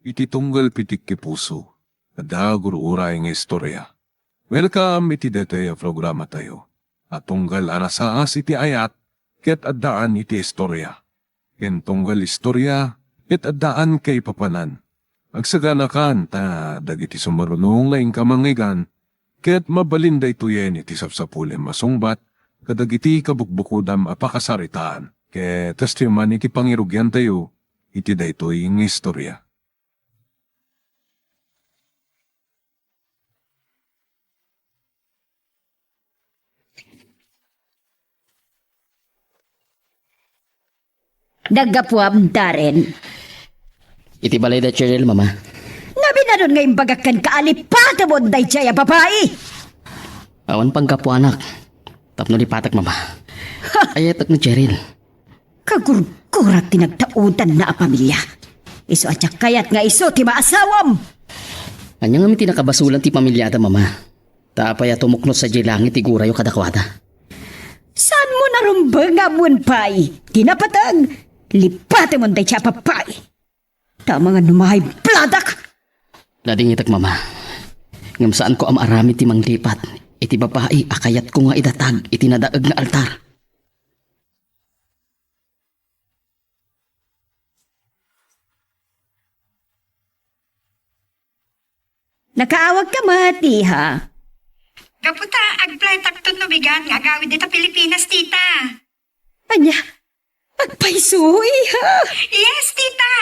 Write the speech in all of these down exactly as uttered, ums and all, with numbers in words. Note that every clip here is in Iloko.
iti tunggal pitik ti puso, adda gur-uray nga istorya. Welcome iti daytoy a programatayo a tunggal a nasaas iti ayat ket addaan iti istorya, ken tunggal istorya ket addaan kaipapanan. Agsaganakan ta dagiti sumarunong nga inka mangngeggan ket mabalin daytoyen iti sapsapulem a sungbat kadagiti kabukbukodam a pakasaritaan. Ket kastoy man iti pangirugiantayo iti daytoy nga istorya. Naggapuam, Darren. Iti balay da Cheryl, Mama. Nabinanon nga imbagak kenka a lipatemon daydiay a babai! Awan panggapuanak. Tapno lipatek, Mama. Ayatek ni Cheryl. Kagurgurak ti nagtaudanna a pamilia. Isu a diak kayat nga isu ti maasawam. Ania ngamin ti nakabasolan ti pamiliada, Mama? Ta apay a tumukno sadiay langit ti gurayo kadakuada? Saanmo narumbeng nga ammoen pay ti napateg? Lipatemon daydiay a babai. Ta amangan no mahaybladak! Nadingitek, Mama. Ngem saanko a maaramid ti manglipat iti babai a kayatko nga idatag iti nadaeg nga altar. Nakaawagka met, iha? Gapu ta agplaytakton no bigat nga agawid dita Pilipinas, tita. Ania? Agpayso, iha? Yes, tita.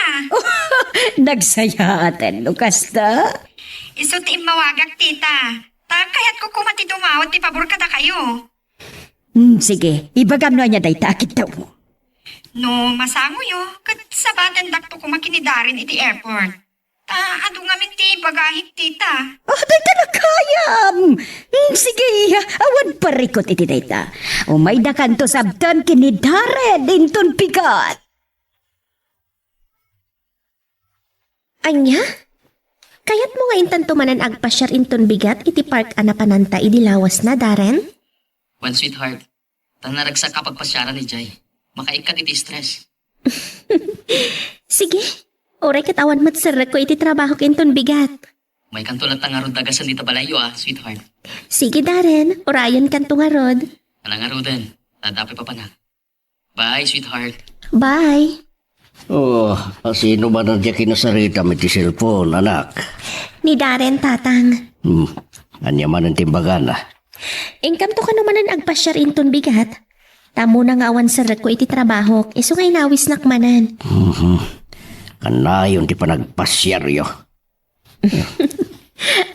Nagsayaaten no kasta. Isu ti immawagak, tita. Ta kayatko koma ti dumawat ti pabor kadakayo. Hmm, sige, ibagam no ania dayta a kiddawmo. No masangoyo, ket sabatendakto koma ken ni Darren iti airport. Ta adu ngamin ti ibagahik, tita. Ah, dayta nakayam! Hmm, sige, awan parikut iti dayta. Umaydakanto sabten ken ni Darren inton bigat. Ania? Kayatmo nga intanto manen agpasiar inton bigat iti park a napananta idi lawasna, Darren? Wen, sweetheart. Ta naragsak a pagpasiaran idiay. Makaikkat iti stress. Sige. Uray ket awan met serrekko iti trabahok inton bigat. Maykanto latta ngarud da gasen dita balayyo, a, sweetheart. Sige, Darren. Urayonkanto ngarud. Ala ngaruden. Adda pay papanak. Bye, sweetheart. Bye. Oh, asino manen diay kinasaritam iti cellphone, anak? Ni Darren, tatang. Hmm. Ania manen ti imbagana? Inkamto kano manen agpasiar inton bigat. Ta ammona nga awan serrekko iti trabahok, isu nga inawisnak manen. Mhm. Kanayon ti panagpasiaryo.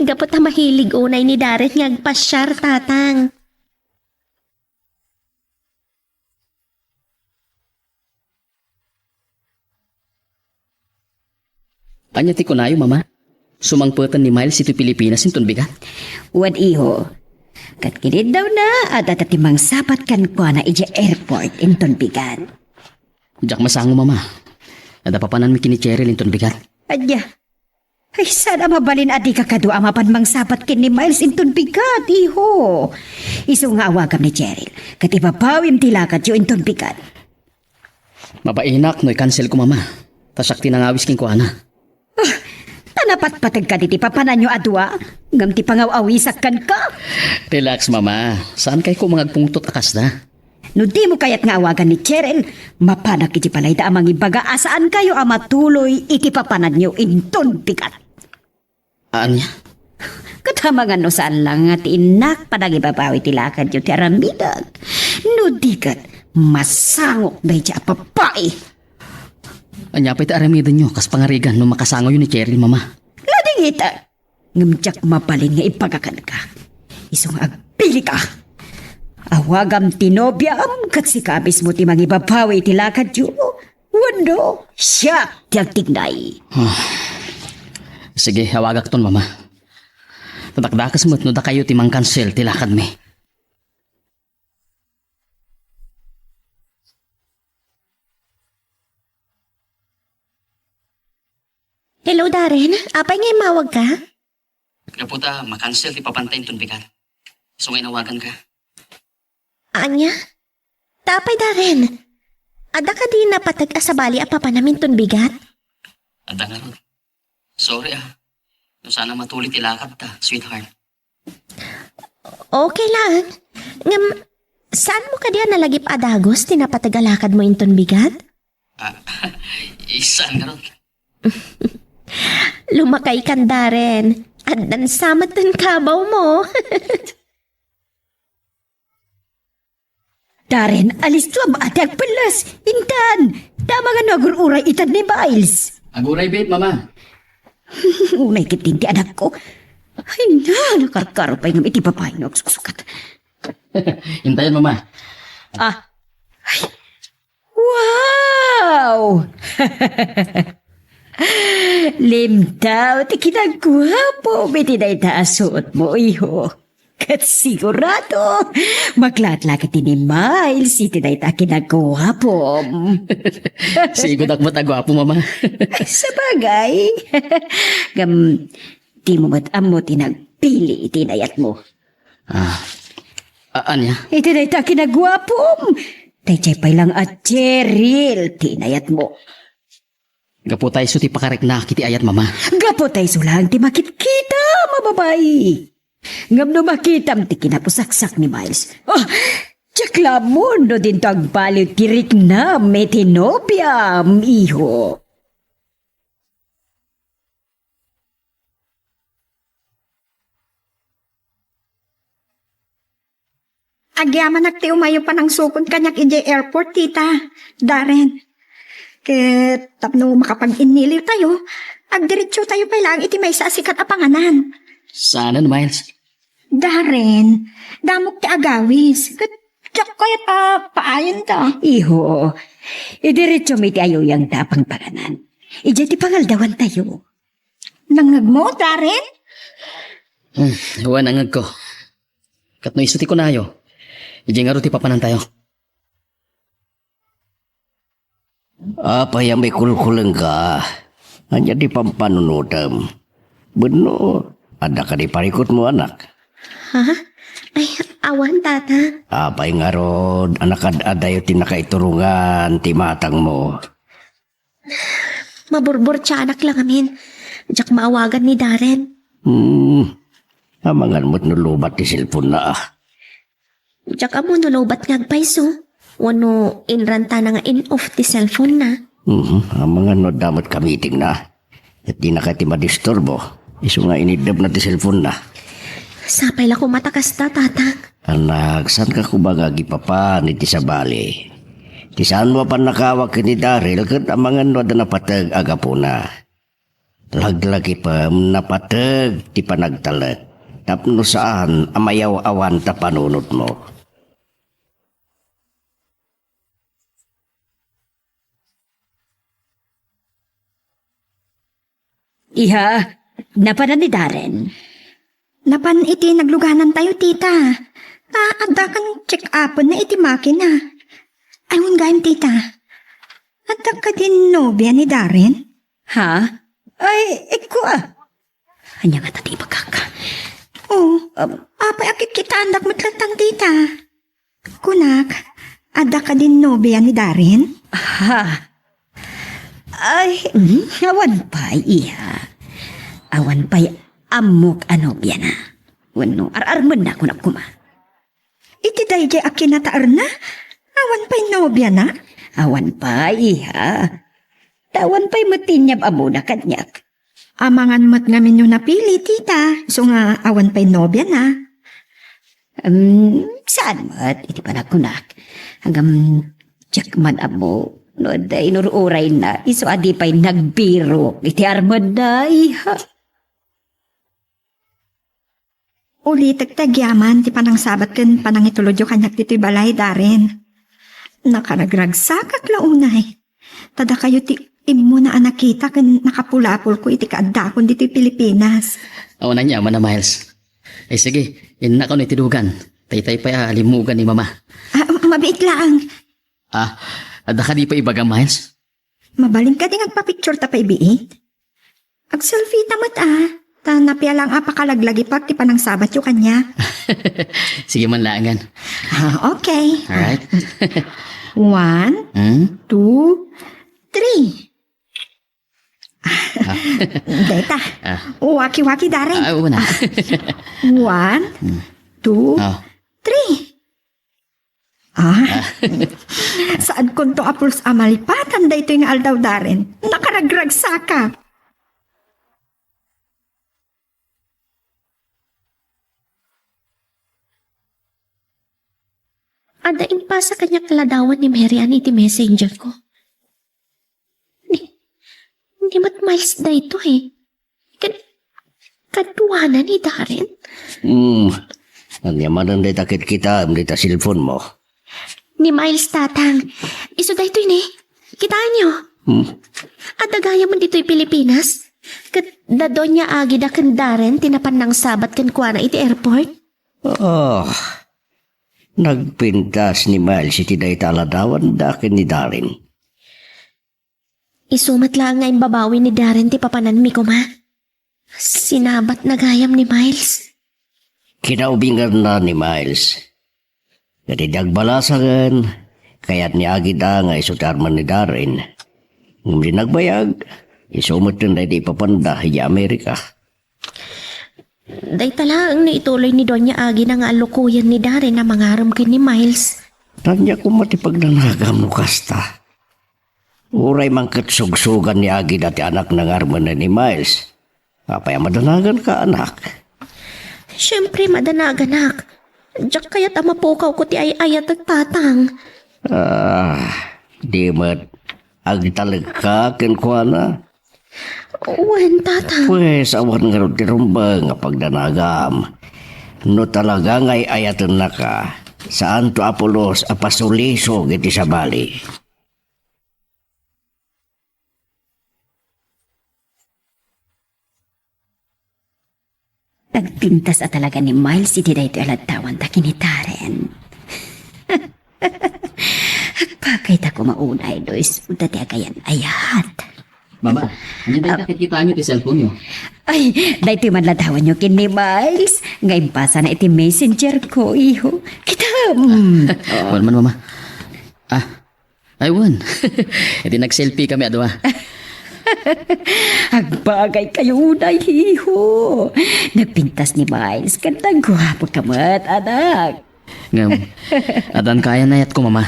Gapu ta mahilig unay ni Darren nga agpasiar, tatang. Ania ti kunayo, Mama? Sumangpeten ni Miles iti Pilipinas inton bigat? Wen, iho. Ket kiniddawna, adda ti mangsabat kenkuana idiay airport inton bigat. Diak masango, Mama. Adda papananmi ken ni Cheryl inton bigat. Ania? Ay, saan a mabalin a dika kadua a mapan mangsabat ken ni Miles inton bigat, iho. Isu nga awagam ni Cheryl, ket ibabawim ti lakadyo inton bigat. Mabainak no i-cancel ko, Mama. Ta siak ti nangawis kenkuana. Ah, ta napatpategka diti papananyo a dua, ngem ti pangaw-awisak kenka. Relax, Mama. Saankay koma nga agpungtot a kasda. No dimo kayat nga awagan ni Cheryl, mapanak iti balayda a mangibaga a saankayo a matuloy iti papananyo inton bigat. Ania? Ket amangan no saan laeng nga ti innak panangibabawi ti lakadyo ti aramidek. No di ket, masangok daydiay a babai. Ania pay ti aramidenyo kas pangarigan no makasangoyo ni Cheryl, Mama? Ladingita! Ngem diak mabalin nga ibaga kenka. Isu nga agpilika. Awagam ti nobiam ket sika mismo ti mangibabawi iti lakadyo. Wenno, siak ti agtignay. Ah. Sige, awagakton, Mama. Dakdakes met no dakayo ti mangkansel ti lakadmi. Hello, Darren. Apay nga immawagka? Gapu ta makansel ti papanta inton bigat. Isu nga inawaganka. Ania? Ta apay, Darren? Adda kadi napateg a sabali a papanam inton bigat? Adda ngarud. Sorry, ah. No sana matuli ti lakad ta, sweetheart. Okay lang. Ngem, saan mo kadi a nalagip a dagus ti napateg a lakad mo inton bigat? Ah, saan ngarud? Lumakay kan, Darren. Addan sa met ti kabaw mo. Darren, alisto a maati agpellas. Intan, ta amangan no agur-uray itan ni Miles. Aguray bet, Mama. Unay ketdin ti anakko. Ay na, nakarkaro pay ngem iti babae nga agsuksukat. Intayon, Mama. Ah. Ay. Wow! Limtaw ti kinaguapo iti dayta a suot mo, iho. Ket sigurado, maklaat la ket ni Miles iti dayta a kinaguapom. Sigud ak met a guapo, Mama. Sabagay. Ngem, dimo met ammo ti nagpili iti inayatmo. Ah, a-, ania? Iti dayta a kinaguapom. Daydiay pay lang a Cheryl ti inayatmo. Gapu ta isu ti pakariknak iti ayat, Mama. Gapu ta isu laeng ti makitkita, mababai. Ngem no makitam ti kinapusaksak ni Miles, ah, diak la ammo no dinto agbaliw ti riknam iti nobiam, iho. Agyamanak ti umayo panangsukon kaniak idiay airport, tita. Darren. Ket tapno makapag-inniliw tayo, agdiretso tayo pay laeng iti maysa a sikat a panganan. Saanen, Miles? Darren, damok ti agawis. Ket diak kayat a paayen ta. Iho, idiretso mi ti ayuyang ta a pangpanganan. Idiay ti pangaldawan tayo. Nangngegmo, Darren? Hmm, wen, nangngegko. Ket no isu ti kunayo, idiay ngarud ti papanantayo. Apay a mikulkulengka? Ania ti pampanunotem? Wenno, adda kadi parikutmo, anak? Ha? Ay, awan, tata. Apay ngarud a nakad-adayo ti nakaiturongan ti imatangmo? Maburburtianak la ngamin. Diak maawagan ni Darren. Hmm. Amangan met no lowbat ti cellphone-na, ah. Diak ammo no lowbat nga agpayso. Wenno inrantana nga in-off ti cellphone-na. Mhm. Amangan no adda met ka-meeting-na. Ket dinaka ti madisturbo. Isu nga iniddebna ti cellphone-na. Sapay la koma ta kasta, tatang. Anak, saanka koma nga agipapan iti sabali? Ti saanmo a pannakaawak ken ni Daryl ket amangan no adda napateg a gapuna. Laglagipem, napateg ti panagtalek tapno saan a mayaw-awan ta panunotmo. Iha, napanan ni Darren? Napan iti nagluganantayo, tita. Ta, adda kan check-upenna iti makina. Ay, wen gayam, tita. Adda kadin nobia ni Darren? Ha? Ay, ikko a. Ania ngata ti ibagak? Oh, um, apay a kitkitaandak met latta, tita? Kunak, adda kadin nobia ni Darren? Ha? Ay, mm, awan pay, iha. Awan pay ammok a nobiana. Wenno, ar-armenna, kunak koma. Iti daydiay a kinataerna, awan pay nobiana? Awan pay, iha. Ta awan pay met ti inyab-ammona kaniak. Amangan met ngamin no napili, tita, isu nga awan pay nobiana. Em, saan met iti panagkunak. Ngem, diak man ammo no adda inur-urayna, isu a di pay nagbirok iti armenna, iha. Ulitek ti agyaman ti panangsabat ken panangitulodyo kaniak ditoy balay, Darren. Nakaragragsakak la unay. Ta dakayo ti immuna a nakita ken nakapulapolko iti kaaddakon ditoy Pilipinas. Awan aniaman a, Miles. Eh, sige, innakon iti dugan. Taytay pay a limmugan ni Mama. Ah, mabiit laeng. Ah, adda kadi pay ibagam, Miles? Mabalin kadi nga agpa-picture ta pay biit? Agselfie ta met, ah. Ta napia laeng a pakalaglagipak ti panangsabatyo kaniak. Sige man laengen. Ah, okay. Alright. One, Hmm? two, three. Ah. Deta. Ah. Waki-waki, Darren. Ah, una. One, two, ah, three. Ah, saankonto a pulos a malipatan daytoy nga aldaw, Darren. Nakaragragsaka. Adda impasa kaniak a ladawan ni Mary Ann iti messenger ko. Ni, ni Mat Miles daytoy. Kan, kaduana ni Darren? Hmm. Ania manen dayta kitkitaem dita cellphone mo? Ni Miles, Tatang. Isu daytoy ni. Kitaenyo? Hmm. Adda gayam ditoy Pilipinas. Ket da Doña Agida ken Darren ti napan nangsabat kenkuana iti airport. Ah, nagpintas ni Miles iti dayta a ladawanda ken ni Darren. Isu met laeng nga imbabawi ni Darren ti papananmi koma. Sinabatna gayam ni Miles. Kinaubinganna ni Miles. Ket idi agbalasangen, kayat ni Agida nga isu ti armen ni Darren. Ngem di nagbayag, isu met ti ipapanda idiay Amerika. Dayta laeng ni ituloy ni Doña Agida nga allukoyen ni Darren a mangarem ken ni Miles. Ania koma ti pagdanagam no kasta? Uray man ket sugsugan ni Agida ti anakna nga armenen ni Miles. Apay a madanaganka, anak? Siempre, madanaganak. Diak kayat a mapukawko ti ay-ayatek, Tatang. Ah, di met agtalekka kenkuana? Wen, Tatang. Pues, awan ngarud ti rumbeng a pagdanagam. No talaga nga ay-ayatennaka, saanto a pulos a pasulisog iti sabali. Nagpintas a talaga ni Miles iti daytoy a ladawanda ken ni Darren. Agbagayda koma unay no isu ti agayan-ayat. Mama, ania dayta ket kitaenyo ti cellphone-yo? Ay, daytoy man ladawanyo ken ni Miles nga impasana iti messenger ko, iho. Kitam! Wen man, Mama. Ah, Ay, wen. Iti nag-selfie kami a dua. Agbagay kayo unay, iho. Nagpintas ni Miles, ket nagguapo ka met, anak. Ngem, addan kayan ayat ko, Mama.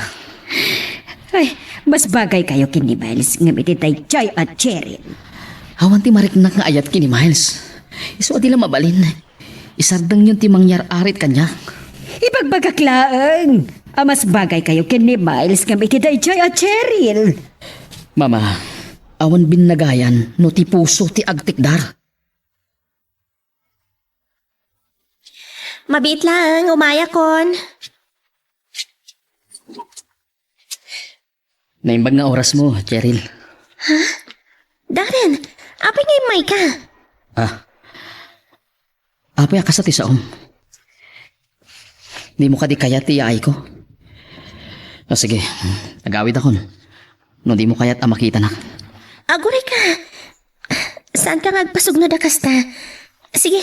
Ay, mas bagay kayo ken ni Miles, ngem iti daydiay a Cheryl. Awan ti mariknak nga ayat ken ni Miles. Isu a di la mabalin. Isardengyon ti mangyar-arit kaniak. Ibagbagak laeng a mas bagay kayo ken ni Miles ngem iti daydiay a Cheryl. Mama, awan binnagayan no ti puso ti agtikdar. Mabiit laeng, umayakon. Naimbag nga orasmo, Cheryl. Ha? Darren, apay nga immayka? Ah. Apay a kasta ti saom? Dimo kadi kayat ti iyaayko? Ah, sige. Agawidakon. No dimo kayat a makitanak. Aguray ka. Saanka nga agpasugno da kasta? Sige.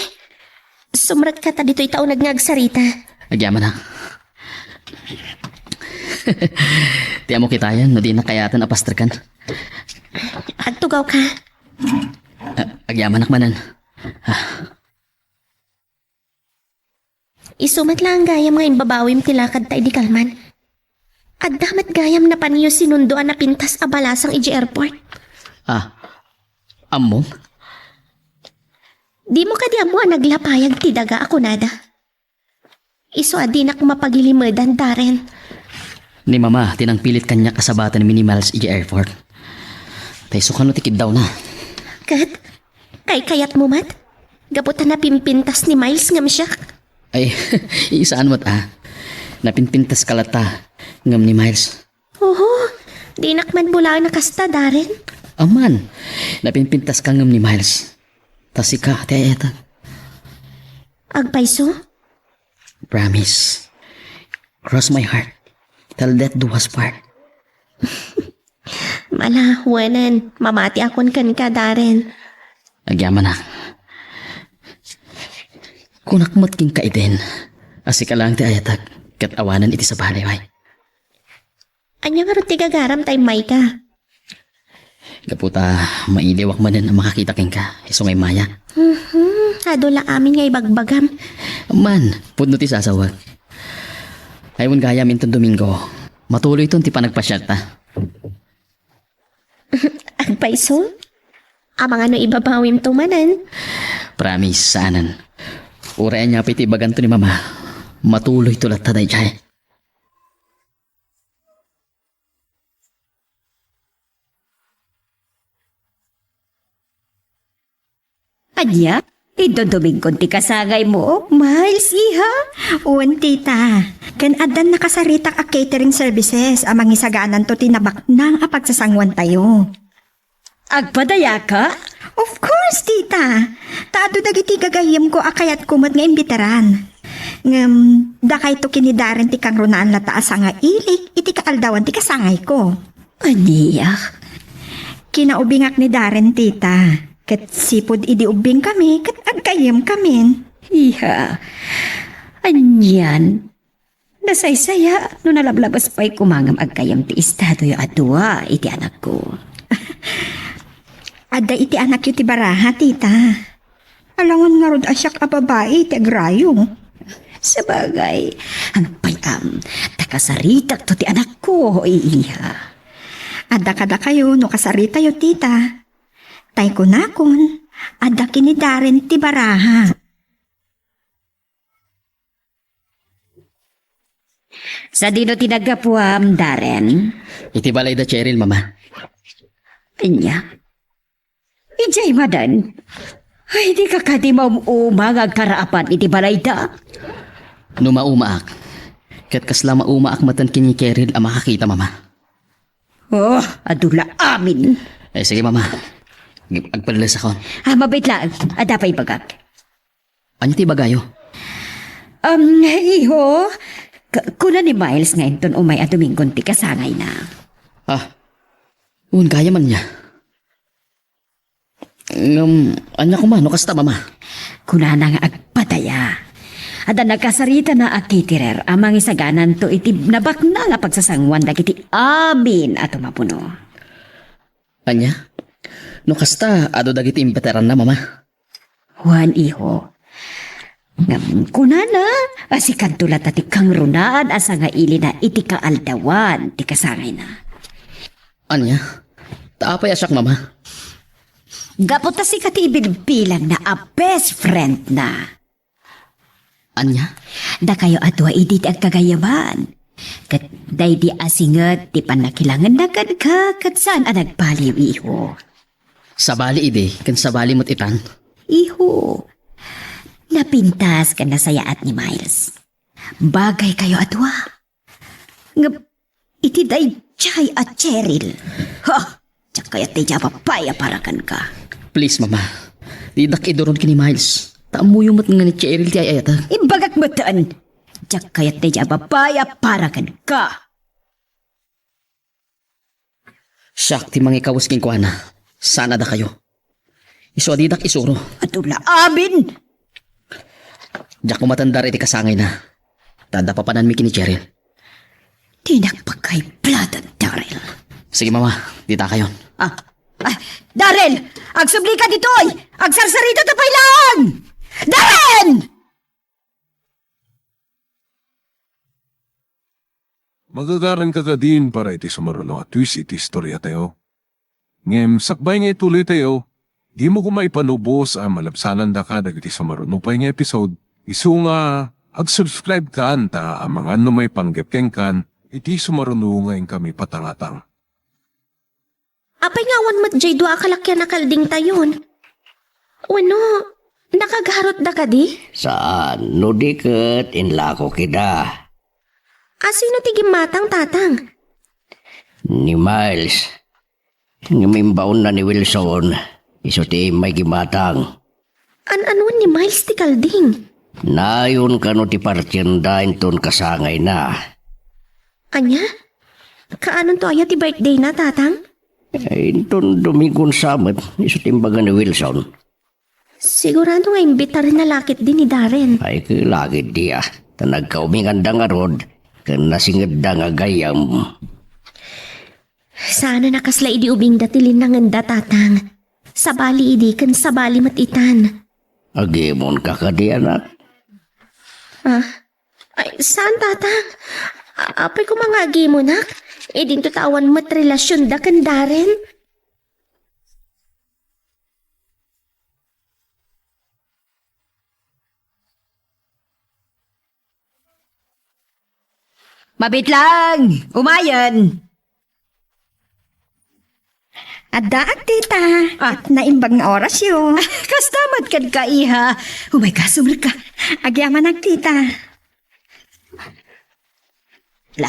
Sumrekka ta ditoy ta uneg nga agsarita. Agyamanak. Ti ammo kitayen no dinak kayaten a pastrekan. Agtugawka. Ah, agyamanak manen. Ah. Isu met laeng gayam nga imbabawim ti lakadta idi kalman. Adda met gayam napanyo sinundo a napintas a balasang idiay airport. Ah, ammom? Dimo kadi ammo a naglapayag ti daga a kunada? Isu a dinak mapagilimedan, Darren. Ni Mama ti nangpilit kaniak a sabatenmi ni Miles idiay airport. Ta isu kano ti kiddawna. Ket, kaykayatmo met? Gapu ta napimpintas ni Miles ngem siak. Ay, saan met a. Napimpintaska latta ngem ni Miles. Oho, dinak man bulaen a kasta, Darren. Aman, napimpintaska ngem ni Miles. Ta sika ti ay-ayatek. Agpayso? Promise. Cross my heart. Till death do us part. Mala, wenen, mamatiakon kenka, Darren. Agyamanak. Kunak met kenka, Eden. A sika laeng ti ayatek, ket awanen iti sabali, way. Ania ngarud ti gagaram ta immayka? Gapu ta mailiwak manen a makakita kenka, isu nga immaya. Mhm, adu la amin nga ibagbagam. Man, pudno ti sasawek. Ay, wen gayam inton Domingo, matuloyton ti panagpasiarta. Agpayso? Amangan no ibabawimto manen? Promise, saanen. Uray ania pay ti ibaganto ni Mama, matuloyto latta daydiay. Ania? Inton Domingon ti kasangaymo, Miles, iha? Wen, tita. Ken addan nakasaritak a catering services a mangisagananto ti nabaknang a pagsasanguantayo. Agpadayaka? Of course, tita. Ta adu dagiti gagayyemko a kayatko met nga imbitaran. Ngem, dakayto ken ni Darren ti kangrunaan latta a sangailik iti kaaldawan ti kasangayko. Ania? Kinaubingak ni Darren, tita. Ket sipud idi ubbingkami, ket aggayyemkamin. Iha, anian? Nasaysaya no nalablabas pay koma ngem aggayyem ti estadoyo a dua iti anakko. Adda iti anakyo ti baraha, tita. Alangan ngarud a siak a babai ti agrayo. Sabagay, agpayam, ta kasaritakto ti anakko, iha. Adda kadakayo no kasaritayo, tita. Tay kunakon, adda ken ni Darren ti baraha. Sadino ti naggapuam, Darren? Iti balay da Cheryl, Mama. Ania? Idiay manen? Ay, dika kadi maum-uma nga agkaraapan iti balayda? No maumaak, ket kasla maumaak metten ken ni Cheryl a makakita, Mama. Oh, adu la amin. Eh, sige, Mama. Ag-, agpalesakon. Ah, mabiit laeng. Adda pay ibagak. Ania ti ibagayo? Um, iho, k-, kuna ni Miles nga inton umay a Domingon ti kasangayna. Ah, wen gayam ania? Ngem, ania koma no kasta, Mama? Kunana nga agpadaya. Adda nakasaritana a caterer a mangisagananto iti nabaknang a pagsasanguan dagiti amin a tumapuno. Ania? No kasta, adu dagiti imbitaranna, Mama? Wen, iho. Ngem kunana a sikadto latta ti kangrunaan a sangailina iti kaaldawan ti kasangayna. Ania? Ta apay a siak, Mama? Gapu ta sika ti ibilbilangna a best friendna. Ania? Dakayo a dua idi ti agkagayyaman. Ket daydi a singet ti pannakilangenna kenka ket saan a nagbaliw, iho. Sabali idi ken sabali met itan. Iho, napintas ken nasayaat ni Miles. Bagaykayo a dua. Ngem iti daydiay a Cheryl. Ha! Diak kayat daydiay a babai a para kenka. Please, Mama. Didak iduron ken ni Miles. Ta ammoyo met nga ni Cheryl ti ay-ayatek. Imbagak metten. Diak kayat daydiay a babai a para kenka. Siak ti mangikawes kenkuana. Saan a dakayo. Isu a didak isuro. Adu la amin! Diak koma tendar iti kasangayna. Ta adda papananmi ken ni Cheryl. Dinak pagkaibladan, Daryl. Sige, Mama. Ditakayon. Ah, ah, Daryl! Agsublika ditoy! Agsarsarita ta pay laeng! Daryl! Magagaranka kadin para iti sumaruno a twist iti istoriatayo. Ngem sakbay nga ituloytayo, dimo koma ipanubos a malabsanandaka dagiti sumaruno pay nga episode, isu nga ag-subscribe kan ta amangan no maipanggep kenkan iti sumaruno nga inkami patangatang. Apay nga awan met jay dua a kalakian a kaldingtayon? Wenno, nakagarutda kadi? Saan, no di ket inlako kida. A, sino ti gimmatang, Tatang? Ni Miles. Ngem imbaonna ni Wilson, isu ti immay gimmatang. An-anuan ni Miles ti kalding? Nayon kano ti partienda inton kasangayna. Ania? Kaanonto aya ti birthdayna, Tatang? Eh, inton Domingon sa met, isu ti imbaga ni Wilson. Sigurado nga imbitarna la ketdi ni Darren. Ay, ket la ketdi, ah. Ta nagkauminganda ngarud, ken nasingedda nga gayyem. Saan a nakasla idi ubingda ti linnangenda, Tatang. Sabali idi ken sabali met itan. Agimonka kadi, anak? Ah, ay, saan, Tatang? A-, apay koma nga agimonak? Idinto ta awan met relasionda ken Darren. Mabitlang! Umayen! Addaak, tita. Ah. Ket naimbag nga orasyo. Kasta met kenka, iha. Umayka, sumrekka. Agyamanak, tita. La,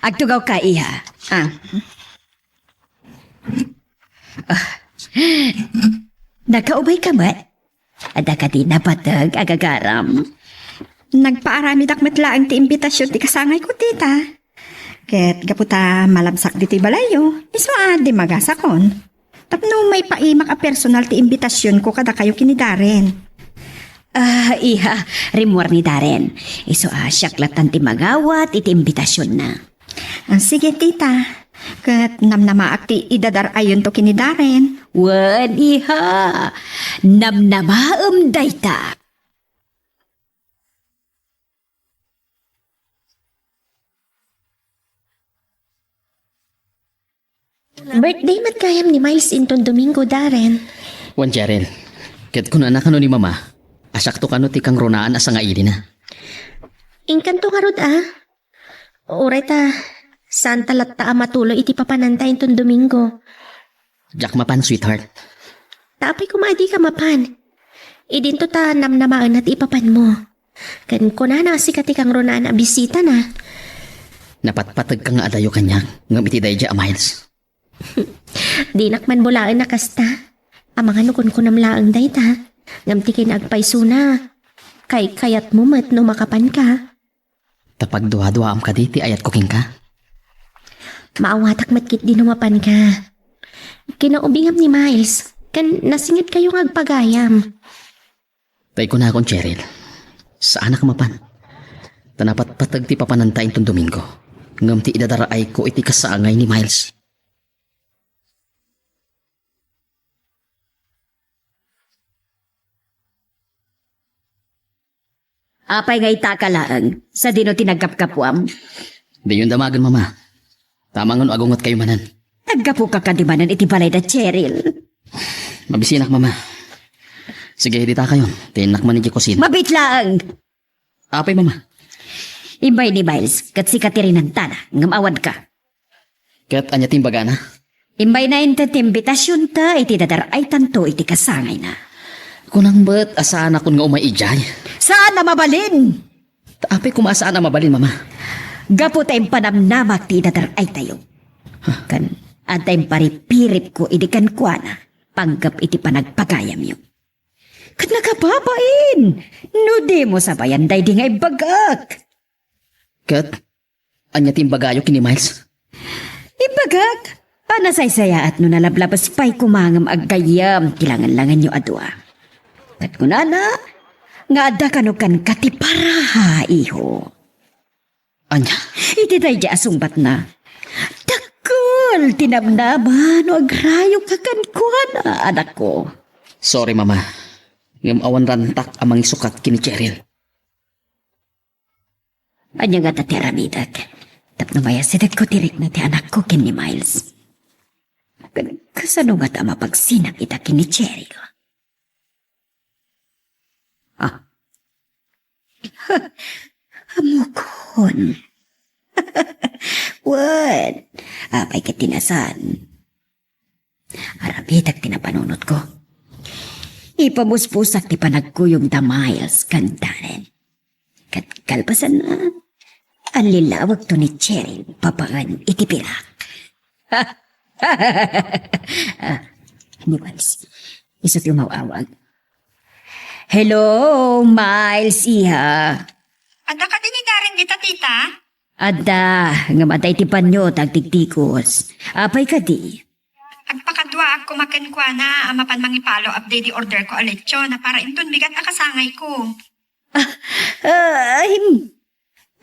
agtugawka, iha. Ah. Ah. Nakaubayka met? Adda kadi napateg a gagaram? Nagpaaramidak met laeng ti imbitasion ti kasangayko, tita. Ket gapu ta malabsak ditoy balayyo, isu a dimmagasakon. Tapno maipaimak a personal ti imbitasionko kadakayo ken ni Darren. Ah, iha, rimmuar ni Darren. Isu a siak lattan ti mangawat iti imbitasionna. Ah, sige, tita. Ket namnamaak ti idadar-ayonto ken ni Darren. Wen, iha. Namnamaem dayta. Birthday met gayam ni Miles inton Domingo, Darren. Wen, Cheryl. Ket kunana kano ni Mama, a siakto kano ti kangrunaan a sangailina. Inkanto ngarud, a? Uray ta, saan ta latta a matuloy iti papananta inton Domingo. Diak mapan, sweetheart. Ta apay koma a dika mapan? Idinto ta namnamaenna ti ipapanmo. Ken kunana a sika ti kangrunaan a bisitana. Napatpategka nga adayo kaniak, ngem iti daydiay a Miles. Dinak man bulaen a kasta. Amangan no kunkunam laeng dayta. Ngem ti kinaagpaysona, kaykayatmo met no makapanka. Ta pagduaduaam kadi ti ayatko kenka? Maawatak met ketdi no mapanka. Kinaubingam ni Miles, ken nasingedkayo nga agpagayam. Ta ikunakon, Cheryl, saanak a mapan. Ta napatpateg ti papananta inton Domingo, ngem ti idadaraayko iti kasangay ni Miles. Apay nga itaka laeng, sadino ti naggapgapuam? Diyon damagen, Mama. Ta amangan no agungetkayo manen. Naggapuka kadi manen iti balay da Cheryl? Mabisinak, Mama. Sige, ditakayon. Ti innak man idiay kusina. Mabit laeng! Apay, Mama? Imbay ni Miles, ket sika ti rinantana, ngem awanka. Ket ania ti imbagana? Imbayna inted ti imbitasionta iti dadar-aytanto iti kasangayna. Kunam met a saanakon nga umay idiay. Saan a mabalin! Ta apay koma a saan a mabalin, Mama? Gapu ta impanamnamak ti idadar-aytayo. Ken adda imparipiripko idi kenkuana, panggep iti panagpagayamyo. Ket nakababain no dimo sabayan daydi nga imbagak. Ket ania ti imbagayo ken ni Miles? Imbagak a nasaysayaat no nalablabes pay koma ngem aggayyem ti langenlangenyo a dua. Ket kunana nga adda kano kenka ti para, iho. Ania? Iti daydi a sungbatna, dakkel ti namnama no agrayogka kenkuana, anakko. Sorry, Mama. Ngem awan rantak a mangisukat ken ni Cheryl. Ania ngata ti aramidek tapno mayasidegko ti rikna ti anakko ken ni Miles? Ken kasano ngata a mapagsinak ita ken ni Cheryl? Ah. Ammokon. Wen, apay ket ti nasan? Aramidek ti napanunotko. Ipamuspusak ti panagkuyog da Miles ken Darren. Ket kalpasanna, allilawagto ni Cheryl babaen iti pirak. Ah, ni Miles, isu ti umaw-awag. Hello, Miles, iha. Adda kadi ni Darren dita, tita? Adda, ngem adda iti banyo ta agtigtigos. Apay kadi? Agpakaduaak koma kenkuana a mapan mangi-follow up daydi orderko a lechon a para inton bigat a kasangayko. Ah, ah, him-,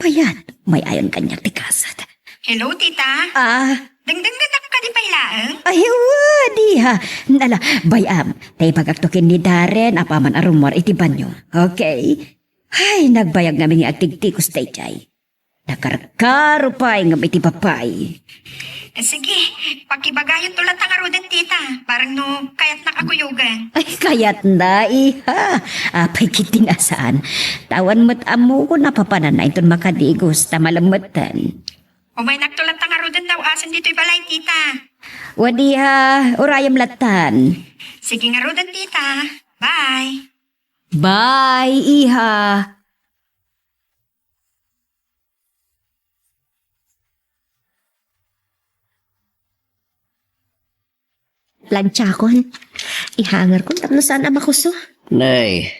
payat, may-ayon kaniak ti kasat. Hello, tita. Ah. Dengdenggenak kadi pay laeng? Ay, wa, di ha. Ala, bay-am, ta ibagakto ken ni Darren apaman a rummuar iti banio. Okay? Ay, nagbayag ngamin nga agtigtikus daydiay. Nakarkaro pay ngem iti babai. Eh, sige, pakibagayonto latta ngaruden, tita. Bareng no kayatnak a kuyogen. Ay, kayatna, iha. Apay ketdin a saan. Ta awan met ammokon a papananna inton makadigos ta malemmetten. Umaynakto latta ngaruden daw-asen ditoy balay, tita. Wen, iha, urayem lattan. Sige ngaruden, tita. Bye. Bye, iha. Lantiakon. Ihangerkon tapno saan a makuso. Nay,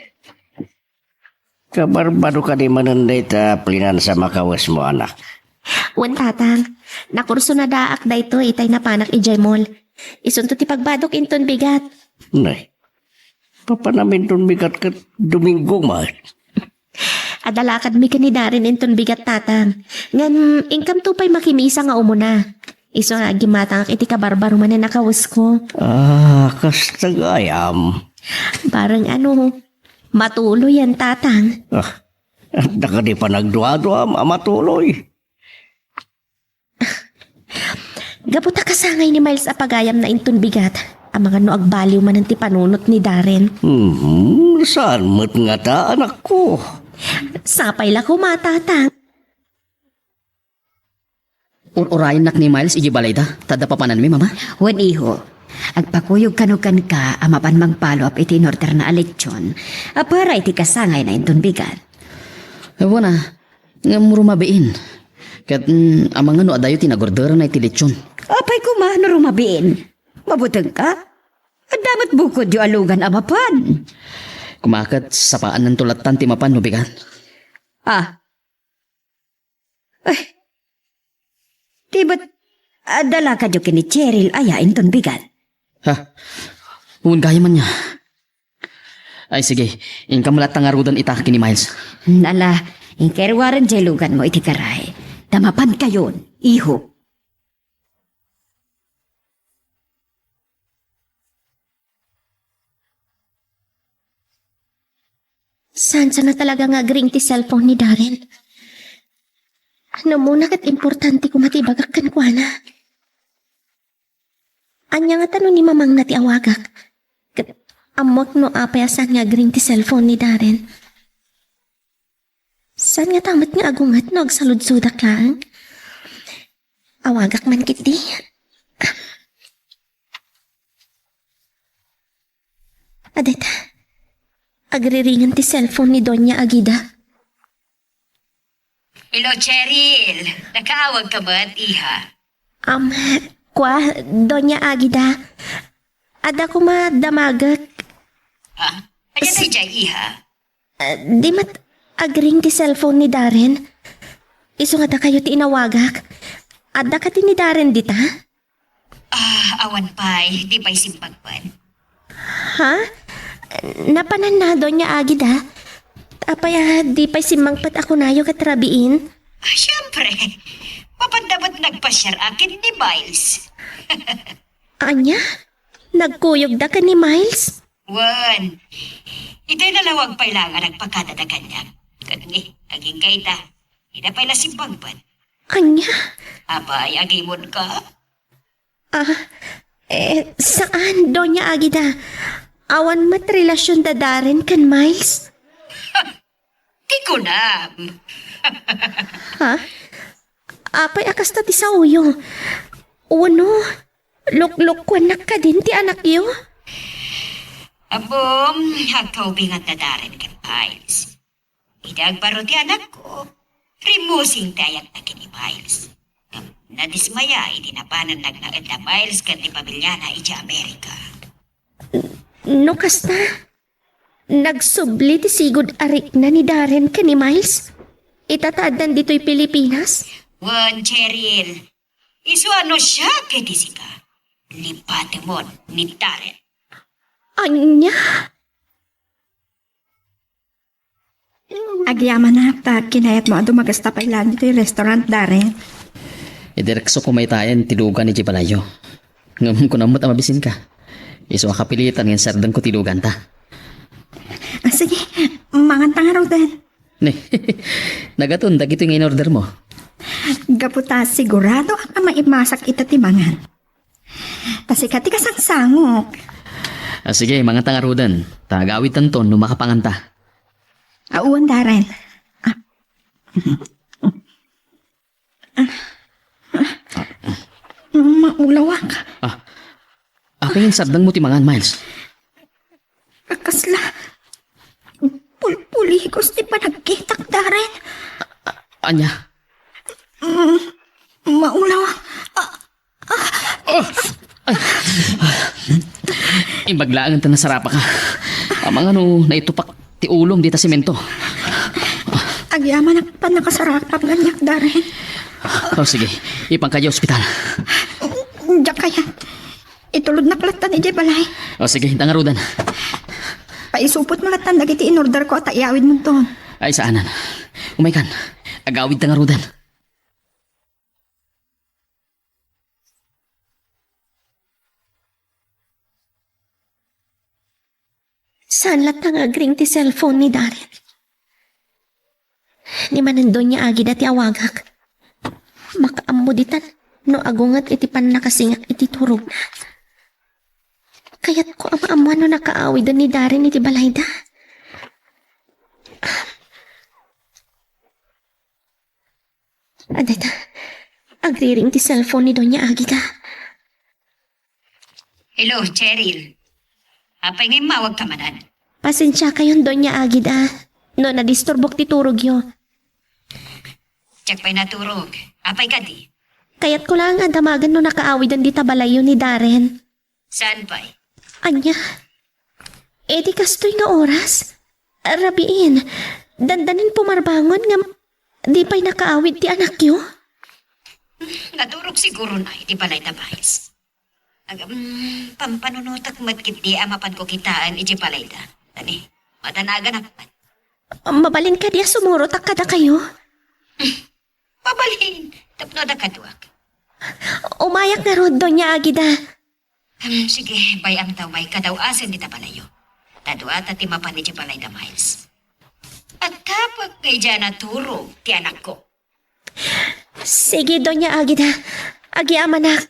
kabarbaro kadi manen dayta plinansa makawesmo, anak? Wen, tatang. Nakurso na daak daytoy itay napanak idiay mall. Isunto ti pagbadok inton bigat. Nay, papanam inton bigat ket Domingo man. Adda lakadmi ken ni Darren inton bigat, tatang. Ngem inkamto pay makimisa nga umuna. Isu nga agimmatangak iti kabarbaro manen a kawesko. Ah, kasta gayam. Bareng ano, matuloyen, tatang. Ah, adda kadi panagduaduam a matuloy? Gapu ta kasangay ni Miles a pagayamna inton bigat, amangan no agbaliw manen ti panunot ni Darren. Hmm, saan met ngata, anakko? Sapay la koma, tatang. Ur-urayennak ni Miles idiay balayda, ta adda papananmi, mama. Wen, iho. Agpakuyog kano kenka a mapan mangpalo-up iti inorderna a lechon a para iti kasangayna inton bigat. Wen a, ngem rumabiin. Ket, mm, amangan no adayo ti nagorderna iti lechon. Apay koma no rumabiin? Mabutengka? Adda met bukodyo a lugan a mapan. Koma ket sapaannanto lattan ti mapan no bigat. Ah. Ay. Ti met, adda lakadyo ken ni Cheryl aya inton bigat? Ha? Wen gayam ania. Ay, sige. Inkam latta ngaruden ita ken ni Miles. Ala, inkay ruaren diay luganmo iti garahe. Ta mapankayon, iho. Saan sana talaga nga agring ti cellphone ni Darren? No umuna ket importante koma ti ibagak kenkuana. Ania ngata no ni mamangna ti awagak? Ket ammok no apay a saan nga agring ti cellphone ni Darren. Saan ngata met nga agunget no agsaludsodak laeng? Awagak man ketdi. Adda ita. Agriringen ti cellphone ni Doña Agida. Hello, Cheryl. Nakaawagka met, iha? Am, kua, Doña Agida. Adda koma damagek. Ah, ania daydiay, iha? Ah, di met agring ti cellphone ni Darren. Isu nga dakayo ti inawagak. Adda kadi ni Darren dita? Ah, awan pay, di pay simbagban. Ha? Napananna, Doña Agida? Apay a di pay simmangpet a kunayo ket rabiin? Ah, siempre. Mapanda met nagpasiar a ken ni Miles. Ania? Nagkuyogda ken ni Miles? Wen, itay nalawag pay laeng a nagpakadada kaniak. Ket ni, agingga ita, dida pay la simbangpet. Ania? Apay, agimon ka? Ah, eh, saan, Doña Agida? Awan met relasion da Darren ken Miles? Ti kunam. Ha? Apay a kasta ti saoyo? Wenno, luklukkuennak kadin ti anakyo? Ammom, agkaubingan da Darren ken Miles. Idi agbaro ti anakko, rimmusing ti ayatna ken ni Miles. Ngem nadismaya idi napanan nagnaed da Miles ken ti pamilyana idiay Amerika. No kasta, nagsubli ti sigud a rikna ni Darren ken ni Miles ita ta addan ditoy Pilipinas? Wen, Cheryl, isu a no siak iti sika, lipatemon ni Darren. Ania? Agyamanak ta kinayatmo a dumagasta pay laeng ditoy restaurant, Darren. Direkso ko maytayen ti lugan idiay balayyo. Ngem kunam met a mabisinka. Isu a kapilitan nga insardengko ti luganta. Ah, sige, manganta ngaruden. Ne, nagaton dagitoy nga in-order mo. Gapu ta sigurado a maimasak ita ti mangan. Ta sika ti kasangsangok. Ah, sige, manganta ngaruden. Ta agawidtanton no makapanganta. Awan, Darren. Ah. Maulawak. Ah, apay nga insardengmo ti mangan, Miles? Kasla pulpulikos ti panagkitak, Darren. Ania? Mm, maulawak. Ah, Oh! Ay! Imbag laeng ta nasarapaka. Amangan no naitupak ti ulom dita semento. Agyamanak pannakasarapam kaniak, Darren. O, sige. Ipanka idiay ospital. Diak kayat. Itulodnak lattan idiay balay. O, sige. Inta ngaruden. Paisupotmo lattan dagiti in-orderko ta iyawidmonton. Ay, saanen. Umaykan. Agawidta ngaruden. Saan latta nga agring ti cellphone ni Darren? Ni manen Doña Agida ti awagak. Makaammo ditan no agunget iti pannakasingak iti turogna. Kayatko a maammuan no nakaawiden ni Darren iti balayda. Adda, agriring ti cellphone ni Doña Agida. Hello, Cheryl. Apay nga immawagka manen? Pasensiakayon, Doña Agida, no nadisturbok ti turogyo. Diak pay naturog. Apay kadi? Kayatko laeng a damagen no nakaawiden dita balayyo ni Darren. Saan pay? Ania? Iti kastoy nga oras? Rabiin, dandanin pumarbangon ngem di pay nakaawid ti anakyo? Naturog siguro na iti balayda, Miles. Agam, pampanunotak met ketdi a mapanko kitaen iti balayda. Tani, madanagan a kapan. Mabalin kadi a sumurotak kadakayo? Mabalin, tapno adda kaduak. Umayak ngarud, Doña Agida. Hmm, sige, bay-am ta umay kadaw-asen dita balayyo. Ta dua ta ti mapan iti balayda, Miles. Agtapek nga idiay naturog ti anakko. Sige, Doña Agida. Agyamanak.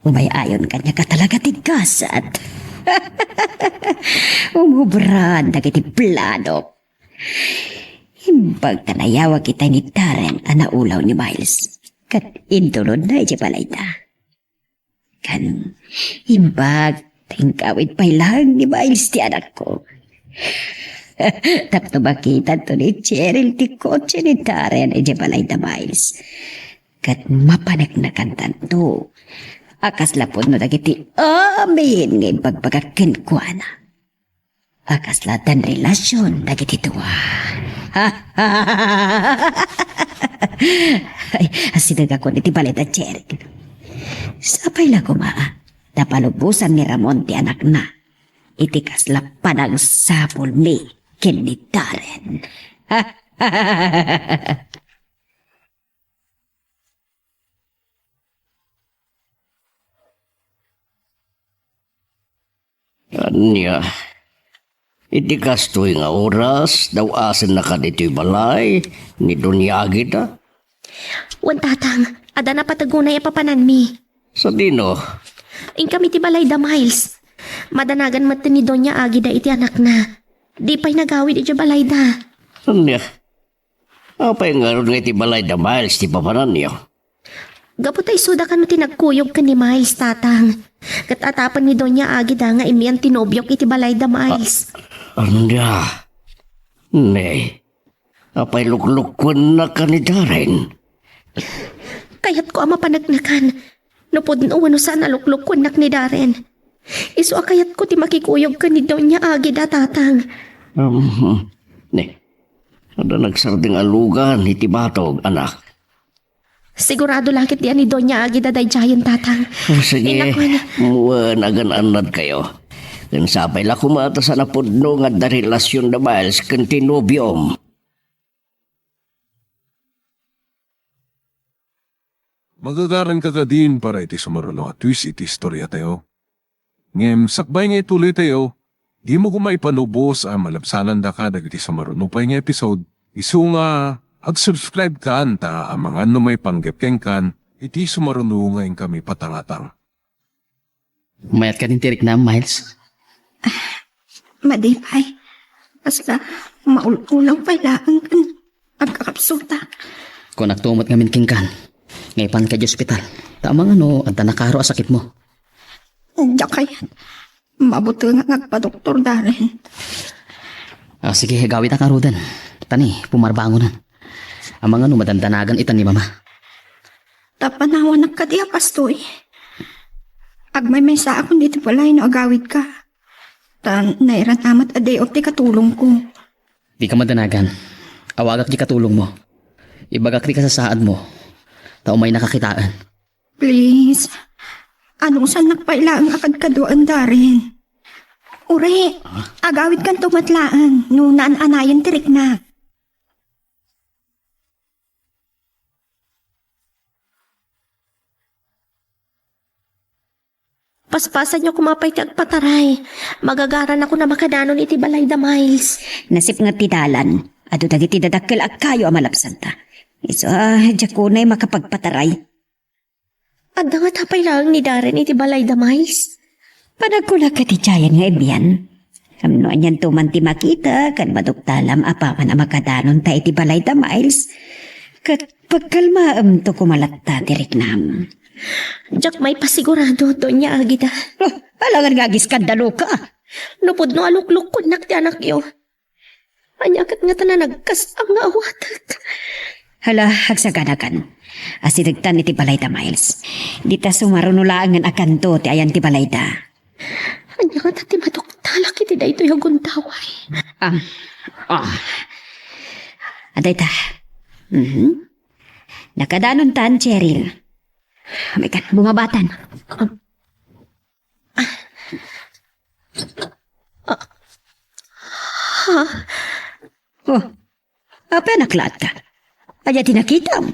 Umay-ayon kaniak a talaga ti gasat. Umubra dagiti planok. Imbag ta nayawag itay ni Darren a naulaw ni Miles, ket intulodna idiay balayda. Ken imbag ta inkawid pay laeng ni Miles ti anakko. Tapno makitanto ni Cheryl ti kotse ni Darren idiay balayda, Miles. Ket mapaneknekantanto a kasla pudno dagiti amin nga imbagbaga kenkuana a kasla addan relasion dagiti dua. Ay, asideg a kun iti balayda, Cheryl. Sapay la koma ta palubosan ni Ramon ti anakna iti kasla panagsapulmi ken ni Darren. Ania, iti kastoy nga oras, daw-asenna kaditoy balay ni Doña Agida? Wen, Tatang, adda napateg unay a papananmi. Sadino? Inkami ti balayda, Miles. Madanagan met ni Doña Agida iti anakna. Di pay nagawid idiay balayda. Ania? Apay ngarud nga iti balayda, Miles, ti papananyo? Gapu ta isuda kano ti nagkuyog ken ni Miles, Tatang. Ket atapen ni Doña Agida nga immian ti nobiok iti balayda, Miles. Ania? Ne, apay luklukkuennak ken ni Darren? Kayatko a mapaneknekan no pudno wenno saan a luklukkuennak ni Darren. Isu a kayatko ti makikuyog ken ni Doña Agida, Tatang. Um, ne, adda nagsardeng a lugan iti batog, anak. Sigurado la ketdi a ni Doña Agida daydiayen, Tatang. O, sige. Innak wen. Wen, agan-annadkayo. Ken sapay la koma ta saan a pudno nga adda relasion da Miles ken ti nobiom. Magagaranka kadin para iti sumaruno a twist iti istoriatayo. Ngem sakbay nga ituloytayo, dimo koma ipanubos a malabsanandaka dagiti sumaruno pay nga episode, isu nga ag-subscribe kan ta amangan no maipanggep kenkan iti sumaruno nga inkami patangatang. Mayat ka din ti riknam, Miles? Madi pay. Basta maul-ulaw pay laeng ken agkakapsuta. Kunak tumot ngamin kenkan nga ipanka iti ospital. Ta amangan no adda nakaro a sakitmo. Diak kayat. Mabuteng nga agpadoktor, Darren. Ah, sige, agawidka ngaruden. Tani, pumarbangonan. Amangan no madandanagan ita ni Mama. Ta panawanak kadi a pastoy. Agmaymaysaakon ditoy balay no agawidka. Ta nairatamat a day off ti katulongko. Dika madanagan. Awagak ti katulongmo. Ibagak ti kasasaadmo. Ta umaynaka kitaen. Please. Anusannak pay laeng a kadkaduaen, Darren. Uri, agawidkanto met laeng no naan-anayen ti rikna. Paspasenyo koma pay ti agpataray. Magagaranakon a makadanon iti balayda, Miles. Nasipnget ti dalan. Adu dagiti dadakkel a kayo a malabsanta. Isu a, diak unay makapagpataray. Adda ngata pay laeng ni Darren iti balayda, Miles? Panagkunak iti tiayen nga ibian. Ngem no anianto man ti makita ken maduktalam a papan a makadanonta iti balayda, Miles, ket pagkalmaemto koma latta ti riknam. Diak maipasigurado, Doña Agida. Oh, alangan nga agiskandaluka. No pudno a luklukkonnak ti anakyo. Ania ket ngata a nagkas-am nga awatek? Hala, agsaganakan. Asidegtan iti balayda, Miles. Dita sumaruno laengen a kanto ti ayan ti balayda. Ania ngata ti maduktalak iti daytoy a gundaway? Ah, ah. Adayta. Mhm. Nakadanontan, Cheryl. Amekan, bumabatan. Ah. Ha? Oh, apay a naklaatka? Ania ti nakitam?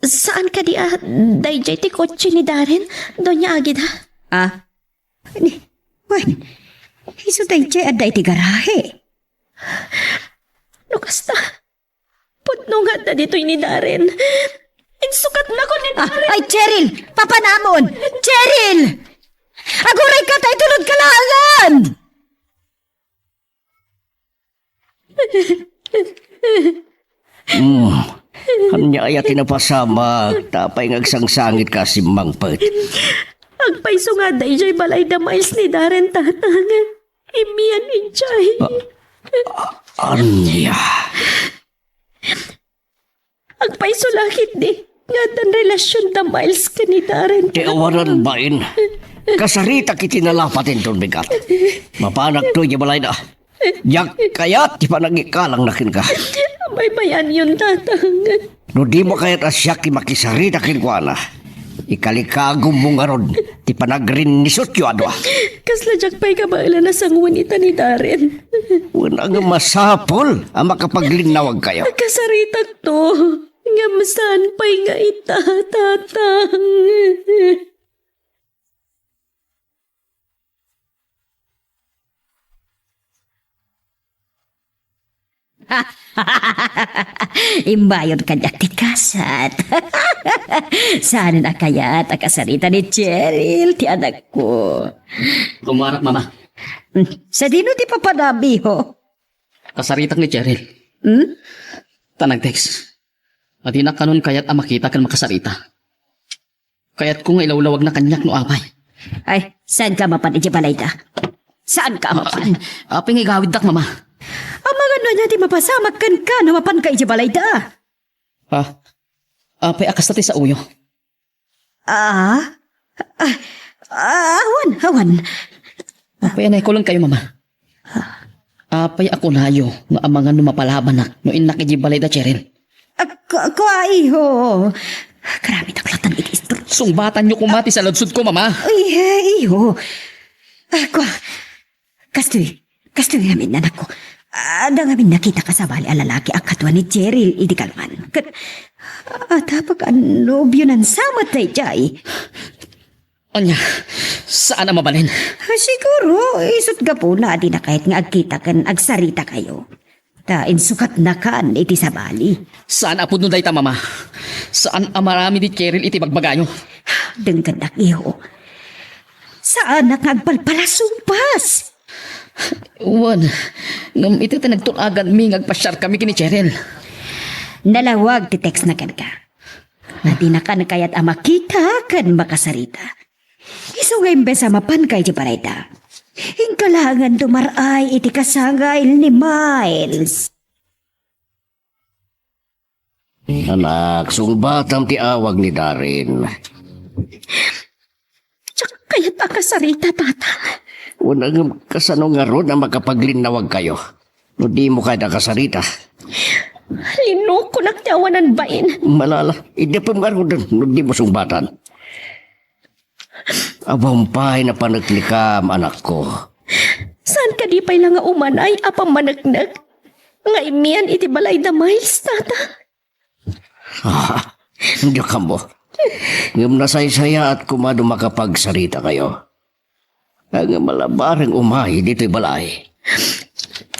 Saan kadi a daydiay ti kotse ni Darren, Doña Agida? Ah? Ni, wen, isu daydiay adda iti garahe. No kasta, pudno nga adda ditoy ni Darren. Insukatnakon ni Darren. Ah, ay, Cheryl! Papanamon! Cheryl! Agurayka ta itulodka laengen! Hmm. Ania aya ti napasamak? Ta apay nga agsangsangitka a simmangpet? Agpayso nga adda idiay balayda, Miles, ni Darren, Tatang. Imian idiay. Ah, ania? Agpayso la ketdi nga addan relasionda, Miles, ken ni Darren. Ti awanan bain. Kasaritak iti nalapat inton bigat. Mapanakto idiay balayda. Diak kayat ti panangikkalangna kenka. Baybay-anyon, Tatang. No dimo kayat a siak ti makisarita kenkuana, ikalikagummo ngarud ti panagrinnisutyo a dua. Kasla diak pay kabaelan a sangoen ita ni Darren. Wen, ngem masapul a makapaglinnawagkayo. Kasaritakto, ngem saan pay nga ita, Tatang. Imbayon kaniak ti kasat. Saanen a kayat a kasarita ni Cheryl ti anakko. Rumarak, Mama. Hmm, sadino ti papanam, iho? Kasaritak ni Cheryl. Hmm? Ta nag-text. Adinak kanon kayat a makita ken makasarita. Kayatko nga ilawlawagna kaniak no apay. Ay, saanka a mapan idiay balayda? Saanka a mapan? Apay nga igawiddak, Mama. Amangan no ania ti mapasamak kenka no mapanka idiay balayda? Ah, apay a kasta ti saoyo? Ah? Ah, ah, awan, awan. Apay a naikulenkayo, Mama? Apay a kunayo nga amangan no mapalabanak no innak idiay balayda, Cheryl? Ah, ku-, kua, iho. Karamidak latan iti istorya. Sungbatanyo koma ti saludsodko, Mama. Ay, eh, iho. Ah, kua. Kastoy, kastoy ngamin, anakko. Adda ngamin nakitak a sabali a lalaki a kadua ni Cheryl idi kalman. Ket, Adda pagannobionan sa met daydiay. Ania, saan a mabalin? Siguro, isut' gapuna a dina kayat nga agkita ken agsarita kayo. Ta insukatnakan iti sabali. Saan a pudno dayta, Mama. Saan a maaramid ni Cheryl iti bagbagayo. Denggennak, iho. Saanak nga agpalpalasumpas. Wen, ngem iti ti nagtulaganmi nga agpasiarkami ken ni Cheryl. Nalawag ti textna kenka. Adinakan kayat a makita ken makasarita. Isu nga imbes a mapanka iti balayda, inka laengen dumar-ay iti kasangay ni Miles. Anak, sungbatam ti awag ni Darren. Diak kayat a kasarita, Tata. Wen, ngem kasano ngarud a makapaglinnawagkayo no dimo kayat a kasarita? Linukonak ti awanan bain. Malala, iddepem ngaruden no dimo sungbatan. Awan pay napaneknekam, anakko. Saan kadi pay la nga umanay a pammaneknek nga immian iti balayda, Miles, Tata? Ah, diak ammo. Ngem nasaysayaat koma no makapagsarita kayo. Ngem ala bareng umay ditoy balay.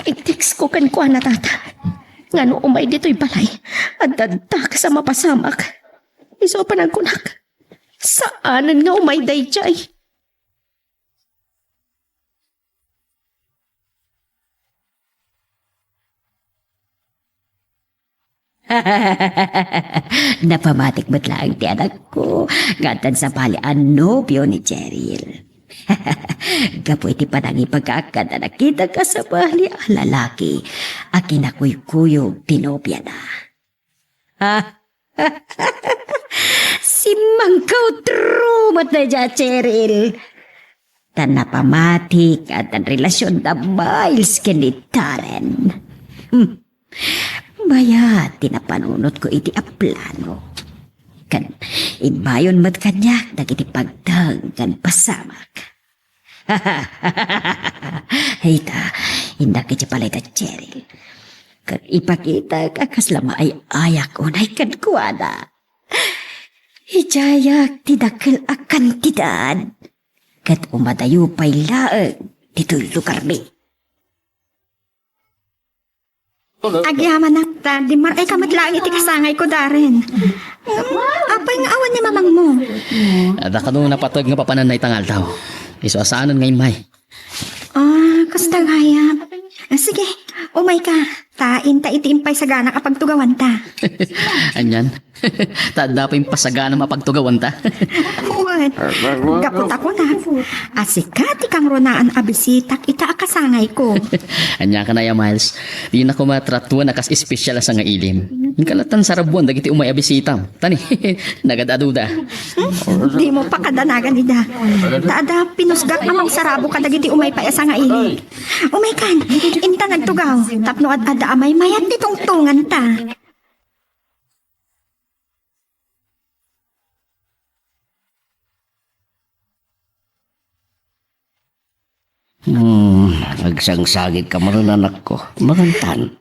I-text ko kenkuana, Tata, nga no umay ditoy balay, adda dakes a mapasamak. Isu a panagkunak, saanen nga umay daydiay. Napamatik met laeng ti anakko nga addan sabali a nobio ni Cheryl. Gapu iti panangipagak, adda nakitak a sabali a lalaki a kinakuykuyog ti nobiana. Simmangkaw met daydiay, Cheryl. Ta napamatik addan relasionda, Miles, ken ni Darren. Hmm. Mayat ti napanunotko iti a plano. Ken immayon met kaniak dagiti pagteng ken pasamak. Ita, innak iti balayda, Cheryl. Ket ipakitak a kasla maay-ayak unay kenkuana. Idiayak ti dakkel a kantidad, ket umadayo pay laeng ditoy lugarmi. Agyamanak ta, dimmar-ayka met laeng iti kasangayko, Darren. Ngem, apay nga awan ni mamangmo? Adda kano napateg nga papanan dayta nga aldaw. Isu a saanen nga immay. Ah, kasta gayam. Ah, sige, umayka. Ta inta iti impay saganak a pagtugawanta. Anian? Ta adda pay impasaganam a pagtugawanta. Wen, gapu ta kunak a sika ti kangrunaan a bisitak ita a kasangayko. Ania kan aya, Miles? Dina koma tratuan a kas espesyal a sangailim. Inka lattan sarabuan dagiti umay a bisitam. Tani, nagad-aduda. Dimo pakadanagan ida. Ta adda pinusgak a mangsarabo kadagiti umay pay a sangailim. Umaykan, inta nagtugaw, tapno ad-adda a maymayat ti tungtunganta. Hmm, agsangsangit ka manen, anakko. Mangantan.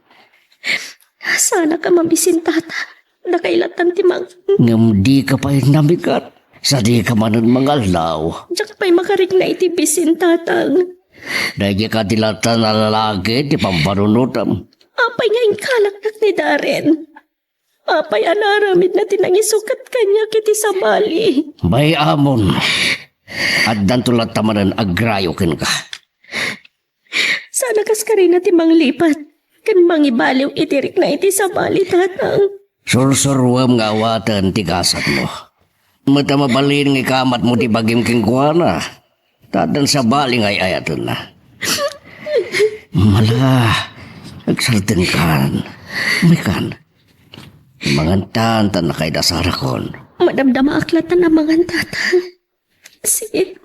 Saanak a mabisin, Tata. Dakay lattan ti mang- Ngem dika pay namigat. Sadika manen mangaldaw. Diak pay makarikna iti bisin, Tatang. Daydiay kadi lattan a lalaki ti pampanunotam. Apay nga inkalaknak ni Darren? Apay a naaramidna ti nangisukat kaniak iti sabali? Bay-amon, addanto latta manen agrayo kenka. Saan a kas karina ti manglipat ken mangibaliw iti rikna iti sabali, Tatang. Sursuruem nga awaten ti gasatmo. Met a mabalin nga ikamatmo ti bagim kenkuana. Ta addan sabali nga ay-ayatenna. Mala, agsardengkan. Umaykan. Mangantan ta nakaidasarkon. Madamdamaak lattan a mangan, Tatang. Sige.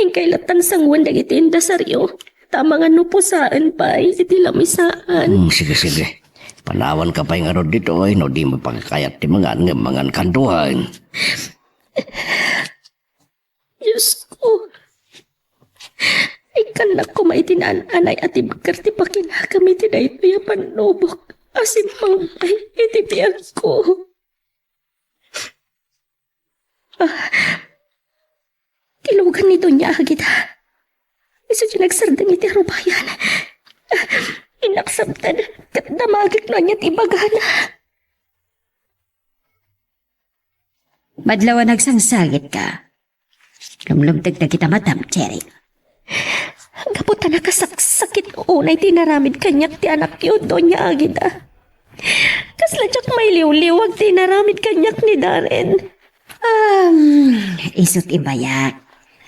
Inkay lattan sanguen dagiti indasario. Ta amangan no pusaen pay iti lamisaan. Hmm, sige, sige. Panawanka pay ngarud ditoy no dimo pakakayat ti mangan ngem mangankan duaen. Diosko, ikkannak koma iti naan-anay a tibker ti pakinakam iti daytoy a pannubok a simmangpay iti biagko. Ti lugan ni Doña Agida. Isu ti nagsardeng iti arubayan. Inaksabtan ket damagek no ania ti ibagana. Madlaw a nagsangsagitka. Lumlumtegta kita matam, Cherry. Gapu ta nakasaksakit unay ti inaramid kaniak ti anakyo, Doña Agida. Kasla diak mailiwliwag ti inaramid kaniak ni Darren. Um, isu ti bayak.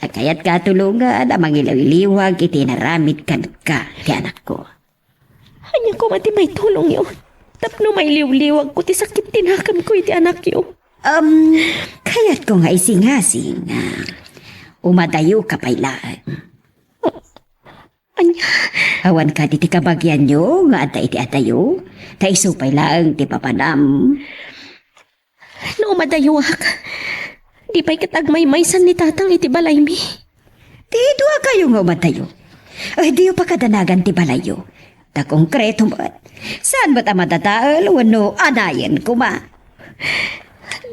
Kayatka a tulongan a mangiliwliwag iti inaramid kenka ti anakko. Ania koma ti maitulongyo tapno mailiwliwagko ti sakit ti nakemko iti anakyo? Um, kayatko nga isingasing nga umadayoka pay laeng. Ania? Awan kadi ti kabagianyo nga adda iti adayo? Ta isu pay laeng ti papanam. No umadayoak, di pay ket agmaymaysan ni Tatang iti balaymi. Ti duakayo nga umadayo. Ay, diyo pakadanagan ti balayyo. Ta konkreto met. Saan met a madadael wenno anayen koma?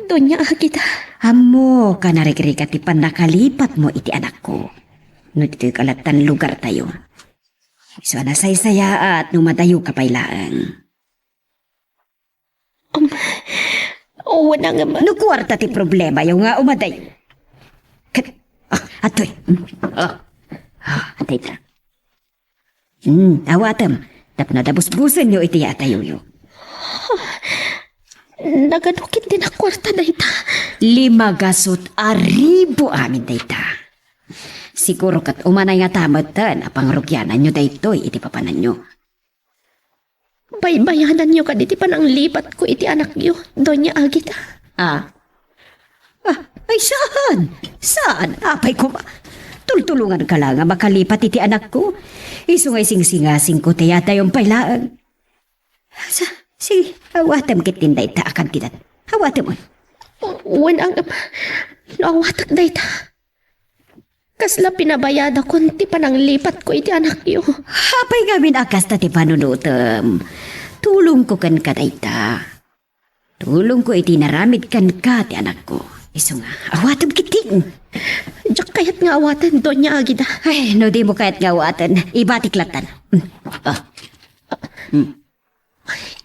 Doña Agida. Ammok a narigrigat ti pannakalipatmo iti anakko. No ditoy kalatan lugartayo. Isu a nasaysayaat no madayoka pay laeng. Um, wen a nga ma- No kuarta ti problemayo nga umadayo. Ket, ah, atoy. Mm. Ah, ah, atay ta. Hmm, awatem. Tapno adda busbusenyo iti adayoyo. Nagano ket ti nakuarta dayta? Lima gasut a ribu amin dayta. Siguro ket umanay ngata metten a pangrugiananyo daytoy iti papananyo. Baybayananyo kadi ti pananglipatko iti anakyo, Doña Agida? Ah. Ah, ay, saan? Saan? Apay koma. Tultulonganka la nga makalipat iti anakko. Isu nga isingsingasingko ti adayon pay laeng. Sa-, sige, awatem ketdin dayta a kantidat. Awatem, oy. Wen a nga ma-, no awatek dayta. Kasla pinabayadakon ti pananglipatko iti anakyo. Apay ngamin a kasta ti panunotem? Tulongko kenka dayta. Tulongko iti inaramid kenka ti anakko. Isu nga, awatem ketdin. Diak kayat nga awaten, Doña Agida. Ay, no dimo kayat nga awaten, ibatik lattan. Mm. Ah. Mm.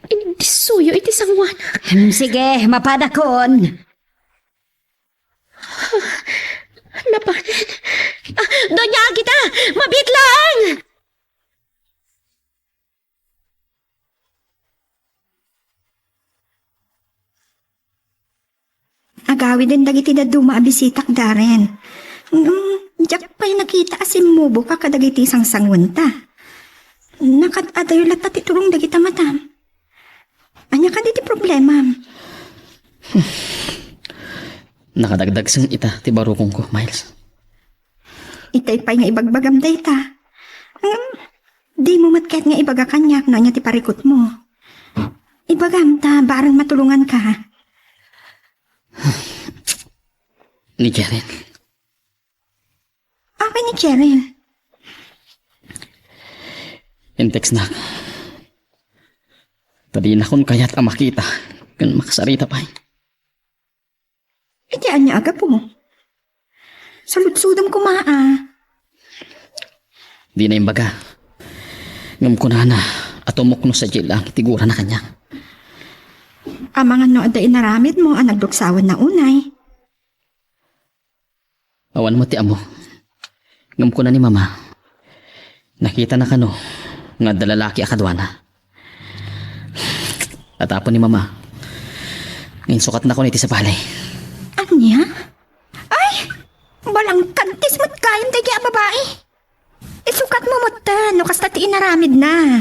Indisuyo iti sangoanak. Hmm, sige, mapadakon. Napanen. Ah, Doña Agida, mabiit laeng! Agawiden dagiti dadduma a bisitak, Darren. Ngem, diak pay nakita a simmuboka kadagiti sangsanguenta. Nakaad-adayo latta ti tulong dagita matam. Ania kadi ti problemam? Nakadagdagseng ita ti barukongko, Miles. Itay pay nga ibagbagam dayta. Ngem, dimo met ket nga ibaga kaniak no ania ti parikutmo. Ibagam ta bareng matulonganka. Ni Jaren. Apay ni Cheryl? Intextnak. Ta dinakon kayat a makita ken makasarita pay. Iti ania a gapu? Saludsodem koma a. Dina imbaga. Ngem kunana a tumuknos sadiay laeng iti gurana kaniak. Amangan no adda inaramidmo a nagduksawanna unay. Awan met ti ammo. Ngem kuna ni Mama, nakitana kano nga adda lalaki a kaduana. At apo ni Mama, nga insukatnakon iti sabali. Ania? Ay! Balangkantis met gayam daydiay a babai. Isukatmo metten no kasta ti inaramidna.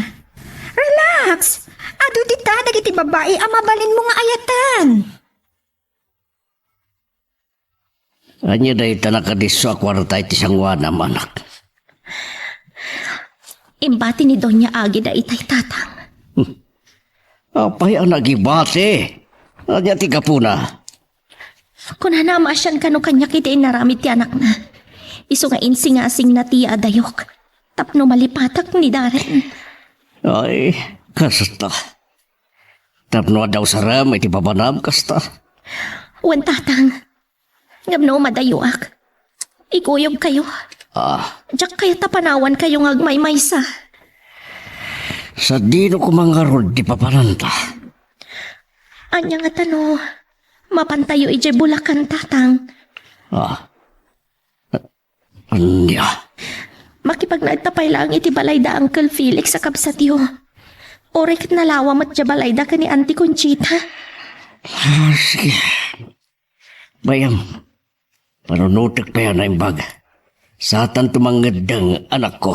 Relax! Adu dita dagiti babai a mabalinmo nga ayaten. Ania dayta nakadisso a kuarta iti sangoanam, anak? Imbati ni Doña Agida itay, Tatang. Hmm. Apay a nagibati? Ania ti gapuna? Kunana a maasian kano kaniak iti inaramid ti anakna. Isu nga insingasingna ti adayok tapno malipatak ni Darren. Ay, kasta. Tapno adda usarem iti papanam kasta. Wen, Tatang. Ngem no umadayuak, ikuyogkayo. Ah. Diak kayat a panawankayo nga agmaymaysa. Sadino koma ngarud ti papananta? Ania ngata no mapantayo idiay Bulacan, Tatang? Ah. Ania? Makipagnaedta pay laeng iti balay da Uncle Felix a kabsatyo. Uray ket nalawa met diay balayda ken ni Auntie Conchita. Ah, sige. Bayam, panunotek pay a naimbag. Satanto mangeddeng, anakko.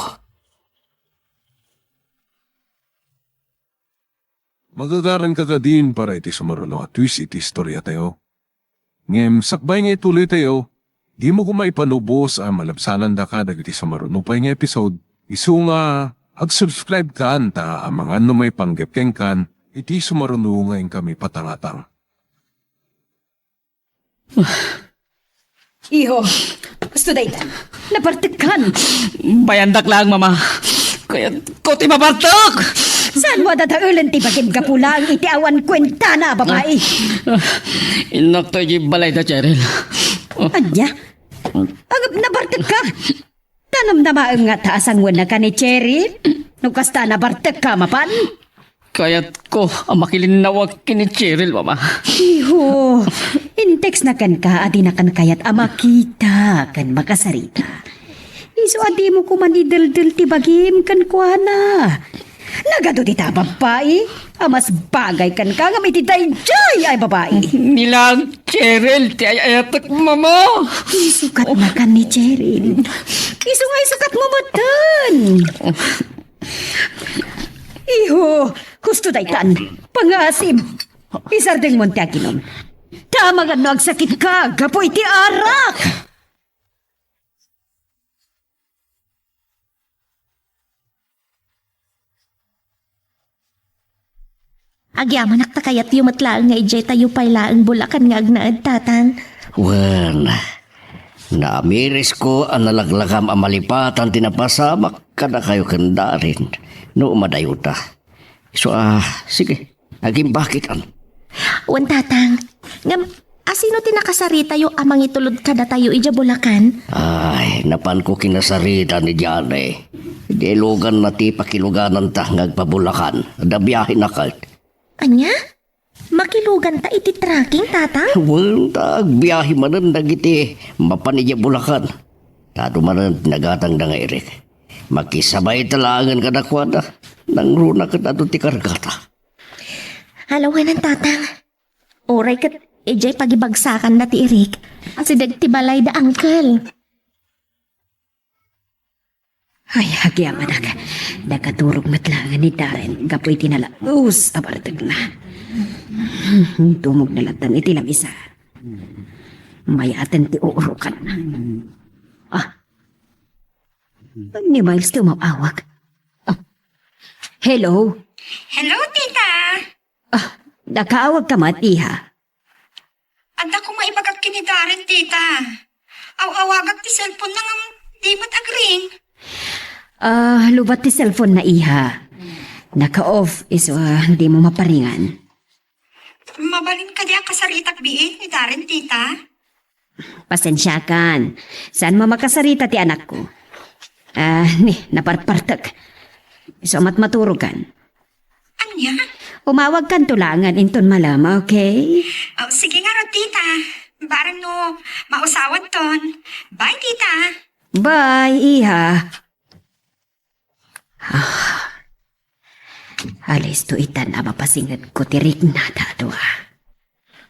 Magagaranka kadin para iti sumaruno a twist iti istoriatayo. Ngem sakbay nga ituloytayo, dimo koma ipanubos a malabsanandaka dagiti sumaruno pay nga episode, isu nga ag-subscribe kan ta amangan no maipanggep kenkan iti sumaruno nga inkami patangatang. Iho, kastoy dayta. Nabartekkan. Bayandak laeng, Mama. Kayatko ti mabartek! Saanmo a dadaelen ti bagim gapu laeng iti awan kuentana a babai? Ah, ah, innakto idiay balayda, Cheryl. Ania? Agap nabartekka? Ta namnamaem ngata a sanguennaka ni Cheryl? No kasta, nabartekka mapan? Kayatko a makilinnawak ken ni Cheryl, Mama. Iho, in-textna kenka a dinakan kayat a makita ken makasarita. Isu a dimo koma ideldelda ti bagim kenkuana. Nagadu dita a babbai a mas bagay kenka ngem iti daydiay a babai. Ni laeng Cheryl ti ay-ayatek, Mama. Isukatnaka ni Cheryl. Isu nga isukatmo metten. Iho, kastoy daytan. Pangasim. Isardengmon ti aginom. Ta amangan no agsakitka gapu iti arak. Agyamanak ta kayatyo met laeng nga idiay tayo pay laeng Bulacan nga agnaed, Tatang. Wen, naamirisko a nalaglagam a malipatan ti napasamak kadakayo ken Darren no umadayota. Isu a, sige, agimbakit. Wen, Tatang. Ngem, asino ti nakasaritayo a mangitulod kadatayo idiay Bulacan? Ay, napanko kinasarita ni Johnny. Diay luganna ti pakilugananta nga agpa-Bulacan. Adda biahena ket. Ania? Makiluganta iti trekking, Tatang? Wen, ta agbiahe manen dagiti mapan idiay Bulacan. Ta adu manen ti nagatangda nga Eric. Makisabayta laengen kadakuada. Nangruna ket adu ti kargata. Alawanan, Tatang. Uray ket idiay pagibagsakanna ti Eric, asideg ti balay da Uncle. Ay, agyamanak. Nakaturog met laeng ni Darren gapu iti nalaus a bartekna. Tumogna latta iti lamisa. Mayaten ti uurokanna. Ah. Ni Miles ti umaw-awag. Ah. Hello? Hello, tita. Ah, nakaawagka met, iha? Adda koma ibagak ken ni Darren, tita. Aw-awagak ti cellphone-na ngem di met agring. Ah, lowbat ti cellphone-na, iha. Naka-off, isu a dimo maparingan. Mabalin kadi a kasaritak biit ni Darren, tita? Pasensiakan. Saanmo a makasarita ti anakko? Ah, ni, naparpartek. Isu a met maturogan. Ania? Umawagkanto laengen inton malem, okay? Oh, sige ngarud, tita. Bareng no mausawanton. Bye, tita. Bye, iha. Ah, alisto itan a mapasingedko ti riknada a dua.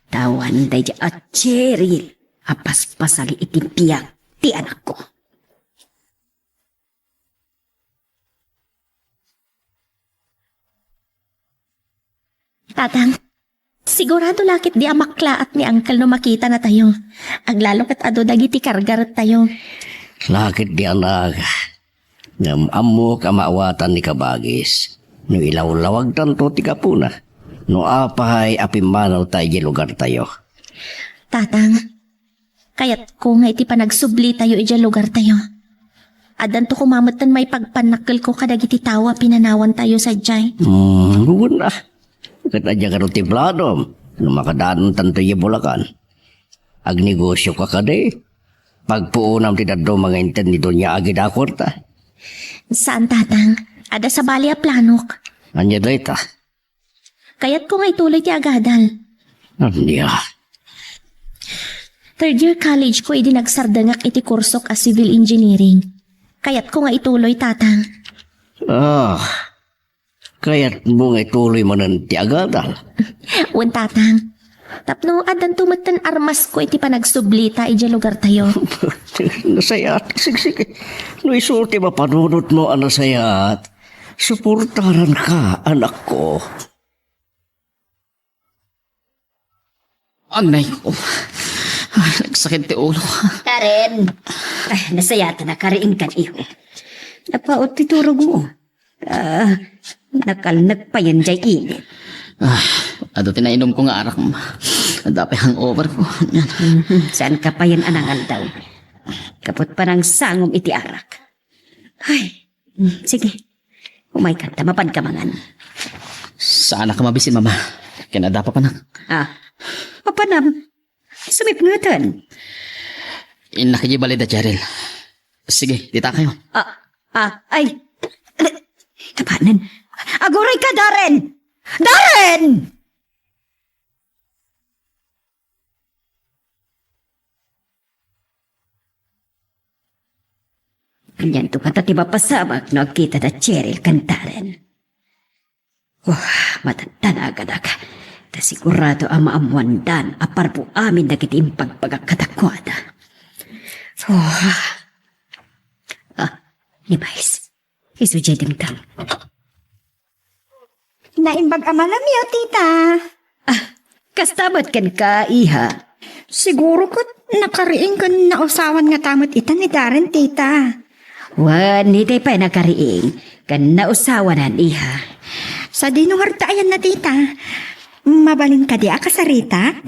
Ta awan daydiay a Cheryl a paspasali iti biag ti anakko. Tatang, sigurado la ketdi a maklaat ni Uncle no makitanatayo. Aglalo ket adu dagiti kargarettayo. La ketdi, anak. Ngem ammok a maawatan ni kabagis no ilawlawagtanto ti gapuna. No apay a pimmanawta idiay lugartayo. Tatang, kayatko nga iti panagsublitayo idiay lugartayo, addanto koma metten maipagpannakkelko kadagiti tao a pinanawantayo sadiay. Hmm, wen a. Ket adda kano ti planom no makadanontanto idiay Bulacan? Agnegosioka kadi? Pagpuonam ti dadduma nga inted ni Doña Agida a kuarta. Saan, Tatang. Adda sabali a planok. Ania dayta? Kayatko nga ituloy ti agadal. Ania? Third year college ko idi nagsardengak iti kursok a civil engineering. Kayatko nga ituloy, Tatang. Ah, kayatmo nga ituloy manen ti agadal? Wen, Tatang. Tapno addanto metten armasko iti panagsublita idiay lugartayo. Nasayaat. Sige, sige. No isu ti mapanunotmo a nasayaat, suportaranka, anakko. Anay ko. Ay, nagsakit ti ulo. Karen. Ay, nasayaat a nakariingkan, iho. Napaot ti turogmo. Ah, nakalnek payen diay init. Ah, adu ti nainumko nga arak. Adda pay hangover ko. Mhm, saanka payen a nangaldaw. Kaput panangsangom iti arak. Ay, mm, sige. Umayka ta mapanka mangan. Saanak a mabisin, Mama. Ken adda papanak. Ah, papanam. Sumipngeten. Innak idiay balay da Cheryl. Sige, ditakayo. Ah, ah, ay. Kapanen. Agurayka, Darren! Darren! Anianto ngata ti mapasamak no agkita da Cheryl ken Darren? Wah, matattanagadak. Ta sigurado a maammoandan a parbo amin dagiti impagbagak kadakuada. Wah. Ah, ni Mais. Isu diay dimtang. Naimbag a malamyo, tita. Ah, kasta met kenka, iha. Siguro ket nakariing ken nausawan ngata met ita ni Darren, tita. Wen, itay pay nakariing ken nausawanan, iha. Sadino ngarud ta ayanna, tita? Mabalin kadi a kasaritak?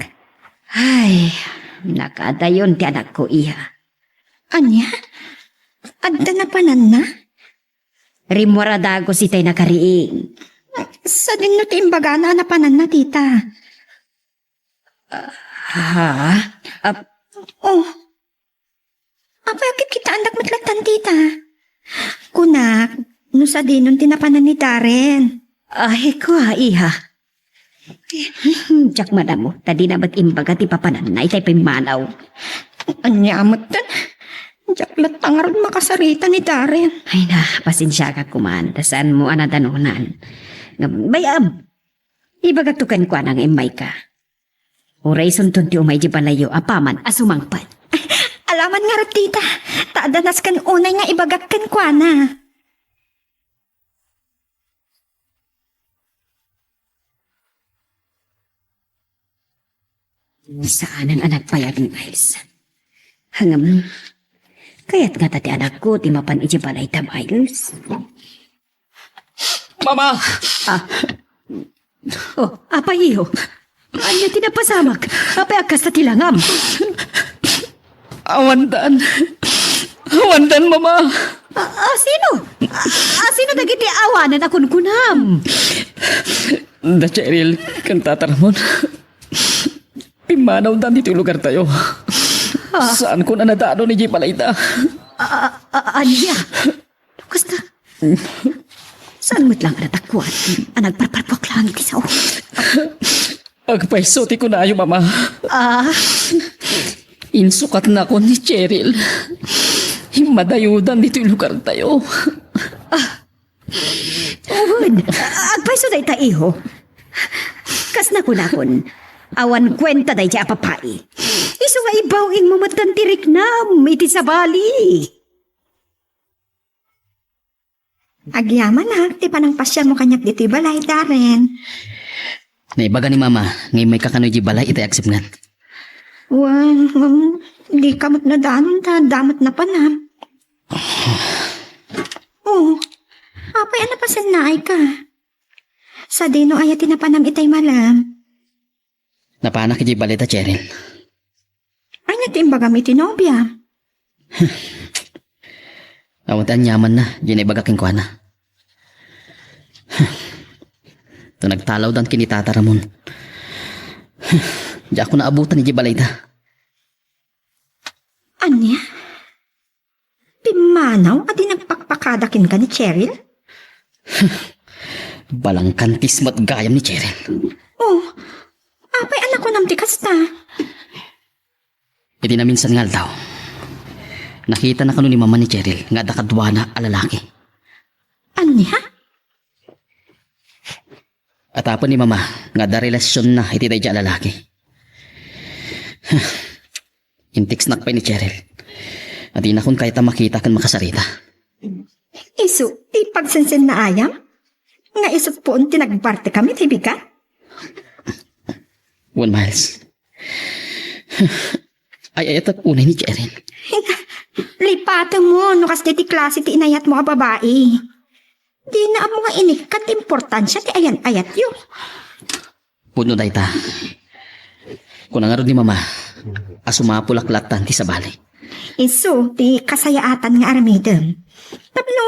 Ay, nakadayon ti anakko, iha. Ania? Adda napananna? Rimmuar a dagus itay nakariing. Sadino ti imbagana a napananna, tita? Ha? Ap- Oh. Apay a kitkitaandak met lattan, tita? Kunak, no sadinon ti napanan ni Darren? Ay, kua, iha. Diak madamo, ta dina met imbaga ti papananna itay pimmanaw. Ania metten? Diak latta ngarud makasarita ni Darren. Ay na, pasensiaka koman, ta saanmo a nadanonan. Ngem, bay-am, ibagakto kenkuana nga immayka. Uray isunton ti umay di balayyo apaman a sumangpet. Alaman ngarud, tita, ta adda nasken unay nga ibagak kenkuana. Saanen a nagpayag ni Mais. Ngem, kayat ngata ti anakko ti mapan idiay balay da, Mais. Mama! Ah. Oh, apay, iho? Ania ti napasamak? Apay a kasta ti langam? Awandan. Awandan, Mama. A, a, sino? A, a, sino dagiti awanen a kunkunam? Da Cheryl ken Tata Ramon. Pimmanawdan ditoy lugartayo. Ah. Saankon a nadano idiay balayda. A, a, a, ania? Kasta, saan met lang a natakuan a nagparparpuak lang iti sao? Agpayso ti kunayo, Mama. Ah. Insukatnakon ni Cheryl. Immadayodan ditoy lugartayo. Ah. Wen, agpayso dayta, iho. Kas nakunakon, awan kuenta dayta a papai. Isu nga ibaw-ingmo metten ti riknam iti sabali. Agyamanak ti panangpasiarmo kaniak ditoy balay, Darren. Naibaga ni Mama nga immayka kano idiay balay itay agsipnget. Wen, wen, dika met nadanon ta adda met napanam. Oh, apay a napasennaayka? Sadino aya ti napanam itay malem? Napanak idiay balay da Cheryl. Ania ti imbagam iti nobia? Awan ti aniamanna, diay naibaga kenkuana. Ta nagtalawdan ken ni Tata Ramon. Diakon naabutan idiay balayda. Ania? Pimmanaw a di nagpakpakada kenka ni Cheryl? Balangkantis met gayam ni Cheryl. Oh, apay a nakunam ti kasta? Iti naminsan nga aldaw, nakitana kano ni Mama ni Cheryl nga adda kaduana a lalaki. Ania? Atapen ni Mama nga adda relasionna iti daydiay a lalaki. Intextnak pay ni Cheryl. Adinakon kayat a makita ken makasarita. Isu ti pagsensennaayam? Nga isu't puon ti nagbartekami ti bigat? Wen, Miles. Ay-ayatek unay ni Cheryl. Lipatemmo no kasdi ti klase ti inayatmo a babai. Dina ammo nga inikkat ti importansia ti ayan-ayatyo. Pudno dayta. Kuna ngarud ni Mama a sumapulak lattan ti sabali. Isu ti kasayaatan nga aramidem. Tapno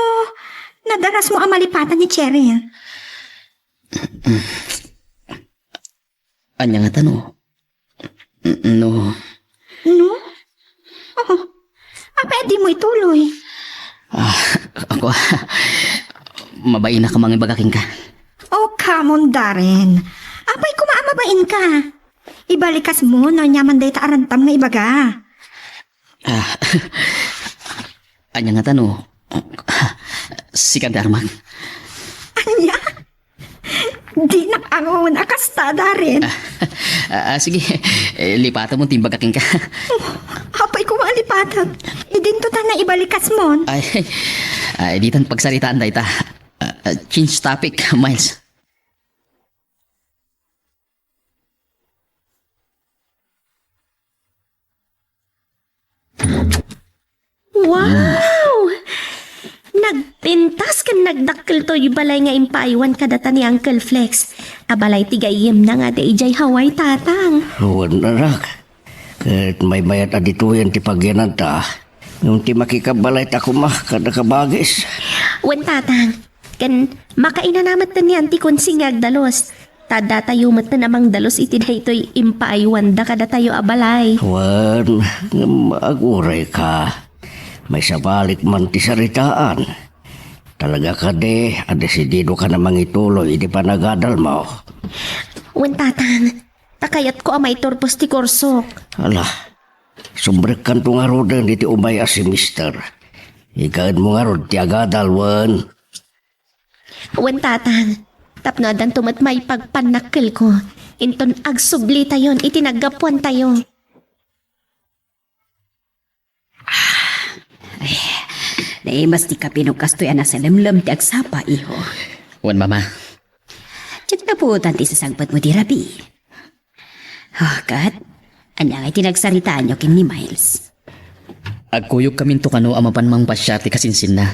nadarasmo a malipatan ni Cheryl. Ania ngata no? No. No? Oh, apay a dimo ituloy? Ah, ako, mabainak a mangibaga kenka. Oh, come on, Darren. Apay koma a mabainka? Ibalikasmo no aniaman dayta a rantam nga ibaga. Ah, ania ngata no? Sikan ti armak. Ania? Dinak angon a kasta, Darren. Ah, ah, sige. Eh, lipatem ti imbaga kenka. Apay koma a lipatek? Idinto ta naibalikas mon. Ay, ay, ditan pagsaritaan dayta. Ah, ah, change topic, Miles. Wow! Nagpintas ken nagdakkel toy balay nga impaaywan kadata ni Uncle Flex. A balay ti gayyemna nga adda idiay Hawaii, Tatang. Wen, anak. Ket maymayat a ditoyen ti pagyananta. Ngem ti makikabbalayta koma kada kabagis. Wen, Tatang. Ken makainana metten ni Auntie Consi nga agdalus. Ta datayo metten a mangdalus iti daytoy impaaywanda kadatayo a balay. Wen, ngem agurayka. Maisabalik man ti saritaan. Talaga kadi a desididokan a mangituloy iti panagadalmo? Wen, Tatang. Ta kayatko a maiturpos ti kursok. Ala, sumrekkanto ngaruden iti umay a semester. Ikaedmo ngarud ti agadal wen. Wen, Tatang, tapno addanto met maipagpannakkelko, inton agsublitayon iti naggapuantayo. Ay, naimas ti kape no kastoy a nasalemlem ti agsapa, iho. Wen, Mama. Diak napuotan ti sasangpetmo di rabii. Oh, ket, ania ngay ti nagsaritaanyo ken ni Miles? Agkuyogkaminto kano a mapan mangpasiar ti kasinsinna.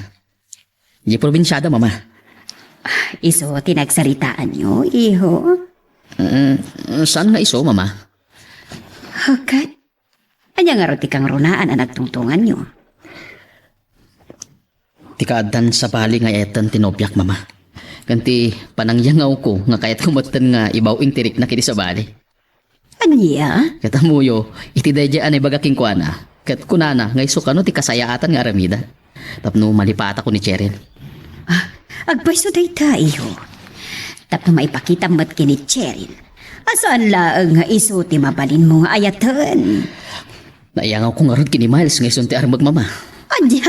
Di probinsiada, Mama. Isu ti nagsaritaanyo, iho? Mm, saan nga isu, Mama? Oh, ket, ania ngarud ti kangrunaan a nagtungtonganyo? Ti kaaddan sabali nga ayaten ti nobiak, Mama. Ken ti panangyangawko nga kayatko metten nga ibaw-ing ti rikna iti sabali. Ania? Ket ammoyo, iti daydiay a naibaga kenkuana, ket kunana nga isu kano ti kasayaatan nga aramida. Tapno malipatakon ni Cheryl. Ah, agpayso dayta, iho. Tapno maipakitam met ken ni Cheryl a saan laeng nga isu ti mabalinmo nga ayaten. Naiyangawko ngarud ken ni Miles nga isun ti armek, Mama. Ania?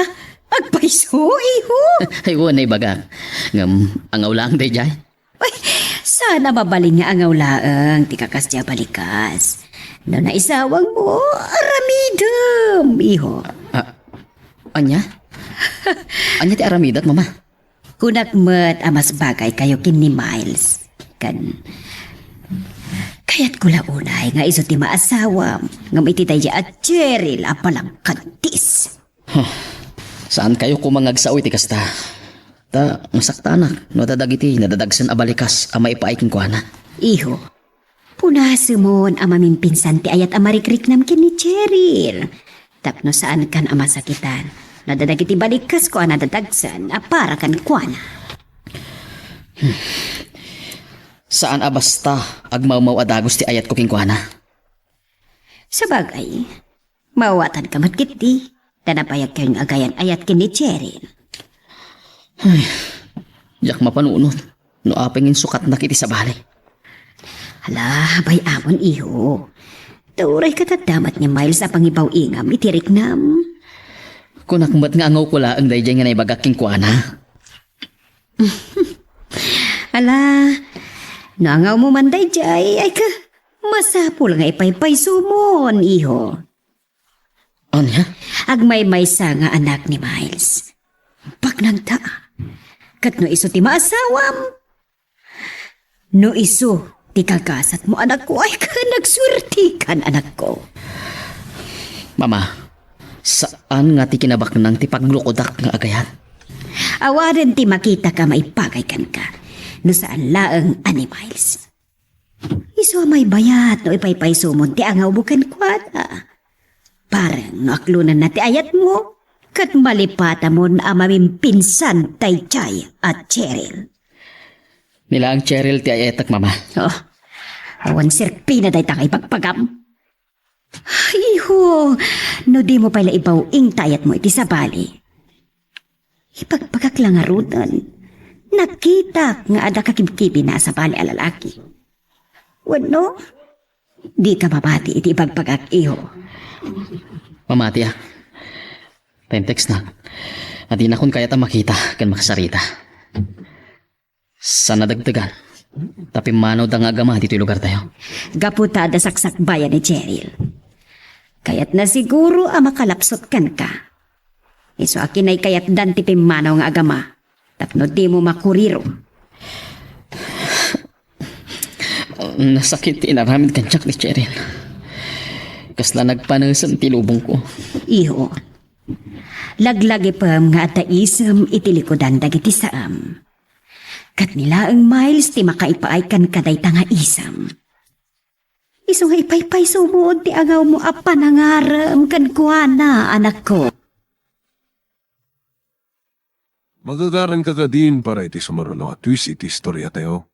Agpayso, iho? Ay, wen, naibagak. Ngem, angaw laeng daydiay. Ay, saan a mabalin nga angaw laeng ti kakasdi a balikas. No naisawangmo, aramidem, iho. Ah, ania? Ania ti aramidak, Mama? Kunak met a mas bagaykayo ken ni Miles. Ken, kayatko la unay nga isu ti maasawam, ngem iti daydiay a Cheryl a palangkantis. Huh. Saankayo koma nga agsao iti kasta. Ta, masaktanak no adda dagiti nadadagsen a balikas a maipaay kenkuana. Iho, punasemon a mamimpinsan ti ayat a marikriknam ken ni Cheryl. Tapno saankan a masakitan no adda dagiti balikasko a nadadagsen a para kenkuana. Hmm. Saan a basta agmawmaw a dagus ti ayatko kenkuana. Sabagay, Mawatanka met ketdi, ta nabayagkayon nga agayan-ayat ken ni Cheryl. Ay, diak mapanunot no apay nga insukatnak iti sabali. Hala, bay-amon, iho. Ta urayka daddamat ni Miles a pangibaw-ingam iti riknam. Kunak met nga angawko laeng daydiay nga naibagak kenkuana. Ala, no angawmo man daydiay, ay ka, masapul nga ipaypaysomon, iho. Ania? Agmaymaysa nga anak ni Miles. Baknangta. Ket no isu ti maasawam, no isu ti kagasatmo, anakko, ay ka, nagsuertekan, anakko. Mama, saan nga ti kinabaknang ti paglukodak nga agayat? Awanen ti makitaka maipagay kenka, no saan laeng a ni Miles. Isu a maybayat no ipaypaysomon ti angawmo kenkuana. Bareng no aklonenna ti ayatmo, ket malipatamon a mamimpinsan daydiay a Cheryl. Ni laeng Cheryl ti ay-ayatek, Mama. Oh, awan serpina dayta nga ibagbagam. Iho, no dimo pay la ibaw-ing ti ayatmo iti sabali. Ibagbagak la ngaruden. Nakitak nga adda kakibkibina a sabali a lalaki. Wenno, dika mabati iti ibagbagak, iho. Mamatiak. Tentexnak. Adinakon kayat a makita ken makasarita. Saan a dagdagan, ta pimmanawda nga agama ditoy lugartayo. Gapu ta adda saksakbayan ni Cheryl. Kayatna siguro a makalapsot kenka. Isu a kinaykayatdan ti pimmanaw nga agama tapno dimo makuriro. Nasakit ti inaramid kaniak ni Cheryl. Kasla nagpanasem ti lubongko. Iho, laglagipem nga adda isem iti likudan dagiti saem. Ket ni laeng Miles ti makaipaay kenka dayta nga isem. Isu nga ipaypaysomon ti angawmo a panangarem kenkuana, anakko. Magagaranka kadin para iti sumaruno a twist iti istoriatayo.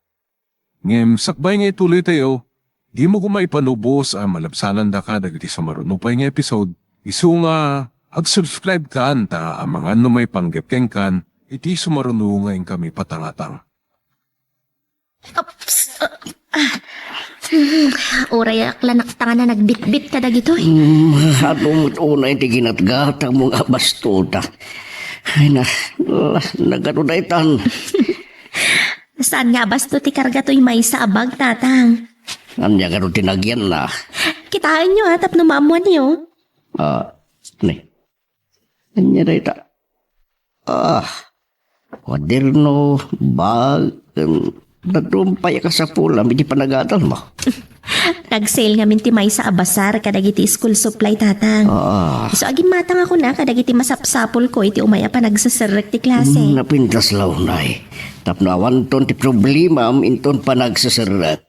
Ngem sakbay nga ituloytayo, dimo koma ipalubos a malabsanandaka dagiti sumaruno pay nga episode, isu nga ag-subscribe kan ta amangan no maipanggep kenkan iti sumaruno nga inkami patangatang. Oops. Ah. Hmm. Urayak la naktangan a nagbitbit kadagitoy. Hmm, adu met unay ti ginatgatangmo nga bastota. Ay na, la, nagadu daytan. Saan nga abasto ti karga toy maysa a bag, Tatang? Ania gadu ti nagyanna? Kitaenyo, a, tapno maammoanyo. Ah, ni. Ania dayta? Ah, kuaderno, bag, ken dadduma pay a kasapulam iti panagadalmo. Nag-sale ngamin ti maysa a basar kadagiti school supply, Tatang. Ah. Isu a gimmatangakon a kadagiti masapsapulko iti umay a panagseserrek ti klase. Mm, napintas la unay. Tapno awanton ti problemam inton panagseserrek.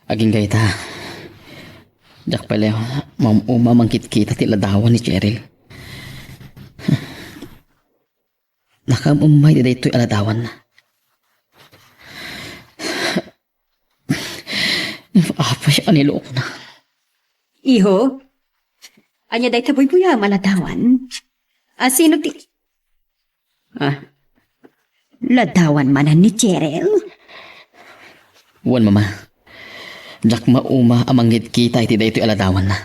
Agingga ita, diak pay la maum-uma a mangkitkita ti ladawan ni Cheryl. Nakaem-emmay ti daytoy a ladawanna. Apay a nilokna. Iho, ania dayta buybuyam a ladawan? A, sino ti, ah, ladawan manen ni Cheryl? Wen, Mama. Diak mauma a mangkitkita iti daytoy a ladawanna.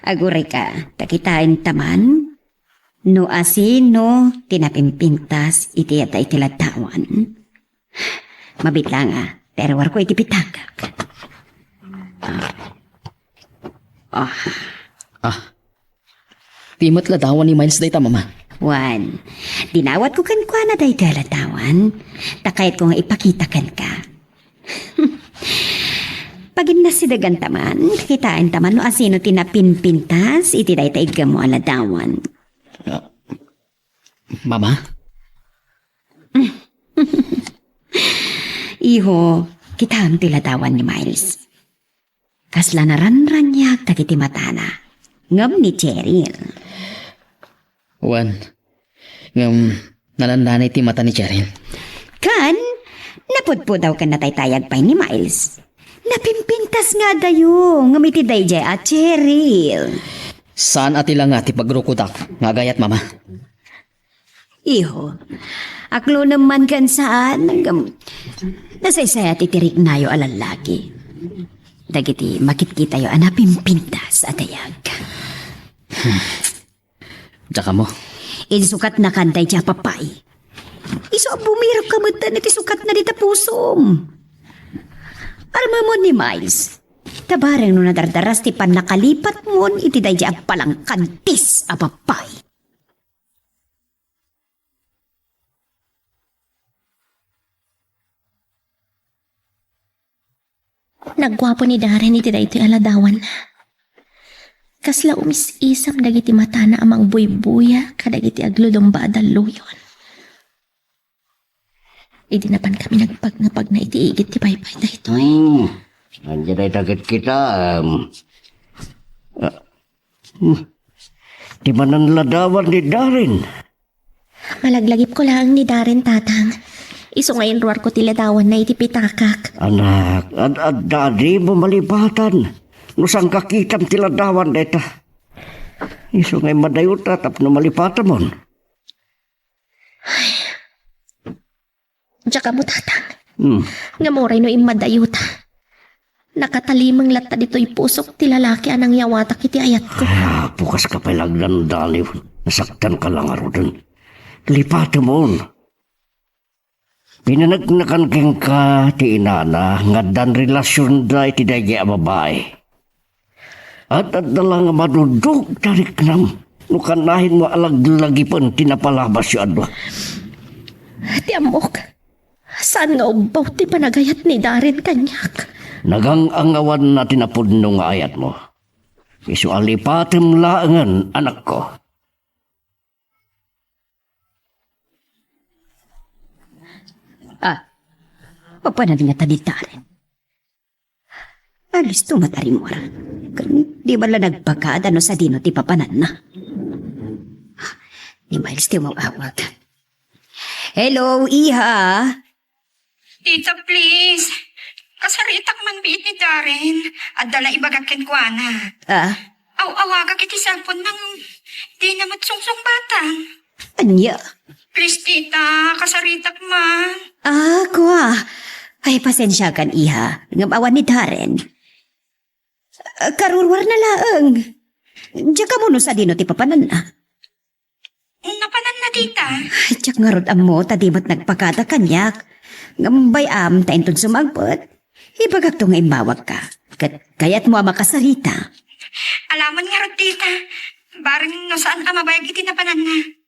Agurayka, ta kitaenta man no asino ti napimpintas iti adda iti ladawan. Mabiit laeng a, ta iruarko iti pitakak. Ah. Ah. Ah. Ti met ladawan ni Miles dayta, Mama. Wen, dinawatko kenkuana daytoy a ladawan, ta kayatko nga ipakita kenka. Paginnasidagan ta man, kitaen ta man no asino ti napinpintas iti dayta iggammo a ladawan. Ah, Mama? Iho, kitaem ti ladawan ni Miles. Kasla naranraniag dagiti matana. Ngem ni Cheryl. Wen, ngem nalandanay ti mata ni Cheryl. Ken, napudpudaw ken nataytayag pay ni Miles. Napimpintas nga adayo, ngem iti daydiay a Cheryl. Saan a ti langa ti pagrukodak nga agayat, Mama. Iho, aklonem man ken saan, ngem nasaysayat iti riknayo a lallaki. Dagiti makitkitayo a napimpintas a dayag. Diak ammo. Insukatnakan daydiay a babai. Isu a bumirekka metten iti sukatna dita pusom. Aramemon ni Miles. Ta bareng no nadardaras ti pannakalipatmon iti daydiay a palangkantis a babai. Nagguapo ni Darren iti daytoy a ladawan. Kasla umis-isam dagiti matana a mangbuybuya kadagiti aglulumba a dalluyon. Idi napan kami nagpagngapagna iti igid ti baybay daytoy. Hmm. Ania dayta ket kita, em, ah, hmm. Ti mananladawan ni Darren. Malaglagipko laeng ni Darren, Tatang. Isu nga inruarko ti ladawanna iti pitakak. Anak, ad-adda a dimo malipatan. No saan kakitam ti ladawan dayta. Isu nga immadayota tapno malipatamon. Diak ammo, Tatang. Hmm. Ngem uray no immadayota, nakatalimeng latta ditoy pusok ti lalaki a nangyawatak iti ayatko. Ay, Apo, kaska pay la agdandaliw. Nasaktanka la ngaruden. Lipatemon. Pinaneknekan kenka ti inana nga addan relasionda iti daydiay a babai. Ad-adda la nga madudog ta riknam no kanayon mo a laglagipen ti napalabasyo a dua. Ti ammok, saan nga ubbaw ti panagayat ni Darren kaniak. Nagang-angawanna ti napudno nga ayatmo. Isu a lipatem laengen, anakko. Ah, papanan nga ta ni Darren. Alisto met a rimmuar. Ken di man la nagpakada no sadino ti papananna. Ni Miles ti umawawag. Hello, iha. Tita, please. Kasaritak man biit ni Darren. Adda la ibagak kenkuana. Ah? Aw-awagak iti cellphone nang dina met sungsungbatan. Ania? Please, tita, kasaritak man. Ah, kua. Ay, pasensiakan, iha. Ngem awan ni Darren. Ah, karuruarna laeng. Diak ammo no sadino ti papananna. Napananna, tita. Diak ngarud ammo ta di met nagpakada kaniak. Ngem bay-am ta inton sumangpet, ibagakto nga immawagka. Ket kayatmo a makasarita. Alaman ngarud, tita. Bareng no saan a mabayag iti napananna.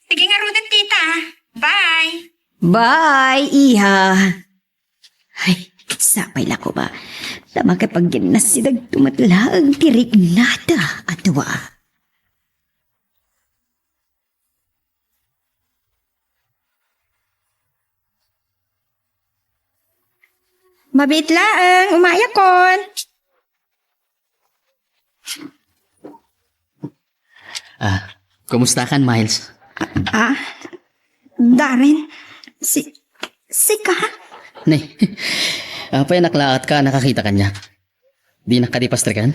Sige ngaruden, tita. Bye. Bye, iha. Ay, sapay la koma. Ta makipagginnasidagto met laeng ti riknada a dua. Mabiit laeng, umayakon. Ah, kumustakan, Miles? Ah, Darren, si, sika? Ne, apay a naklaat ka a nakakita kaniak? Dinak kadi pastreken?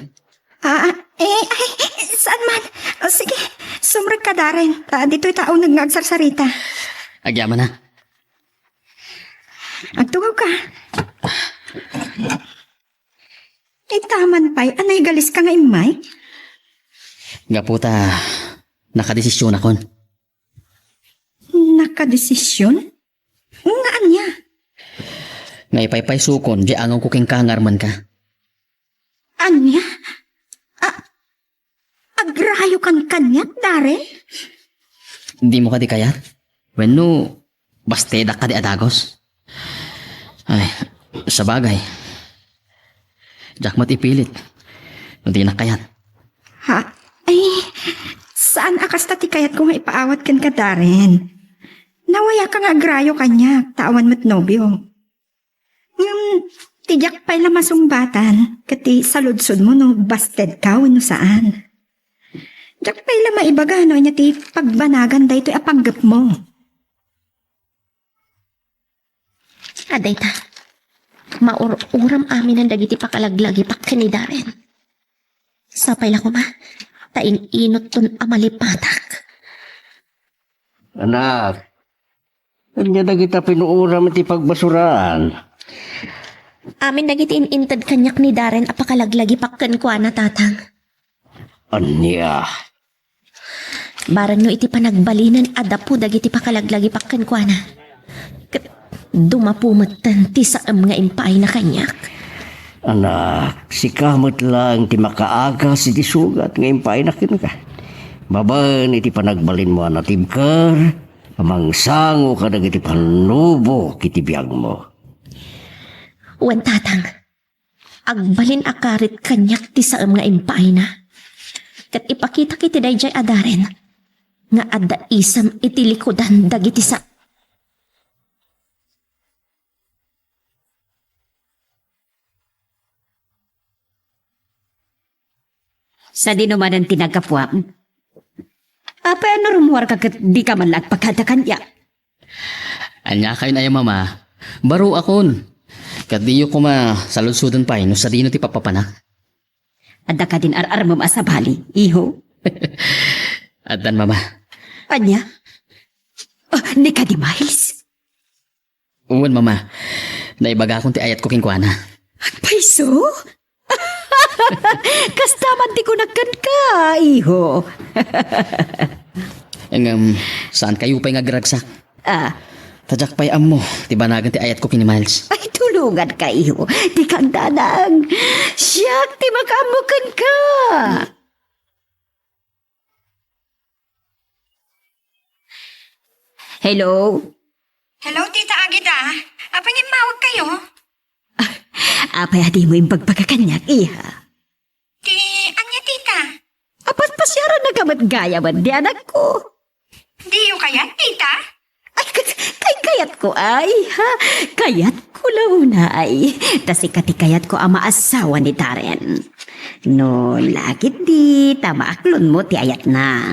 Ah, eh, ay, saan man. O, sige, sumrek ka, Darren. Ah, ditoy ta uneg nga agsarsarita. Agyamanak. Agtugawka. Ita man pay a naigaliska nga immay? Gapu ta nakadesisyonakon. Nakadesisyon? Nga ania? Nga ipaypaysokon diay angawko kenka nga armenka. Ania? A-, agrayokan kaniak, Darren? Dimo kadi kayat? Wenno, bastedak kadi a dagus? Ay, sabagay. Diak met ipilit no dinak kayat. Ha? Ay, saan a kasta ti kayatko nga ipaawat kenka, Darren. Nawayaka nga agrayo kaniak, ta awan met nobio. Ngem, ti diak pay la masungbatan, ket ti saludsodmo no bastedka wenno saan. Diak pay la maibaga no ania ti pagbanagan daytoy a panggepmo. Adda ita. maur-uram aminen dagiti pakalaglagipak ken ni Darren. Sapay la koma, ta in-inutton a malipatak. Anak, ania dagita pinuuram iti pagbasuraan? Amin dagiti in-inted kaniak ni Darren a pakalaglagipak kenkuana, Tatang. Ania? Bareng no iti panagbalinen a dapu dagiti pakalaglagipak kenkuana. Ket dumapu metten ti saem nga impaayna kaniak. Anak, sika met laeng ti makaagas iti sugat nga impaayna kenka. Babaen iti panagbalinmo a natibker, a mangsango kadagiti pannubok iti biagmo. Wen, Tatang, agbalin a karit kaniak ti saem nga impaayna. Ket ipakitak iti daydiay a Darren nga adda isem iti likudan dagiti sa- Sadino manen ti naggapuam? Apay a no rummuarka ket dika man la agpakada kaniak? Ania kayon aya, Mama? Baruakon. Ket diyo koma saludsoden pay no sadino ti papapanak. Adda kadin ar-armem a sabali, iho? Addan, Mama. Ania? Ah, ni kadi Miles? Wen, Mama. Naibagakon ti ayatko kenkuana. Agpayso? Kasta man ti kunak kenka, iho. Ngem, saan kayo pay nga agragsak? Ah. Ta diak pay ammo ti banagen ti ayatko ken ni Miles. Ay, tulonganka, iho. Dika agdanag. Siak ti makaammo kenka. Hello? Hello, Tita Agida. Apay nga immawag kayo? Apay a dimo imbagbaga kaniak, iha? Ti ania, Tita? Apaspasiarannak met gayamen ti anakko. Diyo kayat, Tita? Ay, kay, kay kayatko, ay, ha? Kayatko la unay. Ta sika ti kayatko a maasawa ni Darren. No, lakit di, ta maaklonmo ti ayatna.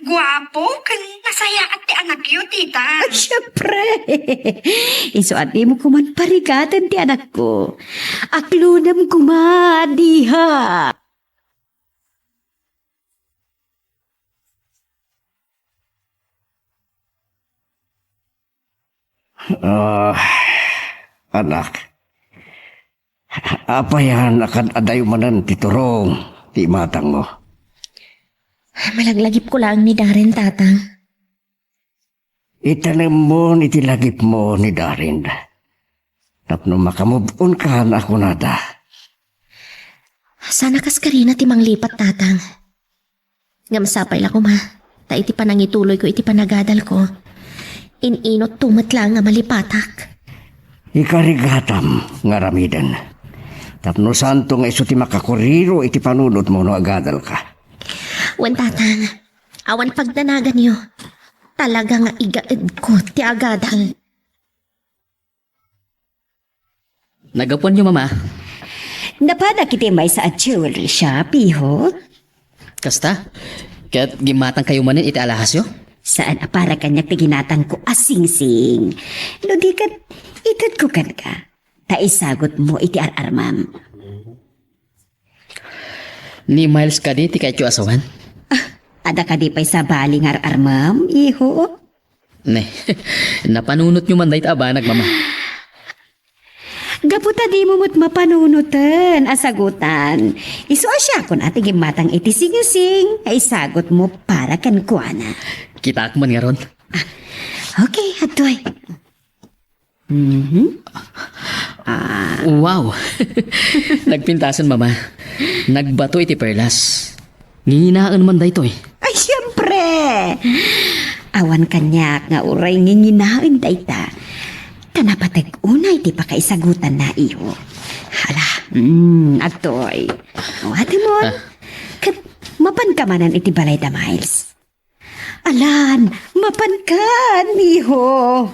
Guapo ken nasayaat ti anakyo, Tita. Ay, siempre. Isu a dimo koman parigaten ti anakko. Aklonem koma, diha. Ah, anak. Apay a kad-adayo manen ti turong ti imatangmo? Malaglagipko laeng ni Darren, Tatang. Itanemmo iti lagipmo ni Darren tapno makamove-onka a kunada. Saan a kas karina ti manglipat, Tatang. Ngem sapay la koma, ta iti panangituloyko iti panagadalko, in-inutto met laeng a malipatak. Ikarigatam nga aramiden. Tapno saanto nga isu ti makakuriro iti panunotmo no agadalka. Wen, Tatang, awan pagdanaganyo. Talaga nga igaedko ti agadal. Naggapuanyo, Mama? Napanak iti maysa a jewelry shop, iho. Kasta? Ket gimmatangkayo manen iti alahasyo? Saan a para kaniak ti ginatangko a singsing. No di ket, itedko kenka. Ta isagutmo iti ar-armam. Ni Miles kadi ti kayatyo a sawen? Ah, adda kadi pay sabali nga ar-armam, iho? Ne, napanunotyo man dayta a banag, Mama. Gapu ta dimo met mapanunoten a sagutan. Isu a siakon a ti gimmatang iti singsing nga isagutmo para kenkuana. Kitaak man ngarud. Ah, okay, adtoy. Mhm. Ah. Wow! Nagpintasen, Mama. Nagbato iti perlas. Nginginaen man daytoy. Ay, siempre! Awan kaniak nga uray nginginaen dayta. Ta napateg unay ti pakaisagutanna, iho. Hala, mm, agtoy. Awatemon. Ah. Ket mapanka manen iti balay da Miles. Alan, mapankan, iho.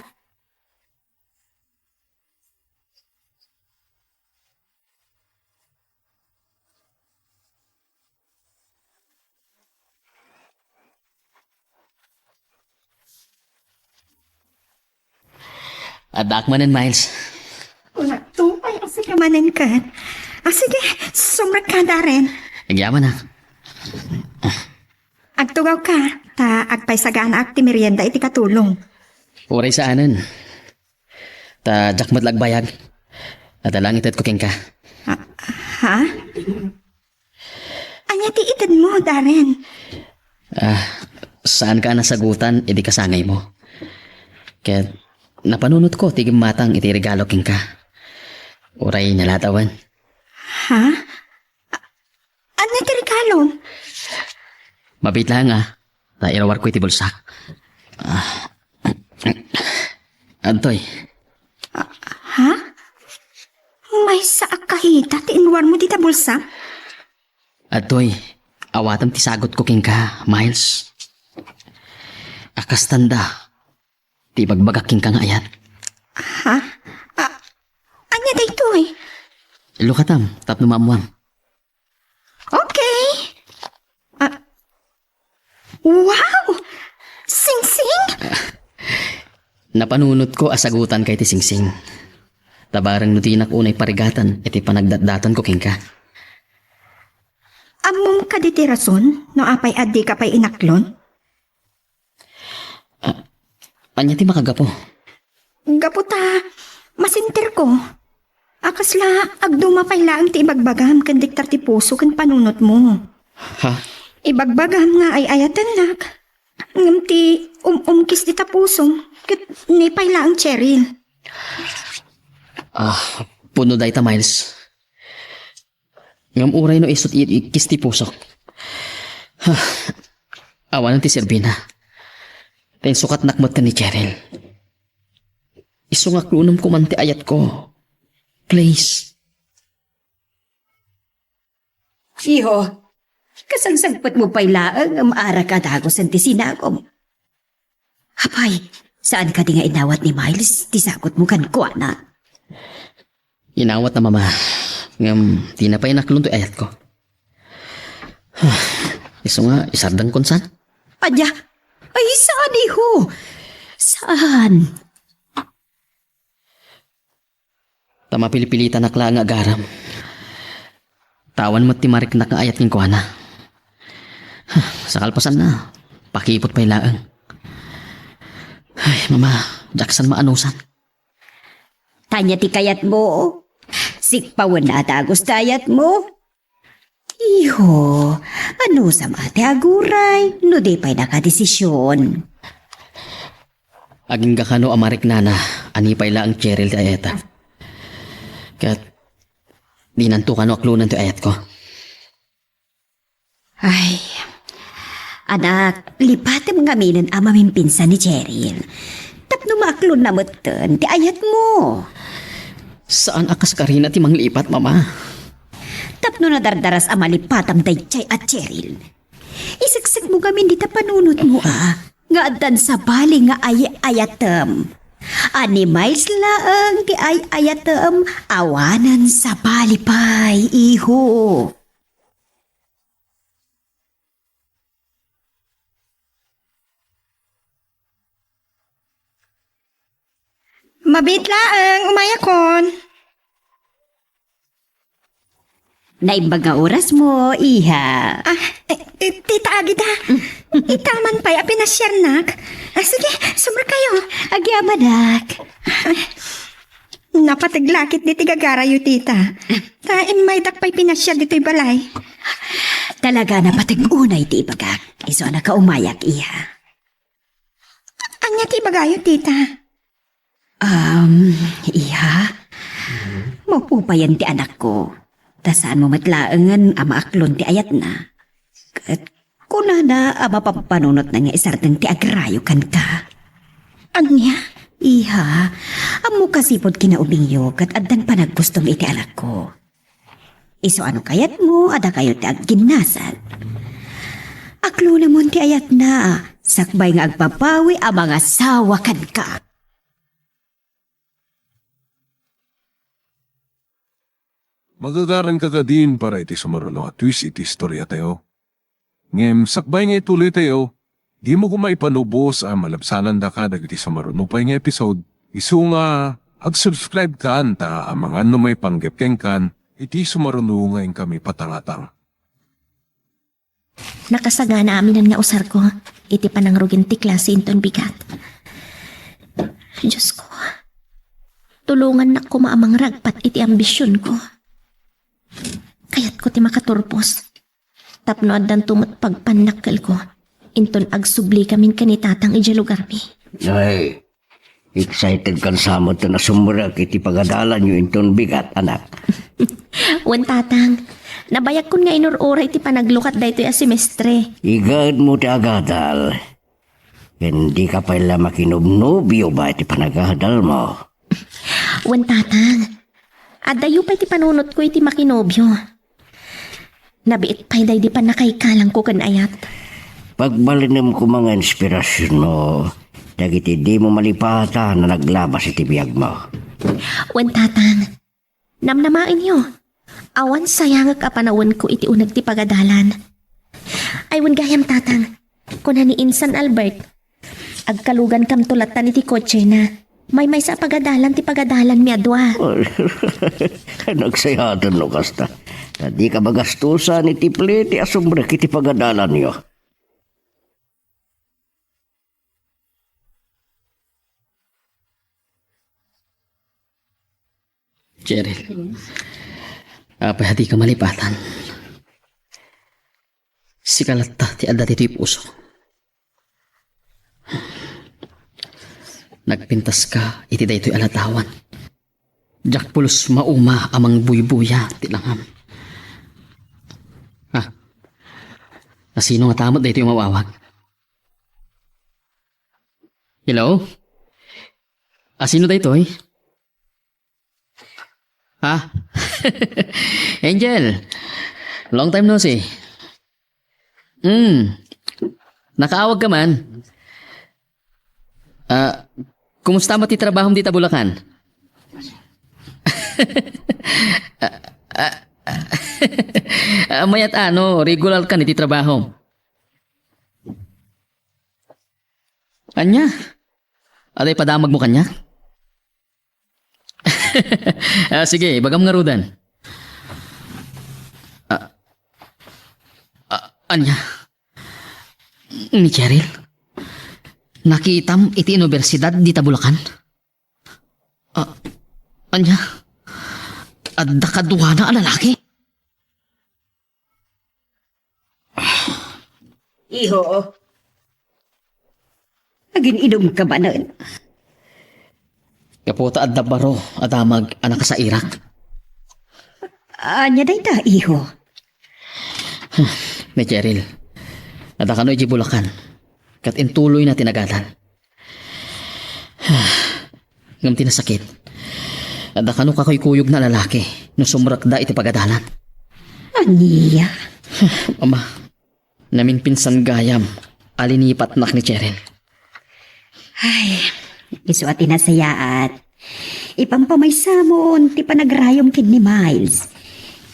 Addaak manen, Miles. Unakto, Manen ket. Ah, sige, sumrekka, Darren. Agyamanak. Agtugawka, ta agpaysaganaak ti merienda iti katulong. Uray saanen. Ta diak met la agbayag. Adda lang itedko kenka. Ah, ha? Ania ti itedmo, Darren? Ah, saanka a nasagutan idi kasangaymo. Ket napanunotko ti gimmatang iti regalo kenka. Uray nalatawen. Ha? A-, ania ti regalom? Mabiit laeng a, ta irawarko iti bulsak. Ah. Adtoy. Ah, ha? Maysa a kahita ti inwarmo dita bulsak? Adtoy, awatem ti sagutko kenka, Miles. A kastanda ti ibagbagak kenka nga ayat. Ha? A-, ania daytoy? Lukatam, tapno maammuam. Okay. Ah, wow! Singsing? Napanunotko a sagutanka iti singsing. Ta bareng no dinak unay parigatan iti panagdatdatonko kenka. Ammom kadi ti rason no apay a dika pay inaklon? Ah, ania ti makagapu? Gapu ta masenterko a kasla agduma pay laeng ti ibagbagam ken diktar ti puso ken panunotmo. Ha? Ibagbagam nga ay-ayatennak, ngem ti um-umkis dita pusom ket ni pay laeng Cheryl. Ah, pudno dayta, Miles. Ngem uray no isut' it ikkis ti pusok. Awanen ti serbina. Ta insukatnak met ken ni Cheryl. Isu nga aklonem koma ti ayatko. Please. Iho, kasangsagpetmo pay laeng ngem araka dagusen ti sinagom. Apay, saan kadi nga inawat ni Miles ti sagutmo kenkuana? Inawatna, Mama. Ngem dina pay inaklon toy ayatko. Isu nga, isardengkon san? Ania? Ay, saan, iho? Saan? Ta mapilipilitanak laeng nga agaram. Ta awan met ti mariknak nga ayat kenkuana. Sa kalpasanna, pakipot pay laeng. Ay, Mama, diak san maanusan. Ania ti kayatmo? Sikpawen a dagus ti ayatmo? Iho, anusam a ti aguray no di pay nakadesision? Agingga kano a mariknana a ni pay laeng Cheryl ti ayata. Ket dinanto kano aklonen ti ayatko. Ay, anak, lipatem ngaminen a mamimpinsan ni Cheryl. Tapno maaklonna metten ti ayatmo. Saan a kaskarina ti manglipat, Mama. Tapno nadardaras a malipatam daydiay a Cheryl. Iseksekmo ngamin dita panunotmo a, nga addan sabali nga ay-ayatem. A ni Miles laeng ti ay-ayatem, awanen sabali pay, iho. Mabiit laeng, umayakon. Naimbag nga orasmo, iha. Ah, eh, eh, Tita Agida. Itaman pay a pinasiarnak. Ah, sige, sumrekayo. Agyamanak. Napateg lakit diti gagarayo, tita. Ta immaydak pay pinasiar ditoy balay. Talaga, napateg unay ti ibagak. Isu a nakaumayak, iha. Ania ti ibagayo, tita? Um, iha, maupupayan ti anakko. Ta saanmo met laengen a maaklon ti ayatna. Ket kunana a mapampanunotna nga isardeng ti agrayo kenka. Ania? Iha, ammok a sipud kinaubingyo ket addan panagkustom iti anakko. Isu a no kayatmo a dakayo ti agginnasat, aklonemon ti ayatna, sakbay nga agbabawi a mangasawa kenka. Magagaranka kadin para iti sumaruno a twist iti istoriatayo. Ngem sakbay nga ituloytayo, dimo koma ipanubos a malabsanandaka dagiti sumaruno pay nga episode, isu nga Ag-subscribe kan ta amangan no maipanggep kenkan iti sumaruno nga inkami patangatang. Nakasagana aminen nga usarko iti panangrugin ti klase inton bigat. Diosko, tulongannak koma a mangragpat iti ambisionko. Kayatko ti makaturpos. Tapno addanto met pagpannakkelko, inton agsubli kamin ken ni Tatang idiay lugarmi. Ay, excited kan sa met a sumrek iti pagadalanyo inton bigat, anak. Wen, Tatang, nabayagkon nga inur-uray ti panaglukat daytoy a semestre. Igaedmo ti agadal. Ken dika pay la makinobnobio ba iti panagadalmo? Wen, Tatang, adayo pay ti panunotko iti makinobio. Nabiit pay daydi pannakaikalangko ken ayat. Pagbalinem koma nga inspirasionmo dagiti dimo malipatan a naglabas iti biagmo. Wen, Tatang, namnamaenyo, awan sayangek a panawenko iti uneg ti pagadalan. Ay, wen gayam, Tatang, kuna ni Insan Albert, agkalugankamto lattan iti kotsena. Maymaysa a pagadalan ti pagadalanmi a dua. Nagsayaten no kasta. Ta dika magastusan iti plete a sumrek iti pagadalanyo. Cheryl, apay a dika malipatan? Sika latta ti adda ditoy puso. Nagpintaska iti daytoy a ladawan. Diak pulos mauma a mangbuybuya ti langam. Ah, asino ngata met daytoy umawawag? Hello? Asino daytoy? Ha? Angel, long time no see. Hmm. Nakaawag ka man? Ah, kumusta met ti trabahom dita Bulacan? Ah, ah, ah. Ah, mayat ano, regular kan iti trabahom? Ania? Aday padamagmo kaniak? Ah, sige, ibagam ngaruden. Ah, ah, ania? Ni Cheryl? Nakitam iti universidad dita Bulacan? Ah, ania? Adda kaduana a lalaki? Iho, agin-inumka manen. Gapu ta adda baro a damag a nakasairak. Ania dayta, iho? Ni Cheryl, adda kano iti Bulacan, ket intuloyna ti nagadal. Ngem ti nasakit, adda kano kakuykuyogna a lalaki no sumrekda iti pagadalan. Ania? Ama, naminpinsan gayam a linipatnak ni Cheryl. Ay, isu a ti nasayaat. Ipampamaysamon ti panagrayom ken ni Miles.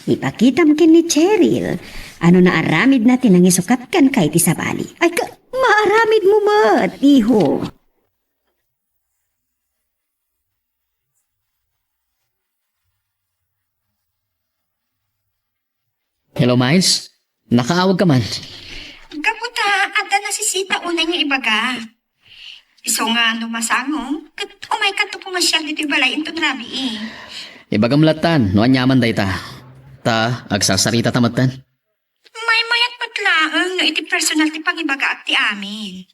Ipakitam ken ni Cheryl a no naaramidna ti nangisukat kenka iti sabali. Ay, ka, maaramidmo met, iho. Hello, Miles? Nakaawag ka man? Gapu ta, adda nasisita unay nga ibaga. Isu nga no masangom, ket umaykanto pumasyal ditoy balay inton rabii. Ibagam lattan, no aniaman dayta. Ta, agsasarita ta metten. Maymayat met laeng no iti personal ti pangibagaak ti amin.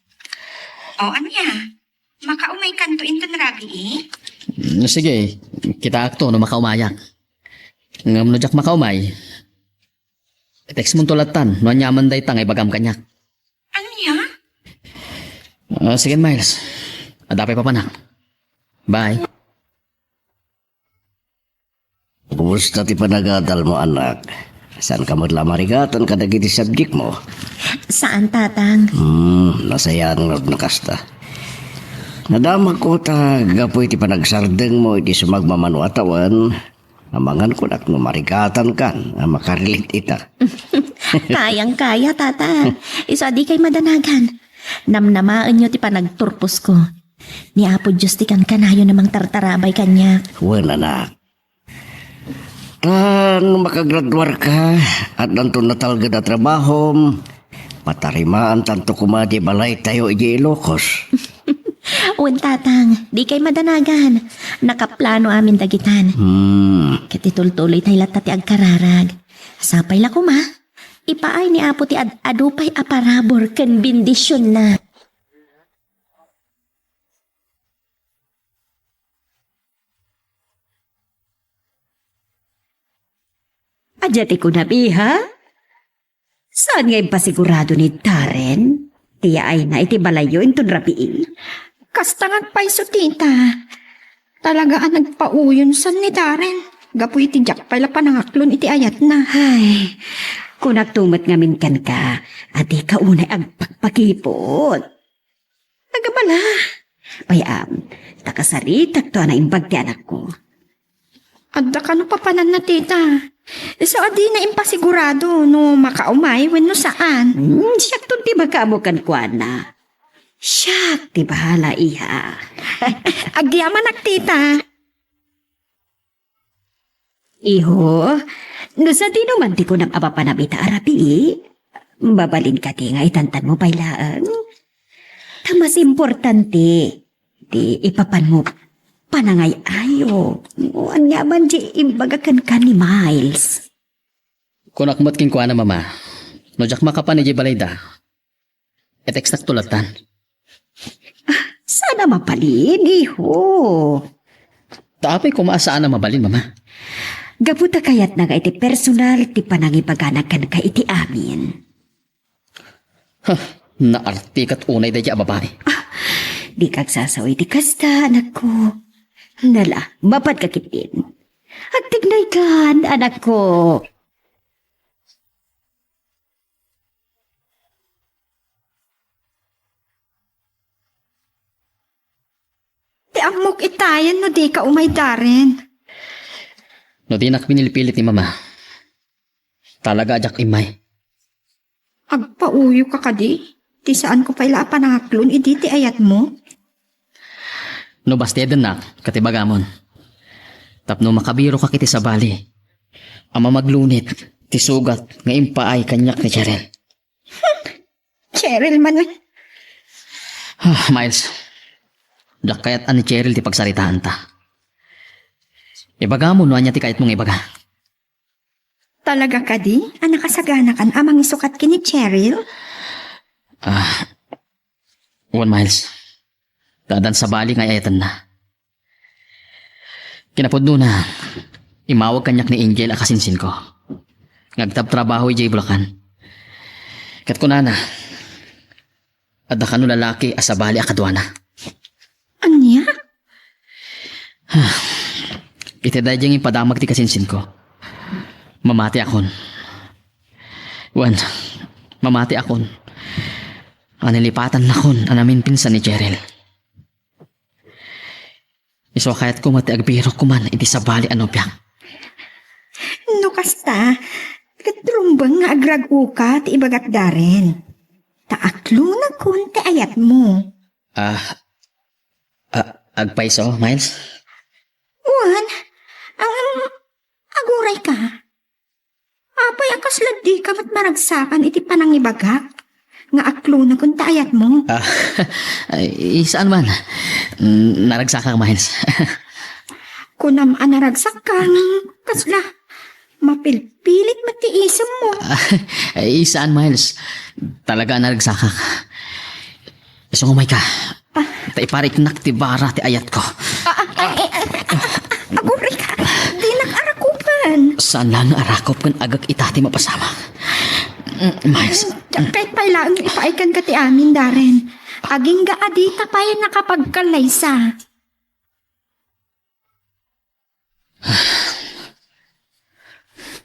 O, ania? Makaumaykanto inton rabii? Mm, sige, kitaakto no makaumayak. Ngem no diak makaumay, text monto lattan no aniaman dayta nga ibagam kaniak. Ania? Ah, sige, Miles. Adda pay papanak. Bye. Kumusta ti panagadalmo, anak? Saanka met la a marigatan kadagiti subjectmo? Saan, Tatang. Hmm, nasayaat no kasta. Nadamagko ta gapu iti panagsardengmo iti sumagmamano a tawen, amangan kunak no marigatankan a makarelate ita. Kayang-kaya, Tata. Isu a dikay madanagan. Namnamaenyo ti panagturposko. Ni Apo Dios ti kankanayon a mangtartarabay kaniak. Wen, anak. Ta no makagraduarka, addanto natalged a trabahom. Patarimaantanto koma di balaytayo idiay Ilocos. Wen, Tatang, dikay madanagan. Nakaplano amin dagitan. Hmm. Ket itultuloytay latta ti agkararag. Sapay la koma, ipaay ni Apo ti ad-adu pay a parabur ken bendisionna. Ania ti kunam, iha? Saan nga impasigurado ni Darren ti yaayna iti balayyo inton rabii? Kasta nga agpayso, tita. Talaga a nagpauyonsan ni Darren gapu iti diak pay la panangaklon iti ayatna. Ay, kunakto met ngamin kenka a dika unay agpakpakipot. Nagabala. Pay-am, ta kasaritakto a naimbag ti anakko. Adda kano papananna, tita. Isu a dina impasigurado no makaumay wenno saan. Hmm, siakton ti makaammo kenkuana. Siak ti bahala, iha. Agyamanak, tita. Iho, no sadino man ti kunam a mapanam ita a rabii, mabalin kadi nga itantanmo pay laeng? Ta mas importante ti ipapanmo panangay-ayo. Ania man ti imbaga kenka ni Miles? Kunak met kenkuana, Mama, no diak makapan idiay balayda, i-textakto lattan. Ah, saan a mabalin, iho? Ta apay koma a saan a mabalin, Mama? Gapu ta kayatna nga iti personal ti panangibagana kenka iti amin. Ha, naartikat unay daydi a babai. Ah, dika agsasaw iti kasta, anakko. Nala, mapadka ketdin. Agtignaykan, anakko. Ti ammok itayen no dika umay, Darren. No dinak pinilpilit ni Mama, talaga a diak immay. Agpauyoka kadi? Ti saanko pay la a panangaklon idi ti ayatmo? No bastedennak, ket ibagamon. Tapno makabirokak iti sabali a mamaglunit ti sugat nga impaay kaniak ni Cheryl. Cheryl man. Ah, Miles, diak kayat a ni Cheryl ti pagsaritaanta. Ibagamon no ania ti kayatmo nga ibaga. Talaga kadi a nakasaganakan a mangisukat ken ni Cheryl? Ah, wen, Miles. Ta addan sabali nga ay-ayatenna. Kinapudnona, immawag kaniak ni Angel a kasinsinko nga agtabtrabaho idiay Bulacan. Ket kunana, adda kano lalaki a sabali a kaduana. Ania? Iti daydiay nga impadamag ti kasinsinko, mamatiakon. Wen, mamatiakon a nalipatannakon a naminpinsan ni Cheryl. Isu a kayatko met ti agbirokko man iti sabali a nobiak. No kasta, ket rumbeng nga agrag-oka ti ibagak, Darren. Ta aklonakon ti ayatmo. Ah, ah, agpayso, Miles? Wen, ang, aguray ka. Apay a kasla dika met maragsakan iti panangibagak nga aklonakon ti ayatmo? Ah, ay, saan man. Mm, naragsakak, Miles. Kunam a naragsakka, kasla mapilpilit met ti isemmo. Ay, saan, Miles. Talaga a naragsakak. Isu nga umayka. Ah. Ta ipariknak ti bara ti ayatko. Ah, ah, ay, ay, ay, ah, ah, aguray ka. Dinak arakupan. Saan lang nga arakop ken agek ita ti mapasamak. Mm, Miles. Diak kayat pay laeng ipaay kenka ti amin, Darren. Agingga a dita pay nakapagkallaysa.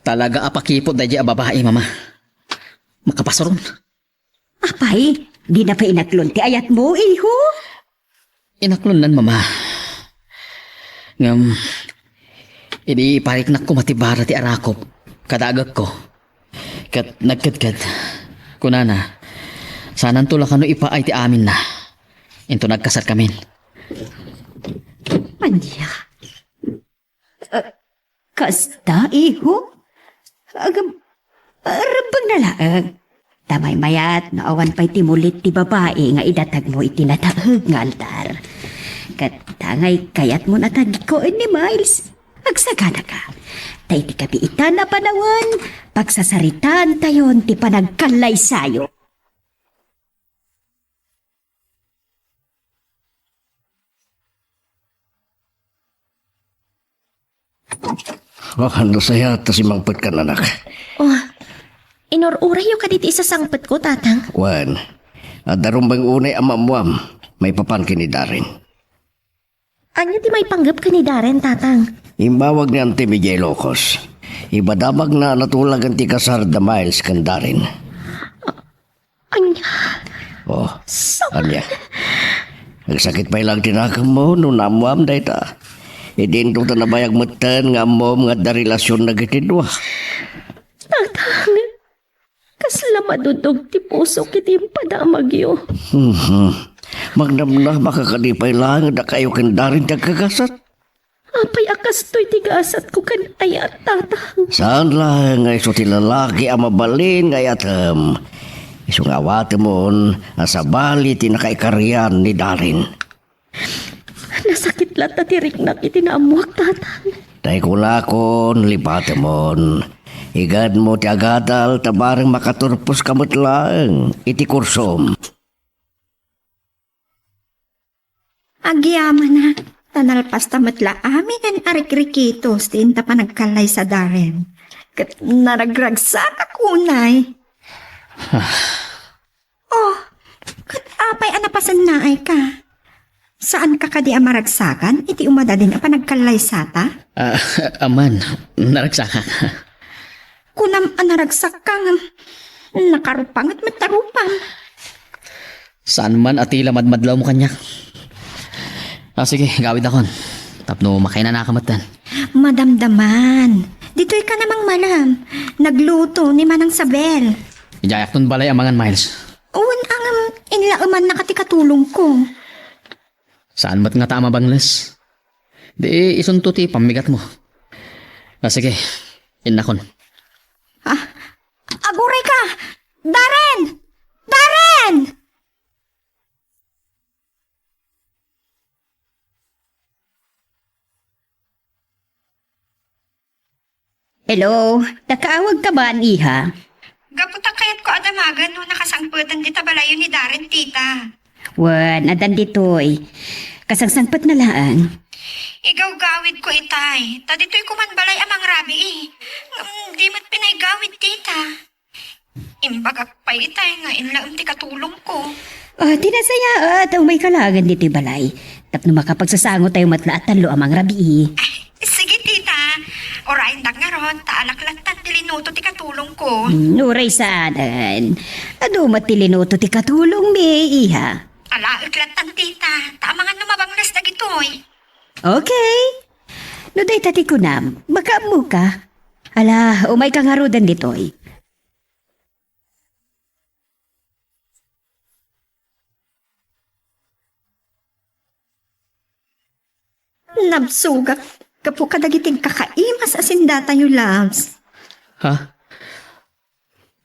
Talaga a pakipot daydiay a babai, Mama. Makapasuron. Apay, dina pay inaklon ti ayatmo, iho? Inaklonnan, Mama. Ngem, idi ipariknak koma ti bara ti arakop kada agekko, ket nagkedked, kunana, saananto la kano ipaay ti aminna. Inton nagkasarkamin, Ania? Ah, kasta, iho? Agam, ah, rabbeng na laeng. Ta maymayat no awan pay ti mulit ti babai nga idatagmo iti nataeg nga altar. Ket ta ngay kayatmo a tagikuan ni Miles, agsaganaka. Ta iti kabiitan a panawen, pagsasaritaantayon ti panagkallaysayo. Oh, no sayat ta simangpetkan, anak. Oh, inur-urayyo kadi ti isasangpetko, Tatang? Wen, adda rumbeng unay a maammuam maipapan ken ni Darren. Ania ti maipanggep ken ni Darren, Tatang? Imbawag ni Auntie idiay Ilocos. Ibadabagna a natulagan ti kasar da Miles ken Darren. Ania? Oh, ania? Nagsakit pay laeng ti nakemmo no naammuam dayta. Idinto ta nabayag metten nga ammom nga adda relasion dagiti dua. Tatang, kasla madudog ti pusok iti impadamagyo. Mhm. Magnamnamaka kadi pay laeng a dakayo ken Darren ti agkagasat? Apay a kastoy ti gasatko ken ayat, Tatang? Saan laeng nga isu ti lalaki a mabalin nga ayatem. Isu nga awatemon a sabali ti nakaikarian ni Darren. Nasakit latta ti riknak iti naammuak, Tatang. Tay kunakon, lipatemon. Igadmo ti agadal ta bareng makaturposka met laeng iti kursom. Agyamanak, ta nalpasta met la amin a rikrikitos ti inta panagkallaysa, Darren. Ket naragragsakak unay. Oh, ket apay a napasennaayka? Saanka kadi a maragsakan iti umadalin a panagkallaysata? Ah, aman, naragsakak. Kunam a naragsak ka ngem nakarupanget met ta rupam. Saan man a ti la madmadlawmo kaniak. Ah, sige, gawidakon. Tapno makainanaka metten. Madamdaman. Ditoy ka namang malam. Nagluto ni Manang Sabel. Idiayakton balay amangan, Miles. Wen, ngem inlaemannaka ti katulongko. Saan met ngata a mabangles? Di isunto ti pammigatmo. Ah, sige, innakon. Ah, aguray ka! Darren! Darren! Hello, nakaawagka man, iha? Gapu ta kayatko a damagen no nakasangpeten dita balayo ni Darren, tita. Wen, addan ditoy. Kasangsangpetna laeng. Igawgawidko itay, ta ditoy koman balay a mangrabii. Ngem di met pinaigawid, tita. Imbagak pay itay nga inlaem ti katulongko. Ah, ti nasayaat, umayka laengen ditoy balay. Tapno makapagsasangotayo met la a tallo a mangrabii. Sige, tita. Urayendak ngarud, ta alaek lattan ti linuto ti katulongko. Hmm, uray saanen. Adu met ti linuto ti katulongmi, iha. Alaek lattan, tita. Ta amangan no mabangles dagitoy. Okay. No dayta ti kunam, makaammoka. Ala, umayka ngaruden ditoy. Nabsogak gapu kadagiti kakaimas a sindatayo, loves. Ha?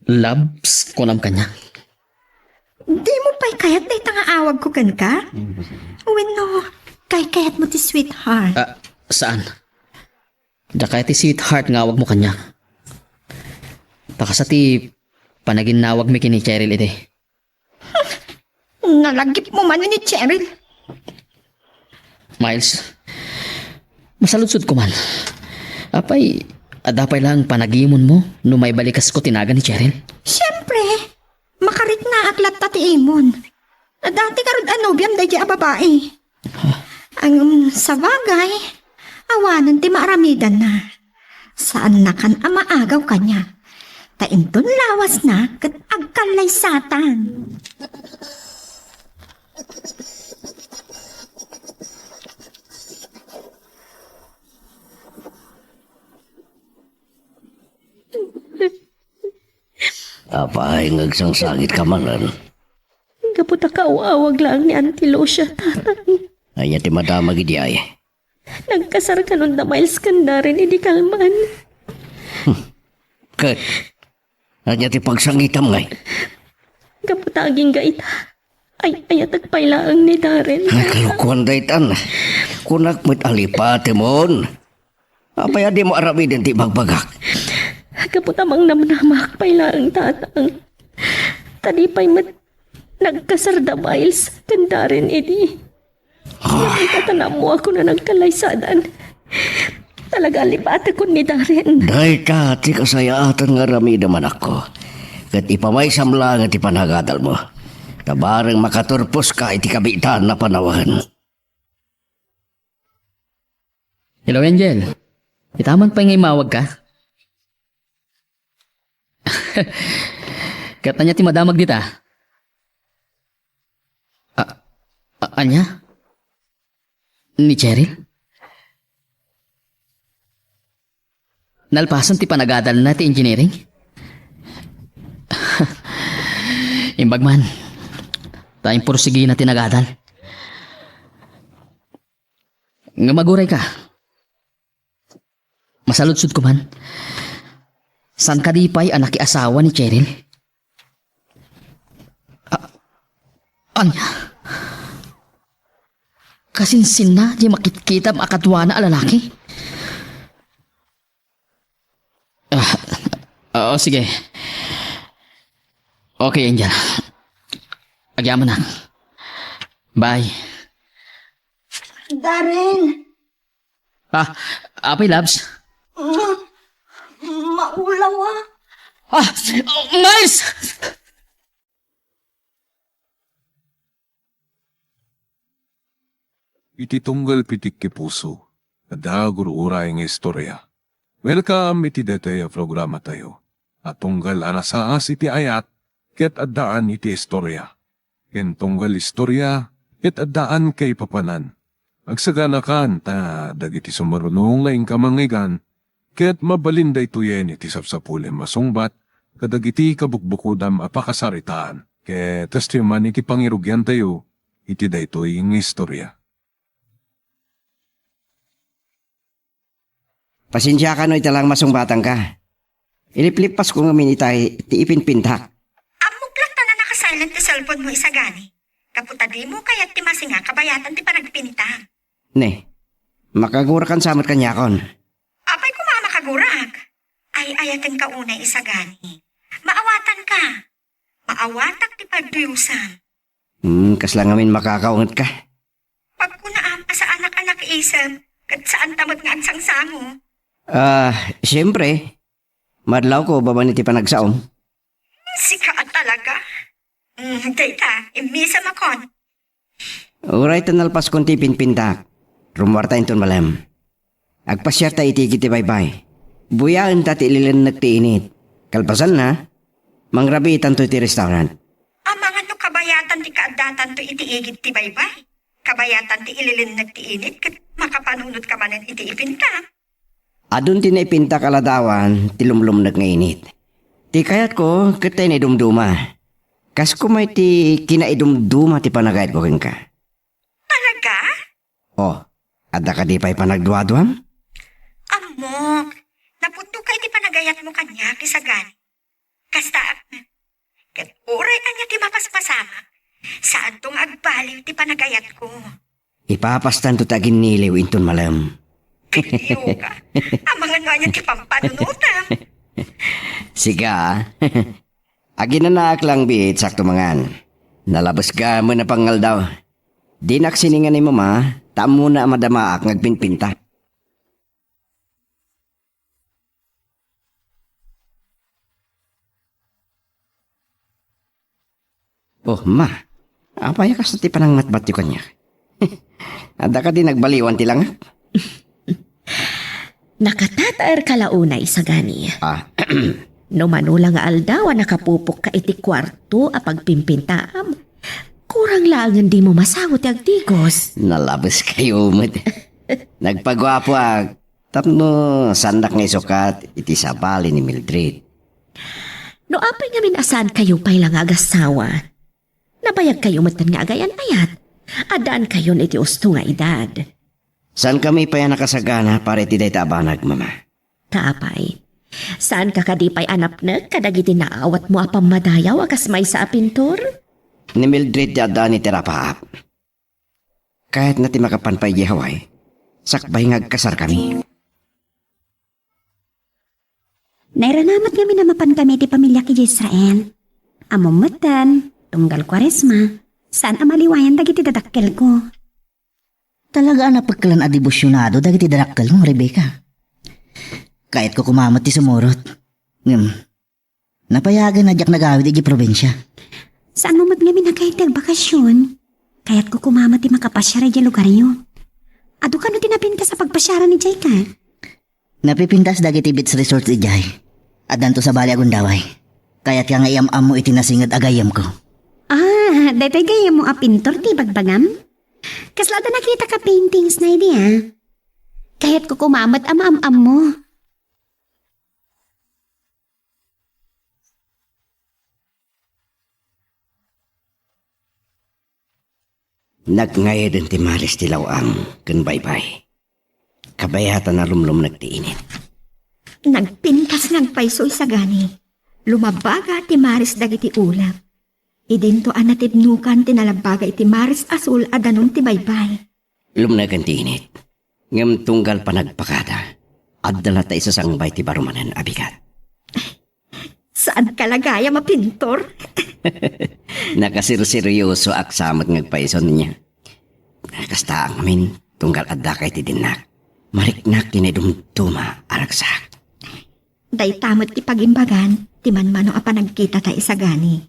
Loves, kunam kaniak. Dimo pay kayat dayta nga awagko kenka? Wenno, kaykayatmo ti sweetheart? Ah, saan? Daka ti sweetheart nga awagmo kaniak. Ta kasta ti panaginnawagmi ken ni Cheryl idi. Nalagipmo man ni Cheryl. Miles, masaludsodko man. Apay, adda pay laeng panagimonmo no maibalikasko ti nagan ni Cheryl? Siempre, makariknaak latta ti imon. Dati ngarud a nobiam daydiay a babai. Ang sabagay, awanen ti maaramidanna. Saannakan a maagaw kaniak. Ta inton lawasna ket agkallaysatan. Apay nga agsangsangitka manen? Gapu ta kaaw-awag laeng ni Auntie Lucia, Tatang. Ania ti madamag idiay? Nagkasar kanon da Miles ken Darren idi kalman. Ket ania ti pagsangitam ngay? Gapu ta agingga ita, ay-ayatek pay laeng ni Darren. Ay, kalokoan daytan. Kunak met a lipatemon. Apay a dimo aramiden ti ibagbagak? Gapu ta mangnamnamak pay laeng, Tatang. Ta di pay met nagkasar da Miles ken Darren idi. Ngem ita ta naammoakon a nagkalaysadan. Talaga a lipatekon ni Darren. Dayta ti kasayaatan nga aramidem, anakko. Ket ipamaysam laeng ti panagadalmo. Ta bareng makaturposka iti kabiitan a panawen. Hello, Angel. Ita man pay nga immawagka? Ket ania ti madamag dita? A-, a-, ania? Ni Cheryl? Nalpasen ti panagadalna ti engineering? Imbag man, ta impursigina ti nagadal. Ngem agurayka. Masaludsodko man. Saan kadi pay a nakiasawa ni Cheryl? A-, ania? Kasinsinna ti makitkitam a kaduana a lalaki? Ah, oo, sige. Okay, Angel. Agyamanak. Bye. Darren! Ah, apay, Labs? Ma-, maulaw, ah. Ah, Miles! Iti tunggal pitik ti puso, adda gur-uray nga istorya. Welcome iti daytoy a programatayo a tunggal a nasaas iti ayat ket addaan iti istorya. Ken tunggal istorya ket addaan kaipapanan. Agsaganakan ta dagiti sumaruno nga inka mangngegana ket mabalin daytoyen iti sapsapulem a sungbat kadagiti kabukbukodam a pakasaritaan. Ket kastoy man iti pangirugiantayo iti daytoy nga istorya. Pasensiaka no ita la nga masungbatanka. Iliplippasko ngamin itay ti ipinpintak. Ammok latta a naka-silent ti cellphone mo, Isagani. Gapu ta dimo kayat ti masinga kabayatan ti panagpinta. Ne, makagurakan sa met kaniakon. Apay koma a makagurak? Ay-ayatenka unay, Isagani. Maawatanka. Maawatak ti pagduyusam. Hmm, kasla ngamin makakaungetka? Pagkunaam a saanak a nakiisem, ket saanta met nga agsangsango. Ah, siyempre. Madlawko babaen iti panagsaom. Hmm, sika a talaga. Hmm, dayta, immisamakon. Uray ta nalpaskon ti ipinpintak, rummuarta inton malem. Agpasiarta iti igid ti baybay. Buyaenta ti ililennek ti init. Kalpasanna, mangrabiitanto iti restaurant. Amangan no kabayatan ti kaaddatanto iti igid ti baybay. Kabayatan ti ililennek ti init ket makapanunotka manen iti ipinta. Adun ti naipintak a ladawan ti lumlumnek nga init. Ti kayatko ket ta inaidumduma. Kas koma iti kinaidumduma ti panagayatko kenka. Talaga? Oh, adda kadi pay panagduaduam? Ammok, napudno ka iti panagayatmo kaniak, Isagani. Kasta, ket uray ania ti mapaspasamak, saanto nga agbaliw ti panagayatko. Ipapastanto ti aginniliw inton malem. Ket iyo ka, amangan no ania ti pampanunotam. Sika, ah. Aginanaak lang biit, sakto mangan. Nalabes ka met a pangaldaw. Dinak sininga ni Mama, ta ammona a madamaak nga agpinpinta. Oh, Ma, apay a kasta ti panangmatmatyo kaniak? Adda kadi nagbaliwan ti langak? Nakatataerka la unay, Isagani. Ah. No mano la nga aldaw a nakapupokka iti kuarto a pagpimpintaam, kurang laengen dimo masaw ti agtigos. Nalabes kayo met. Nagpaguapoak tapno saannak nga isukat iti sabali ni Mildred. No apay ngamin a saan kayo pay la nga agassawa, nabayag kayo metten nga agayan-ayat. Addaankayon iti usto nga edad. Saankami pay a nakasagana para iti dayta a banag, Mama. Ta apay, saanka kadi pay a napnek kadagiti naawatmo a pammadayaw a kas maysa a pintor? Ni Mildred ti addaan iti rapaap. Kayatna ti makapan pay idiay Hawaii, sakbay nga agkasarkami. Nairanamat ngamin a mapankami iti pamiliak idiay Israel. Ammom metten, tunggal Kuaresma, saan a maliwayan dagiti dadakkelko. Talaga a napekkelan a debosionado dagiti dadakkelmo, Rebecca. Kayatko koma met ti sumurot. Ngem, napayagen a diak nagawid idiay probinsia. Saanmo met ngamin a kayat ti agbakasyon? Kayatko koma met ti makapasiar idiay lugaryo. Adu kano ti napintas a pagpasiaran idiay ka? Napipintas dagiti beach resort idiay. Addanto sabali a gundaway. Kayatka nga iam-ammo iti nasinged a gayyemko. Ah, daytoy gayyemmo a pintor ti ibagbagam? Kasla adda nakitaka paintings na idi, ah. Kayatko koma met a maam-ammo. Nagngaeden ti Maris ti law-am ken baybay. Kabayatan a lumlumnek ti init. Nagpintas nga agpayso isagani. Lumabaga ti Maris dagiti ulep. Idinto a natibnokan ti nalabaga iti Maris a sul a danum ti baybay. Lumneken ti init. Ngem tunggal panagpakada, adda latta isasangbay ti barumanen a bigat. Saanka la gayam a pintor? Nakasirseryosoak sa met nga agpayson niya. Kasta ngamin, tunggal addaka iti dinnak. Mariknak ti naidumduma a ragsak. Dayta met ti pagimbagan ti manmano a panagkitata isagani.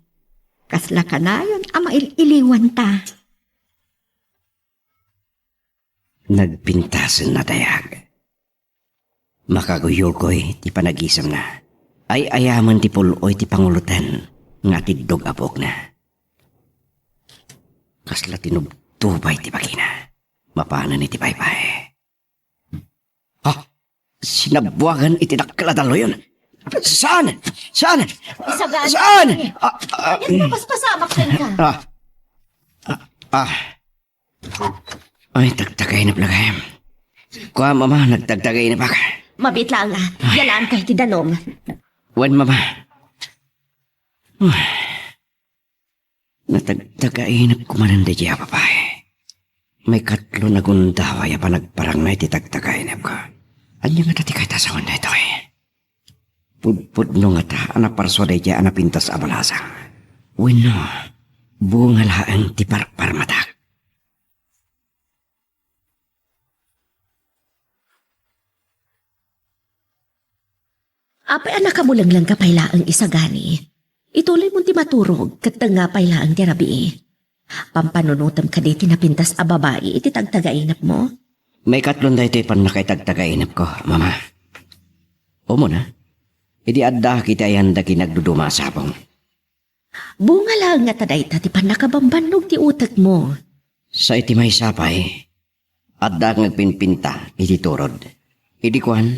Kasla kanayon a mail-iliwanta. Nagpintasen a dayag. Makaguyugoy ti panagisemna. Ay-ayamen ti pul-oy ti panguloten nga atiddog a buokna. Kasla tinubtubay ti bagina. Mapanen iti baybay. Ha? Sinabuagan iti dakkel a dalloyon. Saan? Saan? Isagani. Saan? Ah, ah, Yan, mapaspasamak kenka. Ah. Ah, ah. Ay, tagtagainep la gayam. Kua, Mama, nagtagtagainep ak. Mabiit laeng a. Ay. Yalaanka iti danum. Wen, Mama. Ay. Natagtagainep ko manen daydiay a babai. Maikatlo a gundaway a panagparangna iti tagtagainepko. Ania ngata ti kayat a sawen daytoy? Pudpudno ngata a naparsua daydiay a napintas a balasang? Wenno, bunga laeng ti parparmatak? Apay a nakamulenglengka pay laeng isagani? Ituloymon ti maturog ket tengnga pay laeng ti rabii. Pampanunotem kadi ti napintas a babai iti tagtagainepmo? Maikatlon daytoy pannakaitagtagainepko, Mama. Umuna, idi addaak iti ayan dagiti nagduduma a sabong. Bunga laeng ngata dayta ti pannakabambannog ti utekmo. Sa iti maysa pay, addaak nga agpinpinta iti turod. Idi kuan,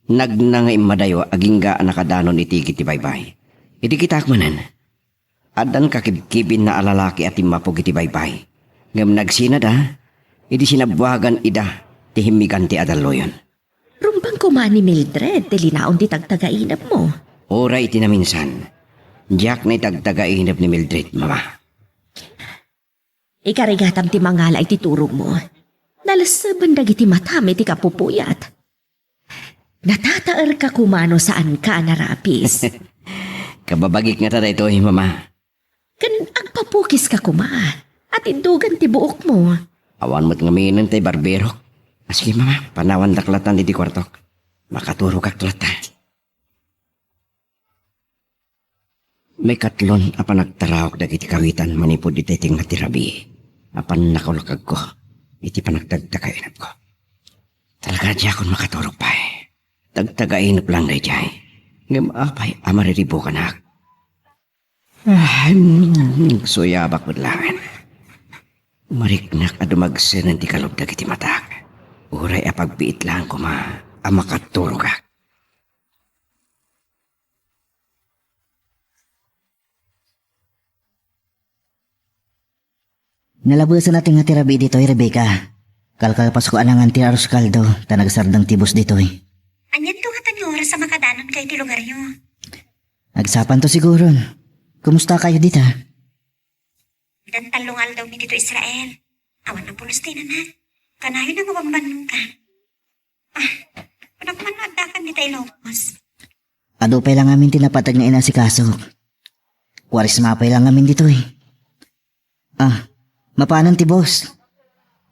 nagna nga immadayo agingga a nakadanon iti igid ti baybay. Idi kitaak manen, addan kakibkibinna a lalaki a timmapog iti baybay. Ngem nagsinada, idi sinabuagan ida ti himmigan ti adalloyon. Rumbeng koma ni Mildred ti linaon ti tagtagainepmo. Uray iti naminsan, diak naitagtagainep ni Mildred, Mama. Ikarigatam ti mangala iti turogmo. Nalesseben dagiti matam iti kapupuyat. Natataerka koma no saanka a narapis. Kababagik ngata daytoy, Mama. Ken agpapukiska koma. Atiddogan ti buokmo. Awan met ngamin tay barberok. Aski, Mama, panawandak latta iti kuartok. Makaturogak latta. Maikatlon a panagtaraok dagiti kawitan manipud iti tengnga ti rabii a pannakaulkagko iti panagtagtagainepko. Talaga diakon makaturog pay. Tagtagainep lang daydiay. Ngem apay a mariribukanak? Ah, mm, suyabak met laeng. Mariknak a dumagsenen ti kalub dagiti matak. Uray a pagbiit laeng koma a makaturogak. Nalabesanna ti nga ti rabii ditoy, Rebecca. Kalkalpasko a nangan ti arroz caldo, ta nagsardeng ti bus ditoy. Anianto ngata nga oras a makadanonkayo iti lugaryo? Agsapanto siguron. Kumustakayo dita? Addan tallo nga aldawmi ditoy Israel. Awan a pulos ti inana. Kanayon a mabanbannokan. Ah, kunak man no addakan dita Ilocos. Adu pay la ngamin ti napateg nga inasikasok. Kuaresma pay la ngamin ditoy. Ah, mapanen ti bus.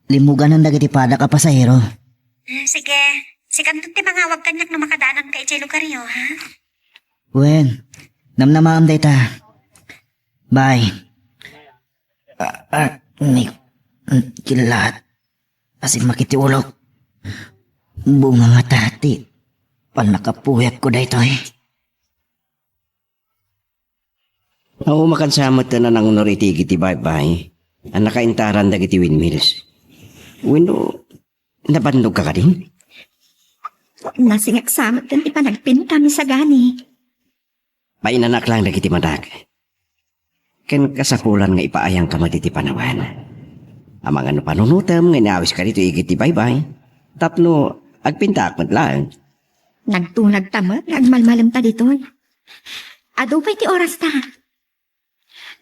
Limmuganan dagiti padak a pasahero. Ah, sige. Sikanto ti mangawag kaniak no makadanonka idiay lugaryo, ha? Wen, namnamaem dayta. Bye. Ah, ah, ni, kilat. Asin makitiulok. Bunga nga tati. Pannakapuyat ko daytoy. Aw, makansa met a nangunor iti igid ti baybay a nakaintaran dagiti windmills. Wenno, nabannogka kadin? Nasingak sa met ti panagpintam, Sagani. Painanak lang dagiti madak. Ken kasapulan nga ipaayangka met iti panawen. Amangan no panunotem nga inawiska ditoy igid ti baybay, tapno agpintaak met laeng. Nagtunagta met nga agmalmalemta ditoy. Adu pay ti orasta.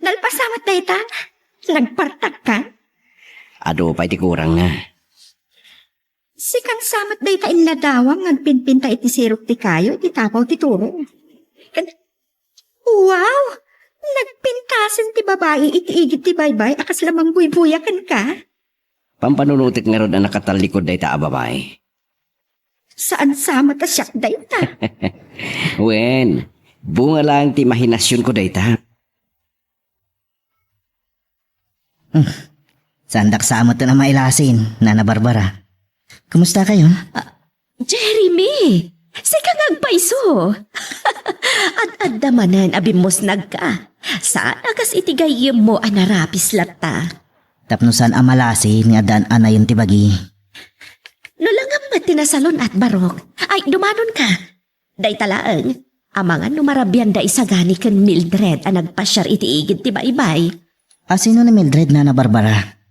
Nalpas sa met dayta, nagpartakka. Adu pay ti kurangna. Sikan sa met dayta inladawam nga agpinpinta iti sirok ti kayo iti tapaw ti turo. Ken, wow! Nagpintasen ti babai iti igid ti baybay a kasla mangbuybuya kenka. Pampanunotek ngarud a nakatallikud dayta a babai. Saan sa met a siak dayta? Wen, bunga laeng ti imahinasionko dayta. Hmm. Saandak sa met a mailasin, Nana Barbara. Kumustakayo? Ah, Jeremy! Sika nga agpayso! Ad-adda manen a bimmusnagka. Saan a kas iti gayyemmo a narapis latta. Tapno saan a malasin nga addaan a nayon ti bagi. No langam met ti nasalun-at, Barok, ay, dumanonka. Dayta laeng, amangan no marabianda Isagani ken Mildred a nagpasiar iti igid ti baybay. A sino ni Mildred, Nana Barbara?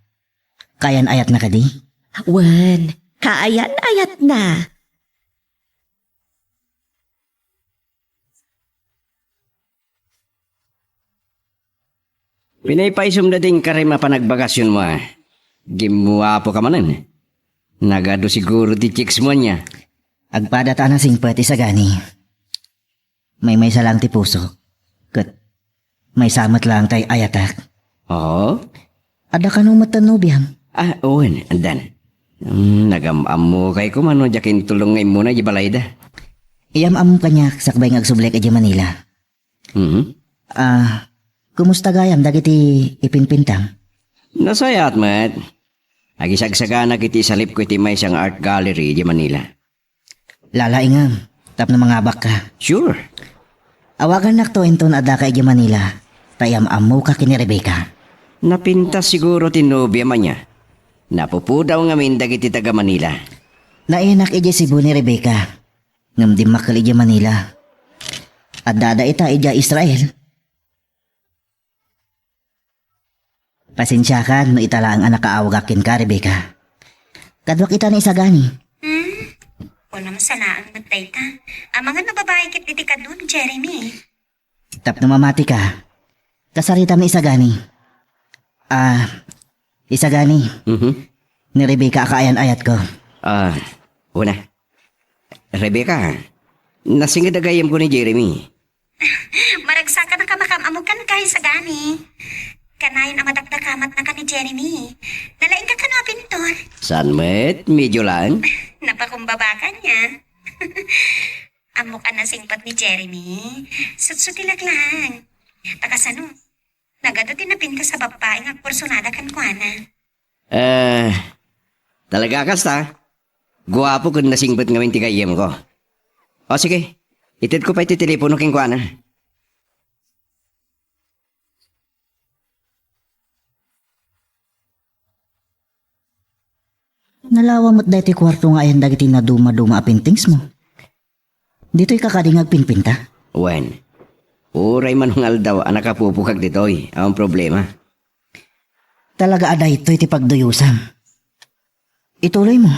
Kaayan-ayatna kadi? Wen, kaayan-ayatna. Pinaypaysomda ti inkarim a panagbakasionmo, a. Gimmuapoka manen. Nagadu siguro ti chicks mo ania. Agpadata a nasingpet, Isagani. Maymaysa laeng ti pusok. Ket maysa met laeng ti ay-ayatak. Oo? Adda kano met ti nobiam? Ah, wen, addan. Hmm, nagam-ammokay koma no diak intulong nga immuna idiay balayda. Iyam-ammom kaniak sakbay nga agsubliak idiay Manila. Mhm. Ah, kumusta gayam dagiti ipinpintam? Nasayaat met. Agisagsaganak iti isalipko iti maysa nga art gallery idiay Manila. Lalaingem, tapno mangabakka. Sure. Awagannakto inton addaka idiay Manila, ta iyam-ammoka ken ni Rebecca. Napintas siguro ti nobiam ania. Napupudaw ngamin dagiti taga-Manila. Naiyanak idiay Cebu ni Rebecca, ngem dimmakkel idiay Manila. Addada ita idiay Israel. Pasensiakan no ita laeng a nakaawagak kenka, Rebecca. Kaduak ita ni Isagani. Hmm? Kunam sanaang met dayta. Amangan no babai ket diti kaduak, Jeremy. Tapno mamatika, kasaritam ni Isagani. Ah, Isagani. Mhm. Ni Rebecca a kaayan-ayatko. Ah, una. Rebecca, nasinged a gayyemko ni Jeremy. Maragsakan a kamakam-amok kenka, Isagani. Kanayon a madakdakamatnaka ni Jeremy. Nalaingka kano a pintor? Saan met? Medyo lang. Napakumbaba ka niya. Ammok a nasingpet ni Jeremy. Sutsutilak lang. Ta kasano? Nagadu ti napintas a babbai nga agporsunada kenkuana. Eh, talaga kasta? Guapo ken nasingpet ngamin ti gayyemko. O sige, itedko pay ti telepono kenkuana. Nalawa met daytoy kuarto nga ayan dagiti nadumaduma a paintings mo. Ditoy ka kadi nga agpinpinta? Wen, uray man nga aldaw a nakapupukak ditoy, awan problema. Talaga a daytoy ti pagduyusam. Ituloymo.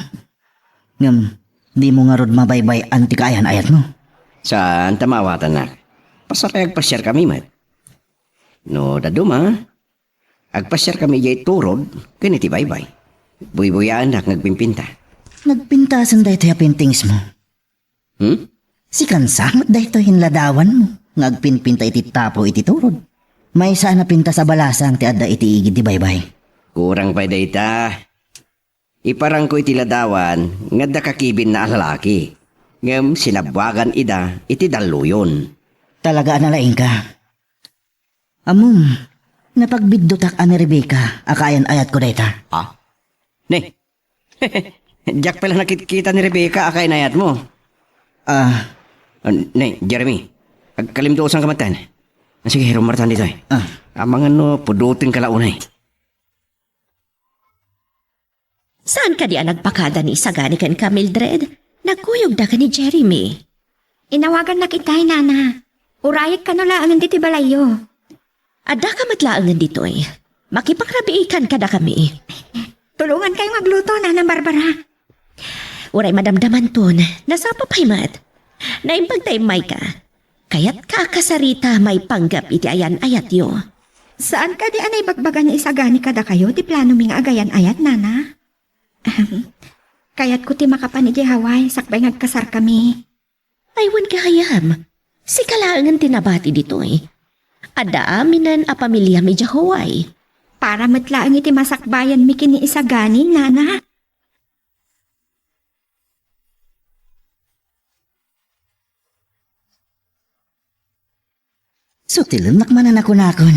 Ngem, dimo ngarud mabaybay-an ti kaayan-ayatmo. Saan ta maawatannak. Basta pay agpasiarkami met. No dadduma, agpasiarkami idiay Turod ken iti baybay. Buybuyaennak nga agpimpinta. Nagpintasen daytoy a paintingsmo. Hmm? Sikan sa met daytoy inladawanmo nga agpinpinta iti tapo iti Turod. Maysa a napintas a balasang ti adda iti igid ti baybay. Kurang pay dayta. Iparangko iti ladawan nga adda kakibinna a lalaki. Ngem sinabbuagan ida iti dalluyon. Talaga a nalaingka. Ammom, napagbiddutak a ni Rebecca a kaayan-ayatko dayta. Ah? Ne? Diak pay la nakitkita ni Rebecca a kaayan-ayatmo. Ah. Ah, ne, Jeremy, agkalimduosanka metten. Ah, sige, rumartan ditoy. Ah. Amangan no pudotenka la unay. Saan kadi a nagpakada ni Isagani kenka, Mildred? Nagkuyogda ken ni Jeremy. Inawagannak itay, Nana. Urayek kano laengen ditoy balayyo. Addaka met laengen ditoy. Makipangrabiikan kadakami. Tulongankayo nga agluto, Nana Barbara. Uray madamdamanton, nasapa pay met. Naimbag ta immayka. Kayatka a kasarita maipanggep iti ayan-ayatyo. Saan kadi a naibagbaga ni Isagani kadakayo ti planomi nga agayan-ayat, Nana? Ahem. Kayatko ti makapan idiay Hawaii sakbay nga agkasarkami. Ay, wen gayam. Sika laengen ti nabati ditoy. Adda aminen a pamiliam idiay Hawaii. Para met laeng iti masakbayanmi ken ni Isagani, Nana. Sutilennak manen a kunakon.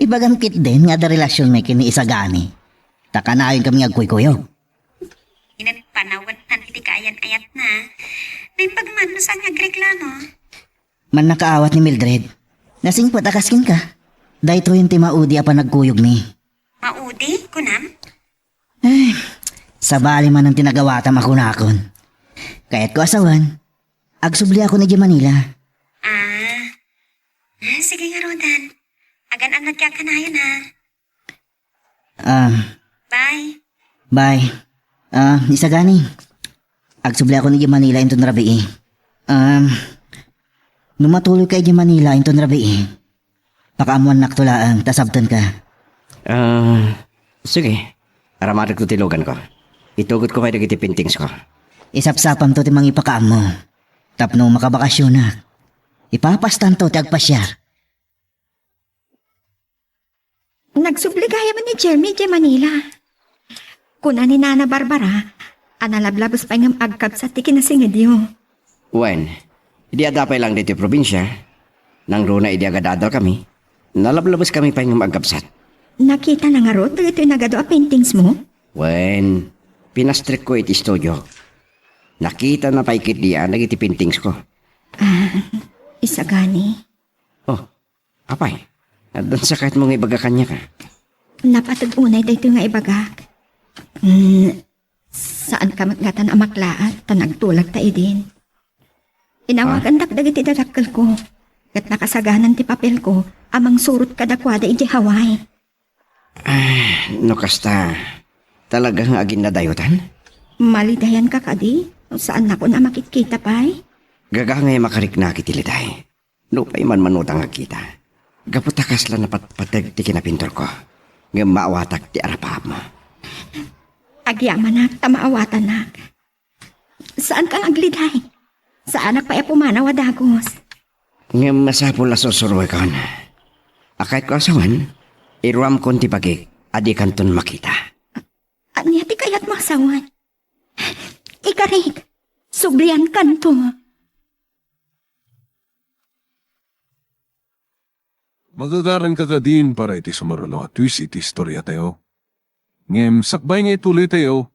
Ibagam ketdin nga adda relasionmi ken ni Isagani. Ta kanayon kami nga agkuykuyog. Inanpanawan iti kaayan-ayatna. Naimbag man no saan nga agreklamo. Mannakaawat ni Mildred. Nasingpet a kas kenka. Daytoyen ti maudi a panagkuyogmi. Maudi, kunam? Eh, sabali manen ti nagawatam a kunakon. Kayatko a sawen, agsubliakon idiay Manila. Ah. Ah, sige ngaruden. Agan-annadka kanayon, ha? Ah. Bye. Bye. Ah, Isagani. Agsubliakon idiay Manila inton rabii. Ah, no matuloyka idiay Manila inton rabii, pakaammoannakto laeng ta sabtenka. Ah, sige. Aramadekto ti luganko. Itugotko pay dagiti paintingsko. Isapsapamto ti mangipakaammo. Tapno makabakasionak, ipapastanto ti agpasiar. Nagsubli gayam ni Jeremy idiay Manila. Kuna ni Nana Barbara a nalablabes pay ngem agkabsat ti kinasingedyo. Wen, idi adda pay laeng ditoy probinsia, nangruna idi agadadalkami, nalablabeskami pay ngem agkabsat. Nakitana ngarud dagitoy nagadu a paintingsmo? Wen, pinastrekko iti studio. Nakitana pay ketdi a dagiti paintingsko. Ah, Isagani. Oh, apay, addan sakayatmo nga ibaga kaniak, a? Napateg unay daytoy nga ibagak. Mm, saanka met ngatan a maklaat ta nagtulagta idin. Inawagandak dagiti dadakkelko, ket nakasaganan ti papelko a mangsurot kadakuada idiay Hawaii. Ah, no kasta, talaga nga aginnadayotan? Malidayanka kadi? Saannakon a makitkita pay? Gagangay a makariknak iti liday. Nupay manmanuta nga agkita. Gapu ta kasla napatpateg ti kinapinturko. Ngem maawatak ti arapaapmo. Agyamanak ta maawatanak. Saanka nga agliday. Saanak pay a pumanaw a dagus. Ngem masapul a sursuruekon. A kayatko a sawen, iruamkon ti bagik a dikanton makita. Ania ti kayatmo a sawen? Ikarik, subliankanto. Magagaranka kadin para iti sumaruno a twist iti istoriatayo. Ngem sakbay nga ituloytayo,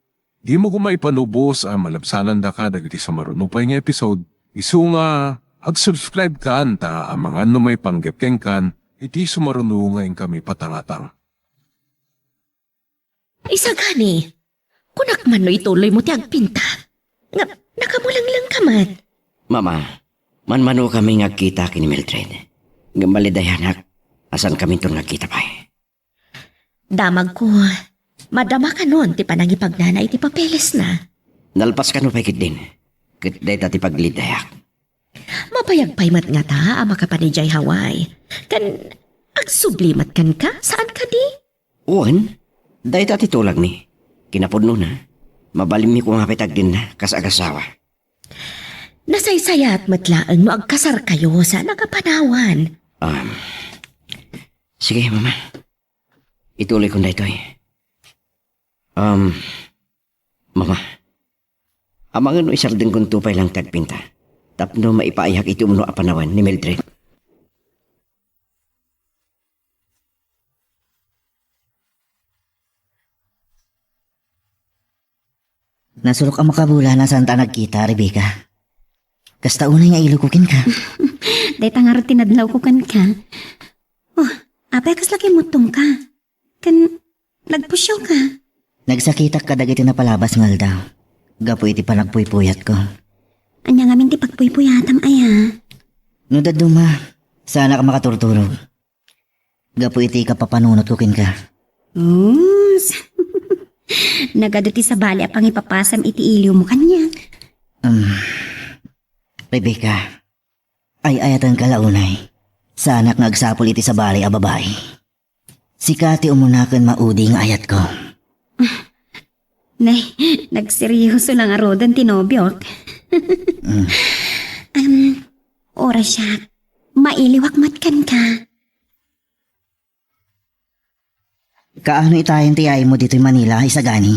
dimo koma ipanubos a malabsanandaka dagiti sumaruno pay nga episode, isu nga ag-subscribekan ta amangan no maipanggep kenkan iti sumaruno nga inkami patangatang. Isagani, kunak man no ituloymo ti agpinta. Nga, nakamulenglengka met. Mama, manmanokami nga agkita ken ni Mildred. Ngem malidayanak, a saankaminton nga agkita pay. Damagko, madama kanon ti panangipagnana iti papelesna. Nalpas kano pay ketdin, ket dayta ti paglidayak. Mabayag pay met ngata a makapan idiay Hawaii. Ken agsubli met kenka, saan kadi? Wen, dayta ti tulagmi. Kinapudnona, mabalinmi koma pay ti agdinna kas agasawa. Nasaysayaat met laeng no agkasarkayo saan a kapanawan. Um, sige, Mama. Ituloykon daytoy. Um, Mama, amangan no isardengkonto pay lang ti agpinta tapno maipaayak iti umno a panawen ni Mildred. Nasurok a makabulan a saanta a nagkita, Rebecca. Kasta unay nga ilawko kenka. Dayta ngarud ti nadlawko kenka. Oh, apay a kasla kimmuttongka? Ken nagpusiawka? Nagsakitak kadagiti napalabas nga aldaw gapu iti panagpuypuyatko. Ania ngamin ti pagpuypuyatam aya? No dadduma, saanak a makaturturog gapu iti ikapapanunotko kenka. Us. Nagadu ti sabali a pangipapasam iti iliwmo kaniak. Um, Rebecca, ay-ayatenka la unay. Saanak nga agsapul iti sabali a babai. Sika ti umuna ken maudi nga ayatko. Nay, nagseryoso la ngaruden ti nobiok. Mm. Em, orasiak, mailiwak met kenka. Kaano itayen ti yaymo ditoy Manila, Isagani?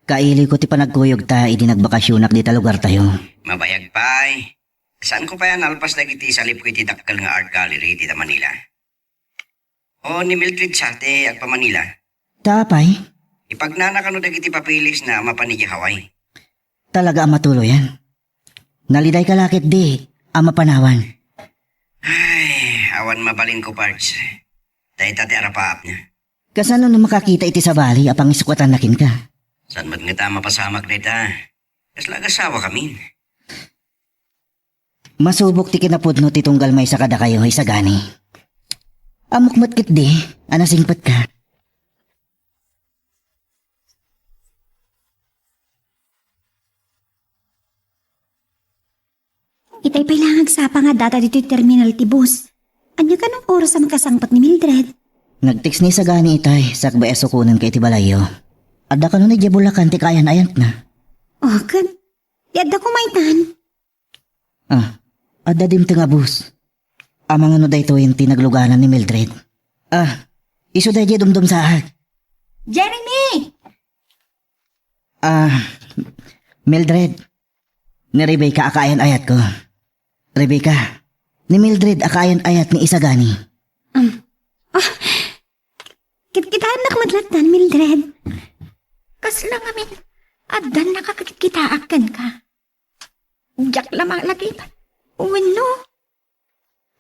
Kailiwko ti panagkuyogta idi nagbakasionak dita lugartayo. Mabayag pay. Saanko pay a nalpas dagiti salipko iti dakkel nga art gallery dita Manila. O, ni Mildred sa ti agpa-Manila? Ta apay? Ipagnana kano dagiti papeles na a mapan idiay Hawaii? Talaga a matuloyan. Nalidayka la ketdi a mapanawan. Ay, awan mabalinko, Pards. Dayta ti arapaapna. Kasano no makakita iti sabali a pangisukatan na kenka? Saan met ngata a mapasamak dayta? Kasla agasawa kamin. Masubok ti kinapudno ti tunggal maysa kadakayo, Isagani. Ammok met ketdi a nasingpetka. Itay pay la nga agsapa nga addata ditoy terminal ti bus. Ania kano oras a makasangpet ni Mildred? Nag-text ni Isagani itay, sakbay a sukonenka iti balayyo. Adda kano idiay Bulacan ti kaayan-ayatna. O, ket? Di adda koma itan? Ah, adda dimteng a bus. Amangan no daytoyen ti nagluganan ni Mildred. Ah, isu daydiay dumdumsaak. Jeremy! Ah, Mildred, ni Rebecca a kaayan-ayatko. Rebecca, ni Mildred a kaayan-ayat ni Isagani. Um, ah, kit-, kitaennak met lattan, Mildred. Kasla ngamin, addan nakakit-kitaak kenka. Diak la malagitan. Wenno,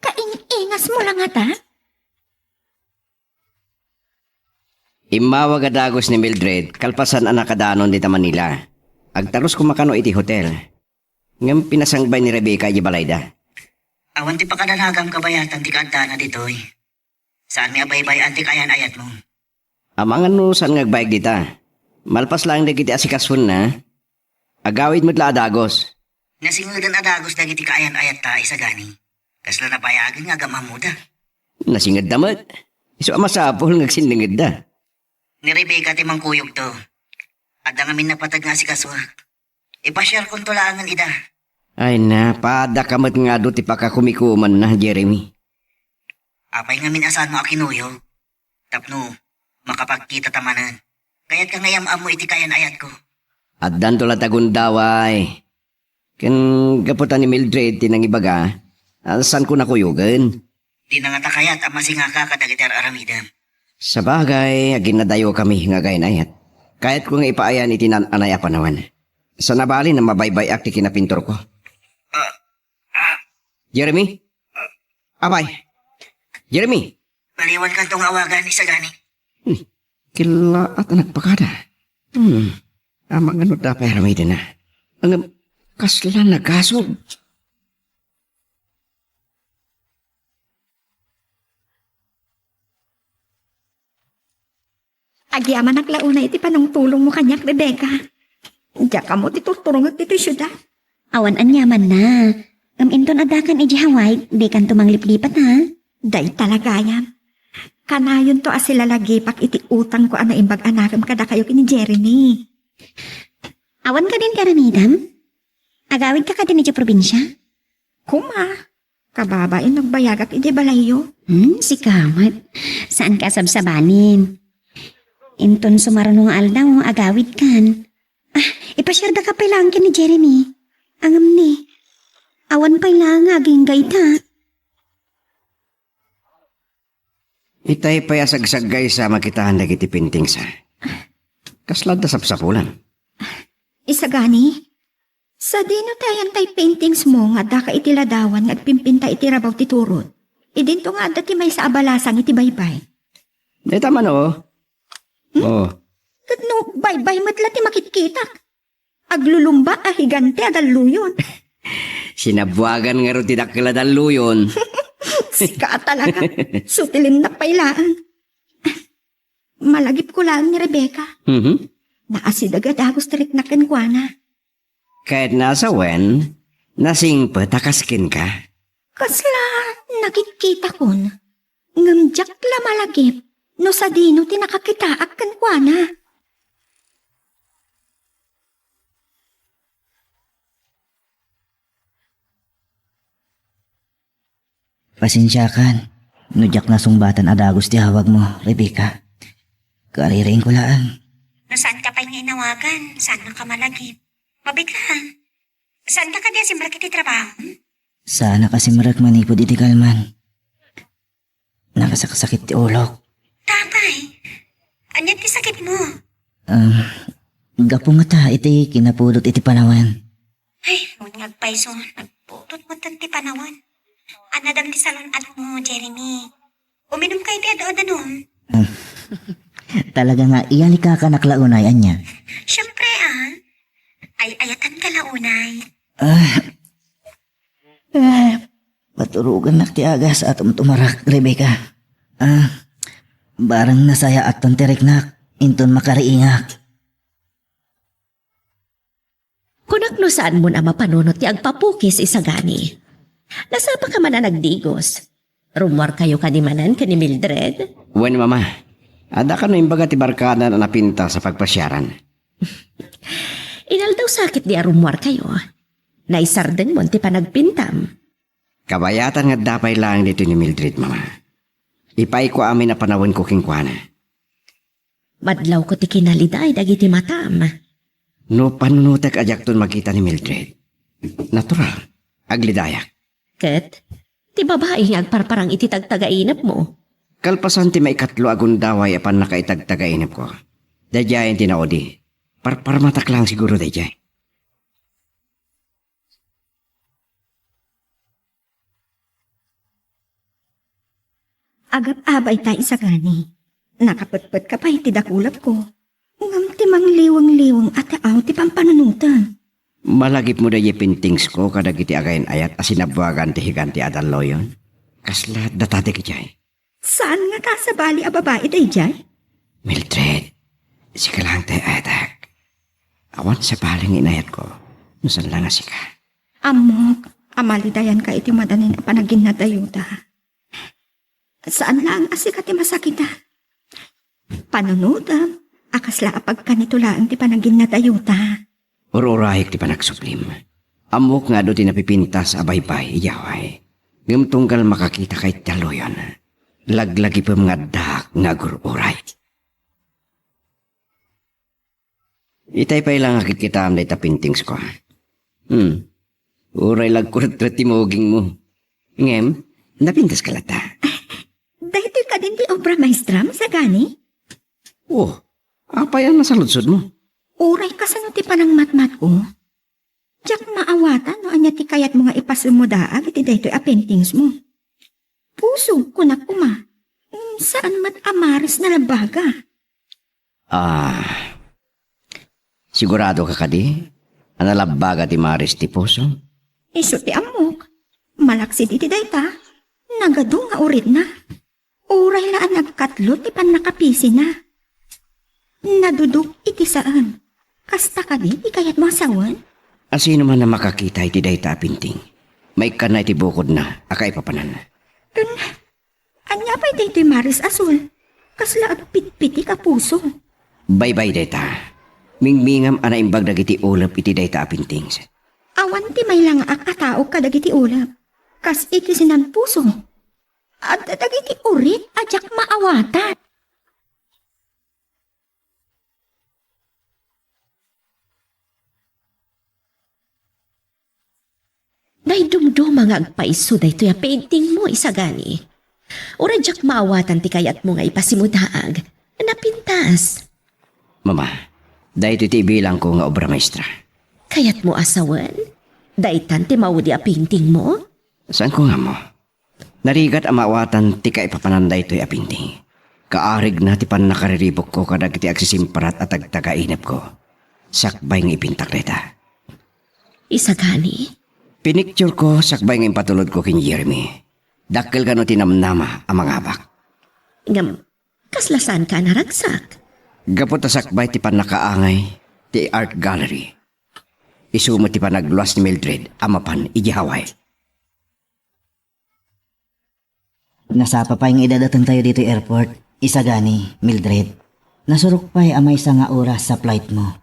kaing-ingasmo la ngata? Immawag a dagus ni Mildred kalpasan a nakadanon dita Manila. Agtarus koma kano iti hotel. Ngem pinasangbay ni Rebecca iti balayda. Awan ti pakadanagam kabayatan ti kaaddana ditoy. Saanmi a baybay-an ti kaayan-ayatmo. Amangan no saan nga agbayag dita. Malpas laeng dagiti asikasuenna, agawid met la a dagus. Nasingeden a dagus dagiti kaayan-ayatta, Isagani. Kasla nabayagen nga agam-ammoda. Nasingedda met. Isu a masapul nga agsinningedda. Ni Rebecca ti mangkuyogto. Adda ngamin napateg nga asikasuak. Ipasiarkonto laengen ida. Ay na, padaka met nga adu ti pakakumikumanna, Jeremy. Apay ngamin a saanmo a kinuyog? Tapno makapagkitata manen. Kayatka nga iyam-ammo iti kaayan-ayatko. Addanto la ti agundaway. Ken gapu ta ni Mildred ti nangibaga, a, saanko nakuyogen. Dina ngata kayat a masingaka kadagiti ar-aramidem. Sabagay, aginnadayokami nga agayayat. Kayatko nga ipaayan iti naan-anay a panawen. Saan a bali a mabaybay-ak ti kinapinturko. Ah, ah. Jeremy? Apay? Jeremy? Maliwankanto nga awagan, Isagani. Hmm. Killaat a nagpakada. Hmm. Amangan no adda pay aramidenna. Ngem kasla nagasug. Agyamanak la unay iti panangtulongmo kaniak, Rebecca. Diak ammo ti turturongek ditoy siudad. Awan aniamanna. Ngem inton addakan idiay Hawaii, dikanto mangliplipat, ha? Dayta la gayam. Kanayonto a silalagipak iti utangko a naimbag a narem kadakayo ken ni Jeremy. Awan kadin ti aramidem? Agawidka kadin idiay probinsia? Koma, kababain no agbayagak idiay balayyo. Hmm, sika met. Saanka a sabsabanin. Inton sumaruno nga aldaw, agawidkan. Ah, ipasiardaka pay laeng ken ni Jeremy. Ngem ni, awan pay laeng nga agingga ita. Itay pay a sagsaggaysa a makitaan dagiti paintings, a. Kasla adda sapsapulan. Isagani, sadino ti ayan tay paintings mo nga addaka iti ladawan nga agpimpinta iti rabaw ti turod? Idinto nga adda ti maysa a balasang iti baybay. Dayta man, o. Hmm? O. Ket no baybay met la ti makitkitak. Aglulumba a higante a dalluyon. Sinabuagan ngarud ti dakkel a dalluyon. Sika a talaga. Sutilimnak pay laeng. Malagipko laeng ni Rebecca. Mhm. Naasideg a dagus ti riknak kenkuana. Ket nasawen, nasingpet a kas kenka. Kasla nakitkitakon. Ngem diak la malagip no sadino ti nakakitaak kenkuana. Pasensiakan no diak nasungbatan a dagus ti awagmo, Rebecca. Kaririingko laeng. No saanka pay nga inawagan, saannak a malagip. Mabitlaan. Saanka kadi a simrek iti trabaho? Saanak a simrek manipud iti kalman. Nakasaksakit ti ulok. Tapay, ania ti sakitmo? Ah, gapu ngata iti kinapudot iti panawen. Ay, wen nga agpayso, nagpudot metten ti panawen. Annadem ti salun-atmo, Jeremy. Uminumka iti adu-adanum. Talaga nga iyalikakanak la unay, ania? Siempre, a. Ay-ayatanka la unay. Ah. Eh, paturogannak ti agas a tumtumarak, Rebecca. Ah, barang nasayaatton ti riknak, inton makariingak. Kunak no saanmon a mapanunot ti agpapukis, isagani. Nasapaka man a nagdigos. Rummuarkayo kadi manen ken ni Mildred? Wen, Mama. Adda kano imbaga ti barkada a napintas a pagpasiaran. Inaldaw sakit di a rummuarkayo. Naisardengmon ti panagpintam. Kabayatan nga adda pay laeng ditoy ni Mildred, Mama. Ipayko amin a panawenko kenkuana. Madlawko ti kinaliday dagiti matam. No panunotek a diakton makita ni Mildred, natural, aglidayak. Ket, ti babai nga agparparang iti tagtagainepmo. Kalpasan ti maikatlo a gundaway a pannakaitagtagainepko, daydiayen ti naudi. Parparmatak laeng siguro daydiay. Agap-abay ta isagani. Nakapetpetka pay ti dakulapko. Ngem ti mangliweng-liweng a taaw ti pampanunotem. Malagipmo daydiay paintingsko kadagiti agayan-ayat a sinabuagan ti higante a dalluyon? Kasla adda ta dagijay? Saan nga ta sabali a babai daydiay? Mildred, sika laeng ti ayatek. Awan sabali nga inayatko no saan la nga sika. Ammok a malidayanka iti madanin a panaginnadayuta. Saan laeng a sika ti masakitan. Panunotem a kasla a pagkanito laeng ti panaginnadayuta. Ur-urayek ti panagsublim. Ammok nga adu ti napipintas a baybay idiay Hawaii. Ngem tunggal makakitaka iti dalluyon, laglagipem nga addaak nga agur-uray. Itay pay la nga kitkitaem dayta paintingsko. Hmm. Uray la agkuretret ti mugingmo. Ngem, napintaska latta. Daytoy kadin ti obra maestram, sagani? Oh, apay a nasaludsodmo? Uray kasano ti panangmatmatko? Diak maawatan no ania ti kayatmo nga ipasummo daag iti daytoy a paintingsmo. Puso, kunak koma. Ngem saan met a maris nalabbaga. Ah, sigurado ka kadi a nalabbaga ti maris ti puso? Isu ti ammok. Malaksid iti dayta, nagadu nga uritna. Uray la a nagkatlo ti pannakapisina. Nadudok iti saan. Kasta kadi ti kayatmo a sawen? Asino man a makakita iti dayta a painting, maikkanna iti bukodna a kaipapanan. Ken, ania pay daytoy Maris Azul? Kasla adu pitpitik a puso. Baybay dayta. Mingmingam a naimbag dagiti ulep iti dayta a paintings. Awan ti mailangaak a tao kadagiti ulep. Kas iti sinan puso. Adda dagiti urit a diak maawatan. Naidumduma nga agpayso daytoy a paintingmo, isagani. Uray diak maawatan ti kayatmo nga ipasimudaag, napintas. Mama, daytoy ti ibilangko nga obra maestra. Kayatmo a sawen? Daytan ti maudi a paintingmo? Saanko nga ammo? Narigat a maawatan ti kaipapanan daytoy a painting. Kaarigna ti pannakariribukko kadagiti agsisimparat a tagtagainepko sakbay nga ipintak dayta. Isagani? Pinikturko sakbay nga impatulodko ken Jeremy. Dakkel kano ti namnama a mangabak. Ngem, kasla saanka a naragsak? Gapu ta sakbay ti pannakaangay ti art gallery, isu met ti panagluas ni Mildred a mapan idiay Hawaii. Nasapa pay nga idadatengtayo ditoy airport, isagani, Mildred. Nasurok pay a maysa nga oras sa flight mo.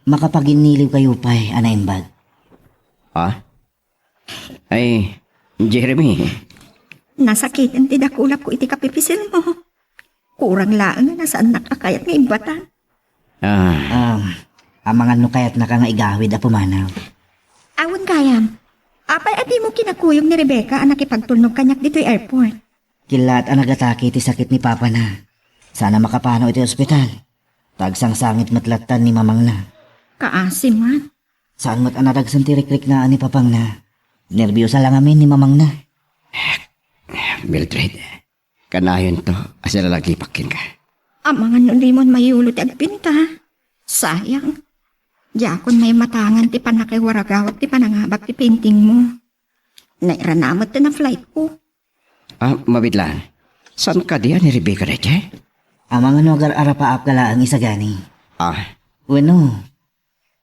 Makapaginniliwkayo pay a naimbag. Ha? Ay, Jeremy. Nasakiten ti dakulapko iti kapipisilmo. Kurang laeng nga saannak a kayat nga imbatan. Ah. Ah, amangan no kayatnaka nga igawid a pumanaw. Awan gayam. Apay a dimo kinakuyog ni Rebecca a nakipagtulnog kaniak ditoy airport? Killaat a nagatake ti sakit ni papana. Saan a makapanaw iti ospital. Ta agsangsangit met lattan ni mamangna. Kaasi man. Saan met a nadagsen ti rikriknaan ni papangna. Nerbiosa la ngamin ni mamangna. Mildred, kanayonto a sinalagipak kenka. Amangan no dimon mayulo ti agpinta. Sayang. Diakon maimatangan ti pannakaiwaragawak ti panangabak ti paintingmo. Nairana met ti na-flightko. Ah, mabiit laeng. Saan kadi a ni Rebecca daydiay? Amangan no agar-arapaapka laeng, isagani. Ah. Wenno,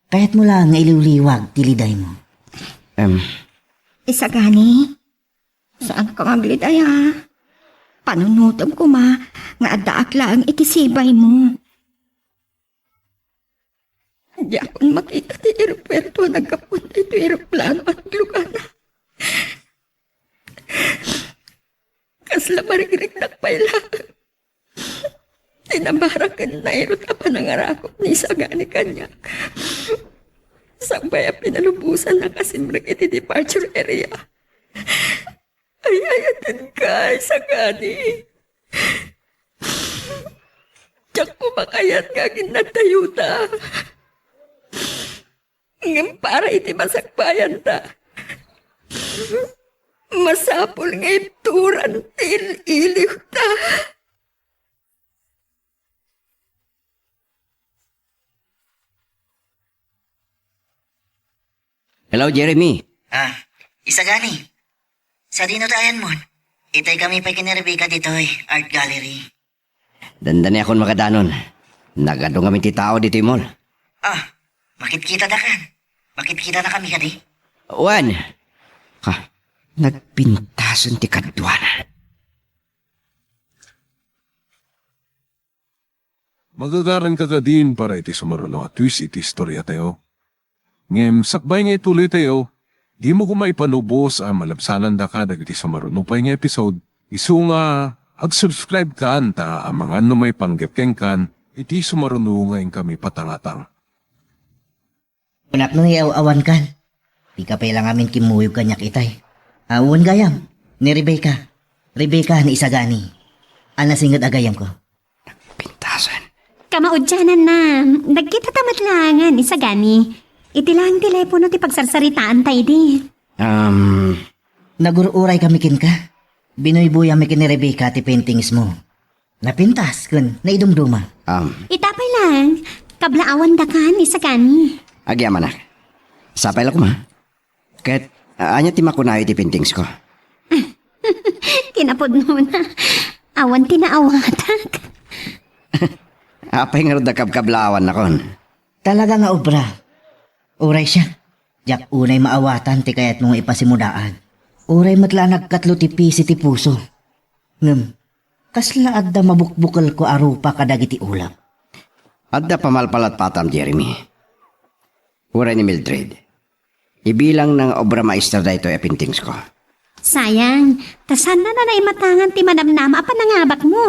kayatmo laeng nga iliwliwag ti lidaymo? Em. Isagani, saanka nga agliday a. Panunotem koma nga addaak laeng iti sibaymo. Diakon makita ti eropuerto a naggapu daytoy eroplano a naglugana. Kasla marigriknak pay laeng ti nabara ken nairut a panangarakop ni isagani kaniak. Sakbay a pinalubosannak a simrek iti departure area. Ay-ayatenka, isagani. Diak koma kayat nga aginnadtayota. Ngem para iti masakbayanta, masapul nga ibturan ti il-iliwta. Hello, Jeremy. Ah, isagani. Sadino ti ayanmon? Itay kami pay ken ni Rebecca ditoy, art gallery. Dandaniakon makadanon. Nagadu ngamin ti tao ditoy mall. Ah, makitkitadakan. Makitkitanakami kadi? Wen. Ha, nagpintasen ti kaduana. Magagaranka kadin para iti sumaruno a twist iti istoriatayo. Ngem sakbay nga ituloytayo, dimo koma ipalubos a malabsanandaka dagiti sumaruno pay nga episode, isu nga ag-subscribe kan ta amangan no maipanggep kenkan iti sumaruno nga inkami patangatang. Kunak no iyaw-awankan. Dika pay la ngamin kimmuyog kaniak itay. Awan gayam, ni Rebecca. Rebecca ni isagani. Anasinged a gayamko. Pintasen. Kamaudiananna, nagkitata met laengen isagani. Iti laeng telepono ti pagsarsaritaanta idi. Um, nagur-uray kami kenka. Binuybuyamek ken ni Rebecca ti paintingsmo. Napintas ken naidumduma. Um, Ita pay laeng, kablaawandakan isagani. Agyamanak. Sapay la koma. Ket, a-, ania ti makunayo iti paintingsko? Kinapudnona, awan ti naawatak. Apay ngarud a kabkablaawan nakon? Talaga nga obra. Uray siak, diak unay maawatan ti kayatmo nga ipasimudaag. Uray met la a nagkatlo ti pisi ti puso. Ngem, kasla adda mabukbukelko a rupa kadagiti ulep. Adda pamalpalatpatam, Jeremy. Uray ni Mildred. Ibilangna nga obra maestra daytoy a paintings ko. Sayang, ta saanna a naimatangan ti manamnama a panangabakmo.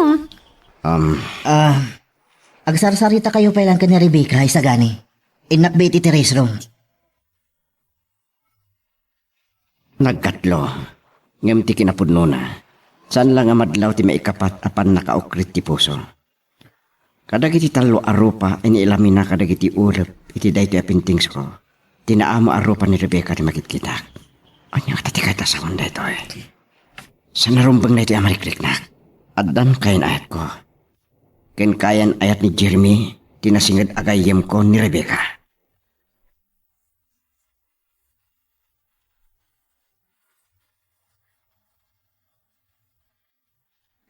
Um, Ah, agsarsarita kayo pay lang ken ni Rebecca, isagani. Innak iti restroom. Nagkatlo, ngem ti kinapudnona, saan la nga madlaw ti maikapat a pannakaukrit ti puso. Kadagiti tallo a rupa a inilamina kadagiti ulep iti daytoy a paintings ko, ti naamo a rupa ni Rebecca ti makitkitak. Ania ngata ti kayat a sawen daytoy? Saan a rumbeng daytoy a marikriknak? Addan kayan-ayatko. Ken kayan-ayat ni Jeremy ti nasinged a gayyemko ni Rebecca.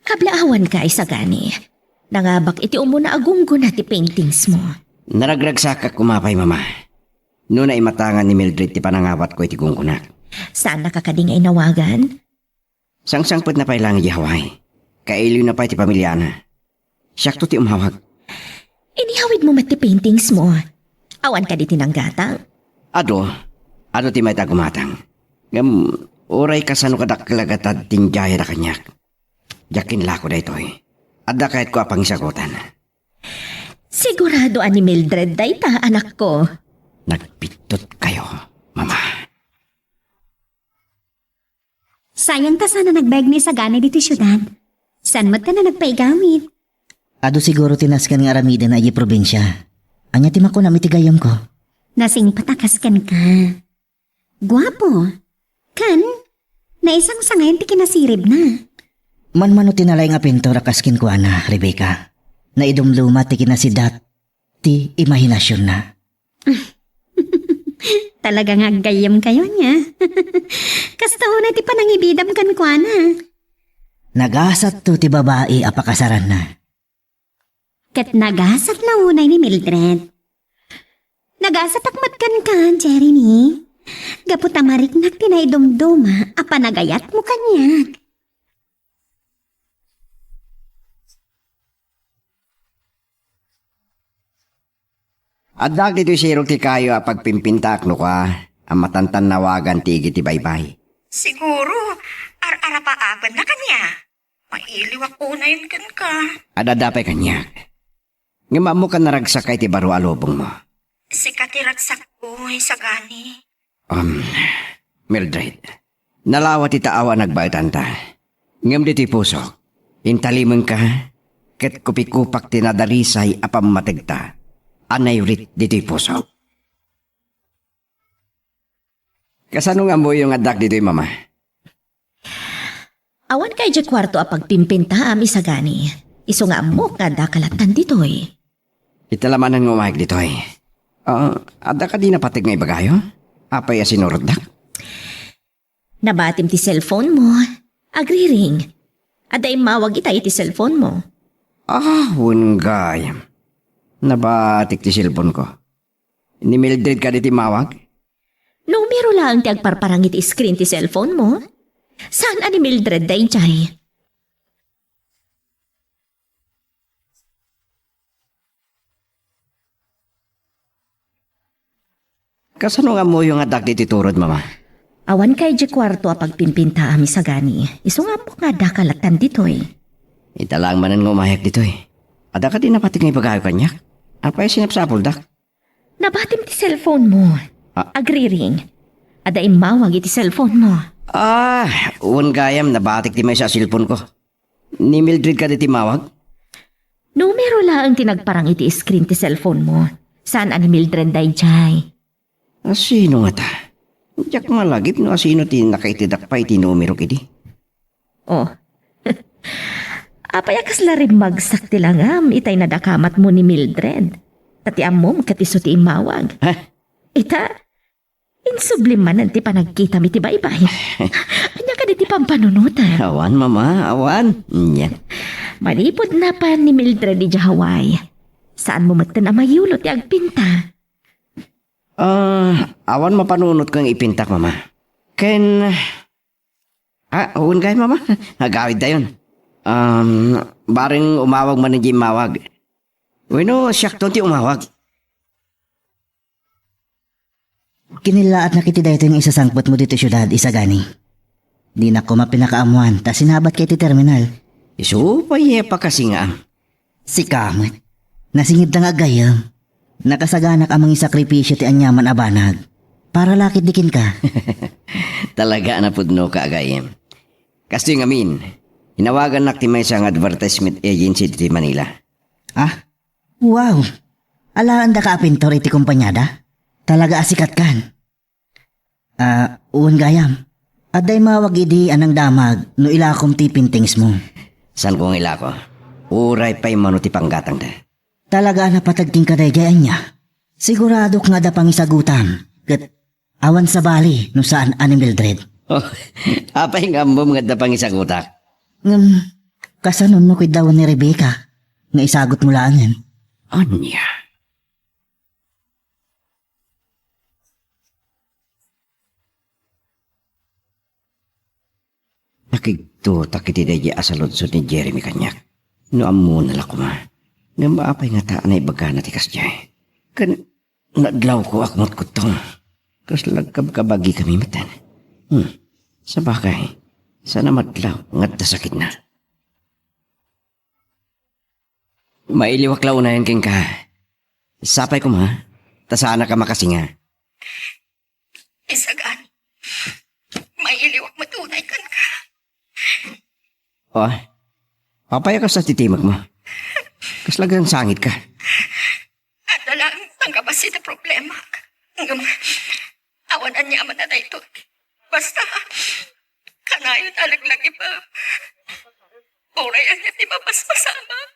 Kablaawanka, isagani. Nangabak iti umuna a gunggona ti paintings mo. Naragragsakak koma pay, Mama. No naimatangan ni Mildred ti panangawatko iti gunggonak. Saannaka kadi nga inawagan? Sangsangpetna pay lang idiay Hawaii. Kailiwna pay ti pamiliana. Siakto ti umawag. Iniyawidmo met ti paintings mo. Awan kadi ti nanggatang? Adu, adu ti mayat a gumatang. Ngem, uray kasano kadakkel a gatad ti injayada kaniak. Diak kinlako daytoy. Adda kayatko a pangisagutan. Sigurado a ni Mildred dayta, anakko. Nagbiddut kayo, Mama. Sayang ta saan a nagbayag ni isagani ditoy siudad. Saan met kano nagpaigawid? Adu siguro ti nasken nga aramidna idiay probinsia. Ania ti makunam iti gayyemko? Nasingpet a kas kenka. Guapo. Ken, naisangsangayan ti kinasiribna. Manmano ti nalaing a pintor a kas kenkuana, Rebecca. Naidumduma ti kinasidat ti imahinasionna. Talaga nga aggayyemkayo, nia? Kasta unay ti panangibidam kenkuana. Nagasatto ti babai a pakasaranna. Ket nagasat la unay ni Mildred. Nagasatak met kenka, Jeremy. Gapu ta mariknak ti naidumduma a panagayatmo kaniak. Adda ditoy sirok ti kayo a pagpimpintaak no kua a matantannawagan ti igid ti baybay. Siguro, ar-arapaapenna kaniak. Mailiwak unayen kenka. Adda pay kaniak. Ngem ammok a naragsakay ti baro a lubongmo. Sika ti ragsakko, isagani. Um, Mildred, nalawa ti taaw a nagbaetanta. Ngem ditoy pusok, intalimenka, ket kupikupak ti nadarisay a pammategta a naiwrit ditoy pusok. Kasano nga ammoyo nga addak ditoy, Mama? Awanka idiay kuarto a pagpimpintaam, isagani. Isu nga ammok nga addaka lattan ditoy. Ita la manen nga umayag ditoy. Ah, adda kadi napateg nga ibagayo? Apay a sinurotdak? Nabatim ti cellphone mo. Agriring. Adda immawag ita iti cellphone mo. Ah, wen gayam. Nabatik ti cellphone ko. Ni Mildred kadi ti immawag? Numero laeng ti agparparang iti screen ti cellphone mo. Saan a ni Mildred daydiay? Kasano nga ammoyo nga addak ditoy turod, Mama? Awanka idiay kuarto a pagpimpintaam, isagani. Isu nga ammok nga addaka lattan ditoy. Ita laeng manen nga umayak ditoy. Adda kadi napateg nga ibagayo kaniak? Apay a sinapsapuldak? Nabatim ti cellphone mo. Ah. Agriring. Adda immawag iti cellphone mo. Ah, wen gayam, nabatik ti maysa a cellphone ko. Ni Mildred kadi ti immawag? Numero laeng ti nagparang iti screen ti cellphone mo. Saan a ni Mildred daydiay? Asino ngata? Diak malagip no asino ti nakaitedak pay iti numero idi. Oh. Apay a kasla rimmagsak ti langam itay nadakamatmo ni Mildred? Ta ti ammom ket isu ti immawag. Ha? Ita, insublim manen ti panagkitam iti baybay. Ania kadi ti pampanunotam? Awan, Mama, awan. Nya. Manipud napan ni Mildred idiay Hawaii, Saanmo metten a mayulo ti agpinta. Ah, awan mapanunotko nga ipintak, Mama. Ken, ah, wen gayam, Mama. Agawidtayon. Um, bareng umawag man diay immawag. Wenno, siakto ti umawag. Kinillaatnak iti daytoy nga isasangpetmo ditoy siudad, Isagani. Dinak koma pinakaammoan ta sinabatka iti terminal. Isu pay a pakasingaam. Sika met. Nasingedta nga aggayyem. Nakasaganak a mangisakripisio ti aniaman a banag. Para la ketdi kenka. Talaga a napudnoka, aggayyem. Kastoy ngamin, inawagannak ti maysa nga advertisement agency ditoy Manila. Ah? Wow! Alaendaka a pintor iti kompaniada? Talaga a sikatkan. Ah, wen gayam. Adda immawag idi a nangdamag no ilakom ti paintings mo. Saanko nga ilako? Uray pay mano ti panggatangda. Talaga a napateg kenka daydiay ania? Siguradok nga adda pangisagutam, ket awan sabali no saan a ni Mildred. Oh, apay nga ammom nga adda pangisagutak? Ngem, kasano no kiddaw ni Rebecca nga isagutmo laengen? Ania? Nakigtotak iti daydiay a saludsod ni Jeremy kaniak. No ammona la koma. Ngem apay ngata a naibagana ti kasdiay? Ken nadlawko a kumatkuttong. Kasla agkabkabagikami metten. Hmm. Sabagay, saan a madlaw nga adda sakitna. Mailiwak la unayen kenka. Sapay koma, ta saanak a makasinga. Isagani, mailiwak met unay kenka. Oh, apay a kasta ti timekmo? Kasla agsangsangitko? Adda laeng panggabas iti problemak. Ngem, awan aniaman a daytoy. Basta, kanayon a laglagipem. Uray ania ti mapaspasamak.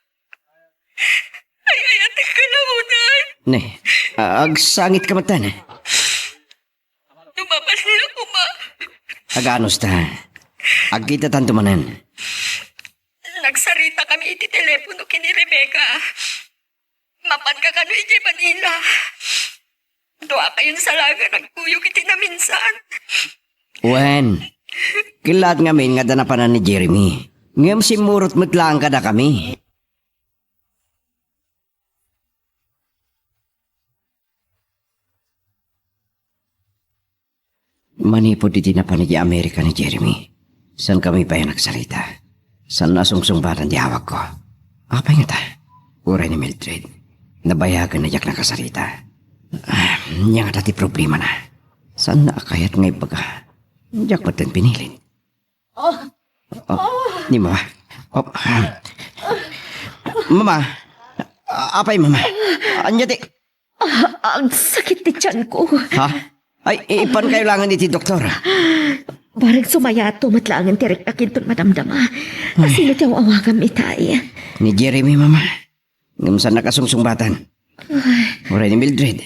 Ay-ayatenka la unay. Ne, a-, agsangitka metten. No mabalin la koma. Aganos ta. Agkitatanto manen. Nagsaritakami iti telepono ken ni Rebecca. Mapanka kano idiay Manila. Duakayon sa laeng nga nagkuyog iti naminsan. Wen, kellaat ngamin nga adda napanan ni Jeremy. Ngem simmurot met laeng kadakami. Manipud iti napan idiay Amerika ni Jeremy, saankami pay a nagsarita. Saan a sungsungbatan ti awagko. Apay ngata? Uray ni Mildred. Nabayagan a diak nakasarita. Ah, ania ngata ti problemana? Saanna a kayat nga ibaga? Diak metten pinilit. Oh. Oh, ni Mama. Oh. Mama. A-, apay, Mama? Ania ti... Ah, agsakit ti tiyanko. Ha? Ay, ipankayo laengen iti doktor. Bareng sumayato met laengen ti riknak inton madamdama. Ay. Sino ti aw-awaganmi itay? Ni Jeremy, Mama. Ngem saannak a sungsungbatan. Ay. Uray ni Mildred.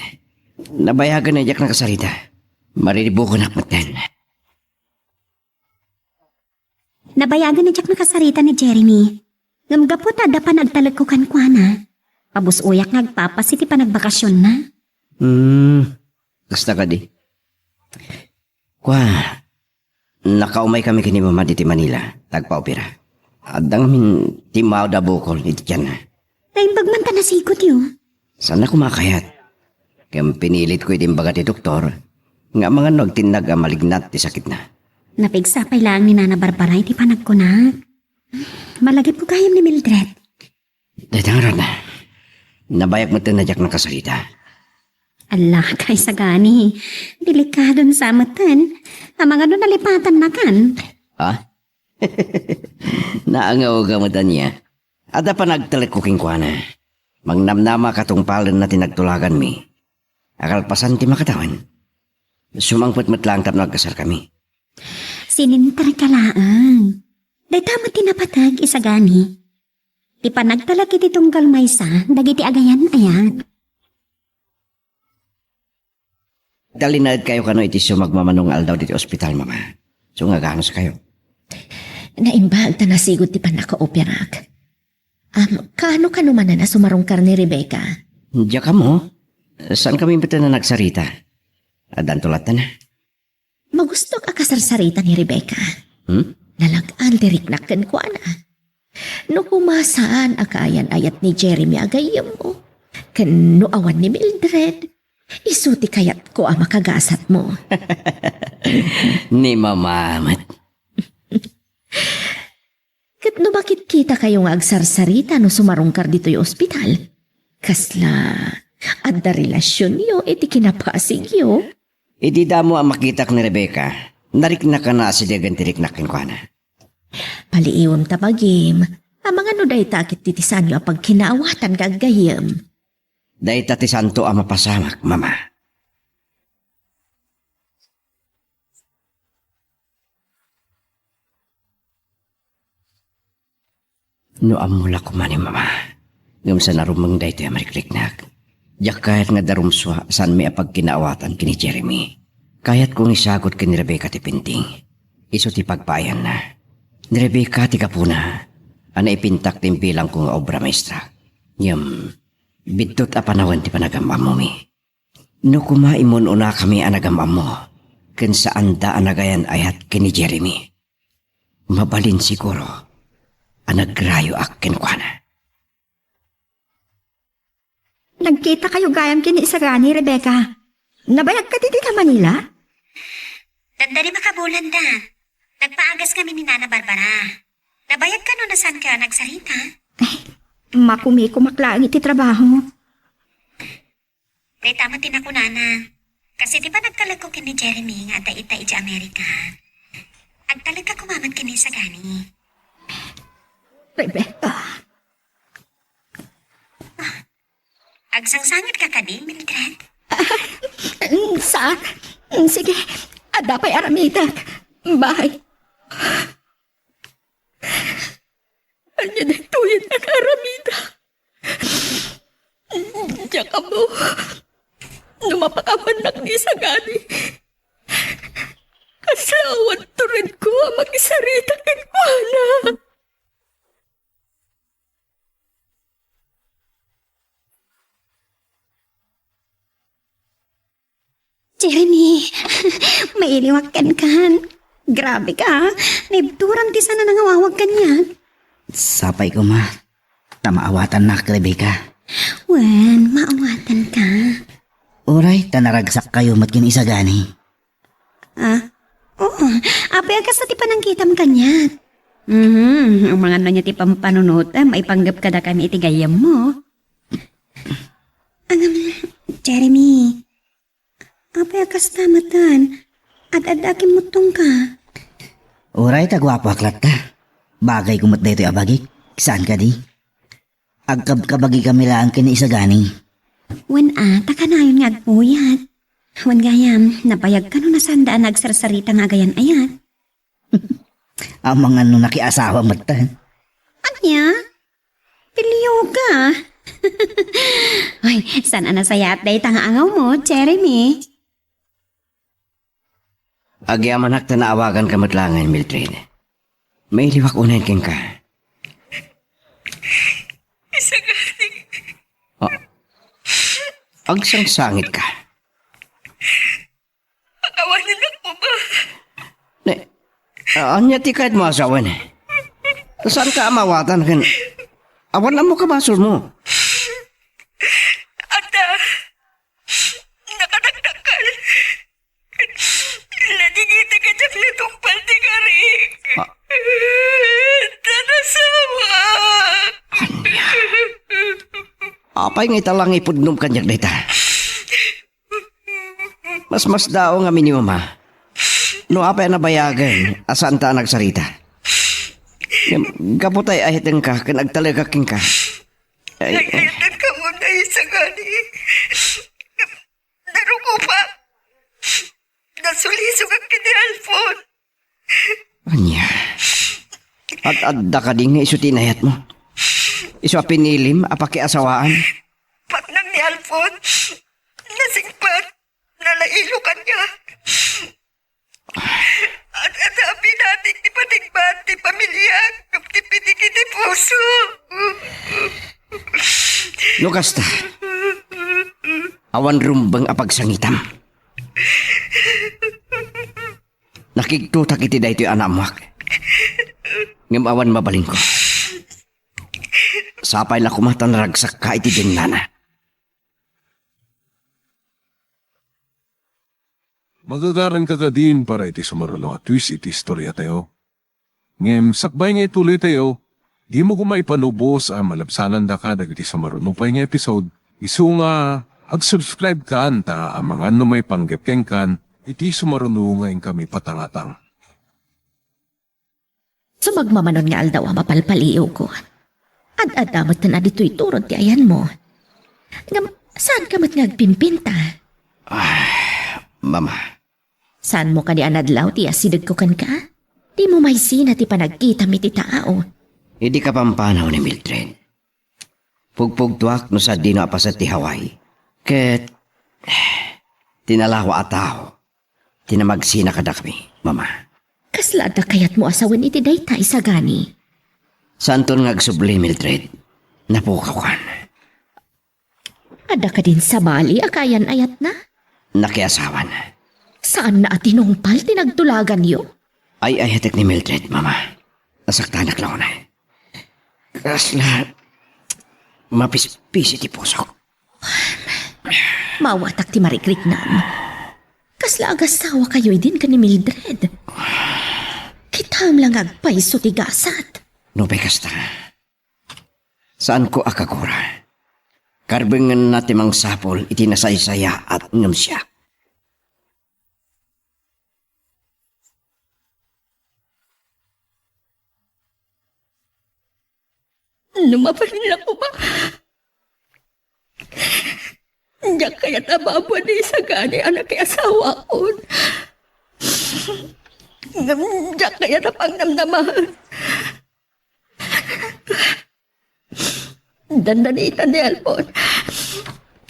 Nabayagan a diak nakasarita. Mariribukonak metten. Nabayagan a diak nakasarita ni Jeremy. Ngem gapu ta adda panagtalekko kenkuana, pabus-oyak nga agpapas iti panagbakasionna. Hmm, kasta kadi. Kua, nakaumaykami ken ni Mama ditoy Manila, ta agpaopera. Adda ngamin timmawda a bukol iti tianna. Naimbag man ta nasigutyo. Saanna koma a kayat. Ngem pinilitko iti imbaga ti doktor nga amangan no agtinnag a malignant ti sakitna. Napigsa pay laeng ni Nana Barbara iti panagkunak. Malagipko gayam ni Mildred. Dayta ngarud, nabayak metten a diak nakasarita. Ala, kay sagani. Delikadon sa metten. Amangan no nalipatannakan. Ha? Naangawka met ania? Adda panagtalekko kenkuana. Mangnamnama a katungpalenna ti nagtulaganmi a kalpasan ti makatawen. Sumangpet met laeng tapno agkasarkami. Sininterka laeng. Dayta met ti napateg, isagani. Ti panagtalek iti tunggal maysa dagiti agayan-ayat. Talinaedkayo kano iti sumagmamano nga aldaw ditoy ospital, Mama. Isu nga aganuskayo. Naimbag ta nasigud ti pannakaoperak. Am, kaano kano manen a sumarungkar ni Rebecca? Diak ammo. Saankami met a nagsarita. Addanto latta. Magustok a kasarsarita ni Rebecca. Hmm? Nalag-an ti riknak kenkuana. No koma saan a kaayan-ayat ni Jeremy a gayyemmo, ken no awan ni Mildred, isu ti kayatko a makagasatmo. Ni Mama met. Ket no makitkitakayo nga agsarsarita no sumarungkar ditoy ospital, kasla adda relasionyo iti kinapasigyo? Idi damo a makitak ni Rebecca, nariknakan a asidegen ti riknak kenkuana. Paliiwem ta bagim, amangan no dayta ket ti, ti saanyo a pagkinaawatan nga aggayyem. Dayta ti saanto a mapasamak, Mama. No ammo la koma ni Mama, ngem saan a rumeng daytoy a mariknaknak. Diak kayat nga adda rumsua a saanmi a pagkinaawatan ken ni Jeremy. Kayatko nga isagut ken ni Rebecca ti painting. Isu ti pagpaayanna. Ni Rebecca ti gapuna a naipintak ti imbilangko nga obra maestra. Ngem, biddut a panawen ti panagam-ammomi. No koma, immun-unakami a nagam-ammo ken saanda a nagayan-ayat ken ni Jeremy, mabalin siguro a nagrayoak kenkuana. Nagkitakayo gayam ken ni Isagani, Rebecca. Nabayag kadi dita Manila? Daddari makabulanda. Nagpaagas kami ni Nana Barbara. Nabayag kano no saanka a nagsarita? Ay, makumikumak laeng iti trabaho. Dayta met ti nakunana. Kas iti panagtalekko ken ni Jeremy nga adda ita idiay Amerika, agtalekka koma met ken ni Isagani. Rebecca. Ah, agsangsangitka kadi, Mildred? Ah, saan? Sige, adda pay aramidek. Bye. Ania daytoyen a naaramidek? Diak ammo no mapakawannak ni Isagani. Kasla awan turedko a makisarita kenkuana. Jeremy, mailiwak kenkan. Grabe ka, ah. Naibturam ti saan a nangawawag kaniak. Sapay koma, ta maawatannak, Rebecca. Wen, maawatanka. Uray, ta naragsakkayo met ken ni Isagani. Ah? Oo, apay a kasta ti panangkitam kaniak. Mhm, amangan no ania ti pampanunotem, maipanggep kadakami iti gayyemmo. Ngem, Jeremy, apay a kasta metten? Ad-adda a kimmuttongka. Uray ta guapoak latta. Bagayko met daytoy a bagik. Saan kadi? Agkabkabagikami laeng ken ni Isagani. Wen a, ta kanayon nga agpuyat. Wen gayam, nabayag kano no saanda a nagsarsarita nga agayan-ayat? Amangan no nakiasawa metten. Ania? Pilioka. Ay, saan a nasayaat dayta nga angawmo, Jeremy? Agyamanak ta naawaganka met laengen, Mildred. Mailiwak unayen kenka. Isagani. Ah, agsangsangitka. Pakawanennak koma. Ne, ah, ania ti kayatmo a sawen? Saanka a maawatan ken awan ammo kabasolmo. Adda, nakadakdakkel. Ladingiti kadiak natungpal ti karik. Ah. Ta nasawak. Ania? Apay nga ita la nga ipudnom kaniak dayta? Masmasdaaw ngamin ni Mama no apay a nabayagen a saanta a nagsarita. Ngem gapu ta ay-ayatengka ken agtalekak kenka. Ay, ay-ayatenka unay, Isagani. Narukopka. Nasulisogak ken ni Alfon. Ania? Ad-adda kadi nga isu ti inayatmo? Isu a pinilim a pakiasawaan? Paknang ni Alfon, nasingpet, nalailo kaniak. Ad-adda a pinatik ti patigbat ti pamiliak, ti pitik iti puso. No kasta, awan rumbeng a pagsangitam. Nakigtotak iti daytoy a naammoak. Ngem awan mabalinko. Sapay la koma ta naragsakka iti dennana. Magagaranka kadin para iti sumaruno a twist iti istoriatayo. Ngem sakbay nga ituloytayo, dimo koma ipanubos a malabsanandaka dagiti sumaruno pay nga episode, isu nga ag-subscribe kan ta amangan no maipanggep kenkan iti sumaruno nga inkami patangatang. Sumagmamano nga aldaw a mapalpaliiwko. Ad-adda met a ditoy turod ti ayanmo. Ngem, saanka met nga agpimpinta? Ah, Mama. Saanmo kadi a nadlaw ti asidegko kenka? Dimo maisina ti panagkitam iti tao. Idi kapampanaw ni Mildred, pugpugtoak no sadino a paset ti Hawaii. Ket, tinalawa a tao ti namagsina kadakami, Mama. Kasla adda kayatmo a sawen iti dayta, Isagani? Saanton nga agsubli, Mildred. Napukawkan. Adda kadin sabali a kaayan-ayatna? Nakiasawan. Saanna a tinungpal ti nagtulaganyo? Ay-ayatek ni Mildred, Mama. Nasaktanak la unay. Kasla mapispisi ti pusok. Maawatak ti marikriknam. Kasla agasawakayo idin ken ni Mildred? Kitam la nga agpayso ti gasat. Nupay kasta, saanko a kagura. Karbengenna ti mangsapul iti nasaysayaat ngem siak. No mabalin la koma, diak kayat a babaen ni Isagani a nakiasawakon. Ngem diak kayat a pangnamnaman. Dandani ita ni Alfon.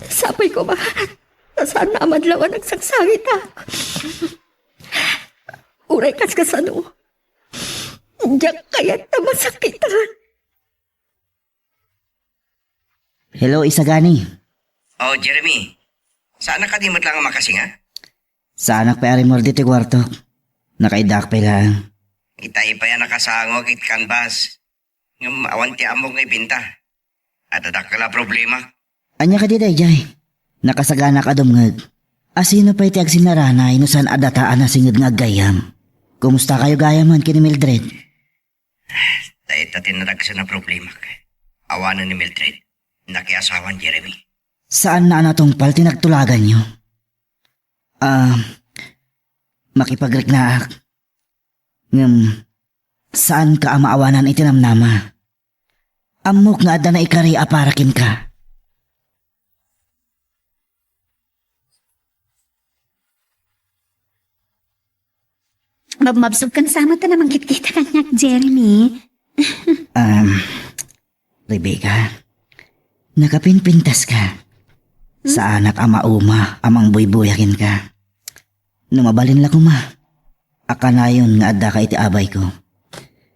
Sapay koma ta saanna a madlaw a nagsangsangitak. Uray kaskasano, diak kayat a masakitan. Hello, Isagani. Oh, Jeremy. Saanak kadi met laeng a makasinga? Saanak pay a rimmuar ditoy kuartok. Nakaiddaak pay laeng. Itay pay a nakasangok iti canvas. Ngem awan ti ammok nga ibinta. Adda dakkel a problema. Ania kadi daydiay? Nakasaganak a dumngeg. Asino pay ti agsinnaranay no saan a data a nasinged nga aggayyem? Kumustakayo gayamen ken ni Mildred? Dayta ti naragsen a problemak. Awanen ni Mildred. Nakiasawan Jeremy. Saanna a natungpal ti nagtulaganyo? Ah, makipagriknaak. Ngem, saanka a maawanan iti namnama. Ammok nga adda naikari a para kenka. Mabmabsog kan sama ta namangkitkita kaniak, Jeremy. Um, Rebecca, nakapinpintaska. Hmm? Saanak a mauma a mangbuybuya kenka. No mabalin la koma, a kanayon nga addaka iti abayko.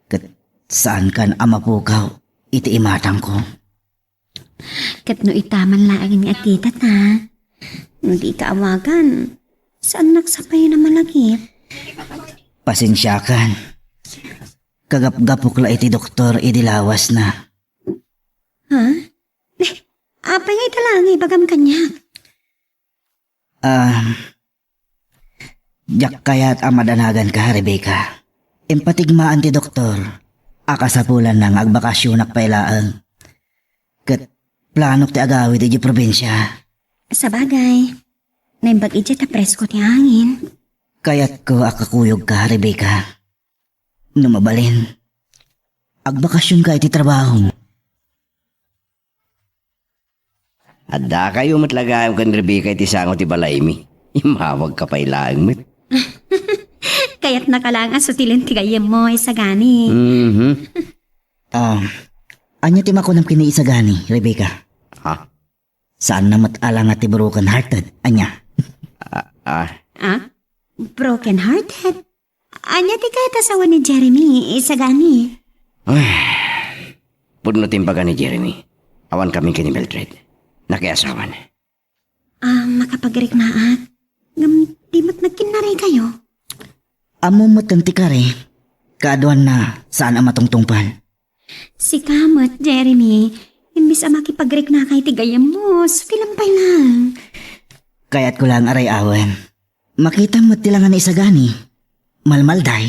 Ket saankan a mapukaw iti imatangko. Ket no ita man laeng nga agkitata, no dika awagan, saannak sapayen a malagip. Pasensiakan. Kagapgapok la iti doktor idi lawasna. Ha? Eh, apay nga ita laeng nga ibagam kaniak? Ah, diak kayat a madanaganka, Rebecca. Impatigmaan ti doktor a kasapulanna nga agbakasionak pay laeng. Ket planok ti agawid idiay probinsia. Sabagay, naimbag idiay ta presko ti hangin. Kayatko a kakuyogka, Rebecca. No mabalin, agbakasionka iti trabaho. Addakayo met la gayam ken Rebecca iti sango ti balaymi. Immawagka pay laeng met. Kayatnaka laeng a sutilen ti gayyemmo, Isagani. Mhm. Ah, ania ti makunam ken ni Isagani, Rebecca? Ha? Saanna met a langa ti broken hearted, ania? Ah, ah. Ah? Broken hearted? Ania ti kayat a sawen ni Jeremy, Isagani? Ay, pudno ti imbaga ni Jeremy. Awan kami ken ni Mildred. Nakiasawan. Ah, makapagriknaak. Ngem di met nagkinnarikayo? Ammom met ti kari. Kaaduanna, saan a matungtungpal. Sika met, Jeremy. Imbes a makipagriknaka iti gayyemmo, sukilam pay lang. Kayatko lang a ray-awen. Makitam met ti langa ni Isagani. Malmalday.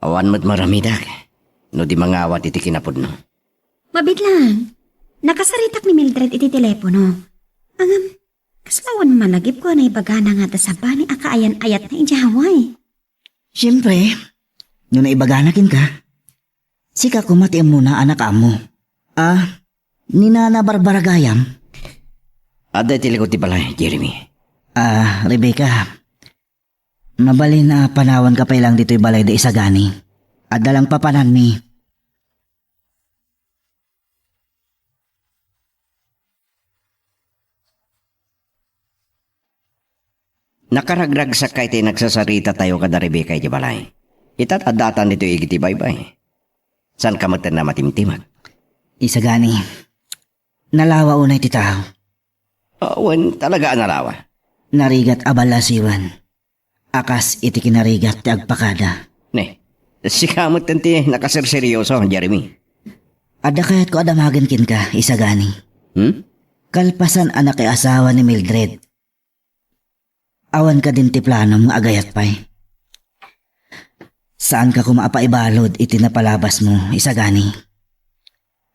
Awan met maramidak no di mangawat iti kinapudno. Mabiit lang. Nakasaritak ni Mildred iti telepono. Ngem, kasla awan malagipko a naibagana nga adda sabali a kaayan-ayatna idiay Hawaii. Siempre, no naibagana kenka, sika koma ti ammona a nakaammo. Ah, ni Nana Barbara gayam? Adda iti likod ti balay, Jeremy. Ah, Rebecca, mabalin a panawanka pay lang ditoy balay da Isagani. Adda lang papananmi. Nakaragragsakka iti nagsasaritatayo kada Rebecca iti balay. Ita, adda atan ditoy igid ti baybay. Saanka metten a matimtimek? Isagani, nalawa unay ti tao. Wen, talaga a nalawa. Narigat a ballasiwen. A kas iti kinarigat ti agpakada. Ne, sika met ti nakaserserioso, Jeremy. Adda kayatko a damagen kenka, Isagani. Hmm? Kalpasan a nakiasawa ni Mildred, awan kadin ti planom nga agayat pay? Saanka koma a paibalud iti napalabasmo, Isagani.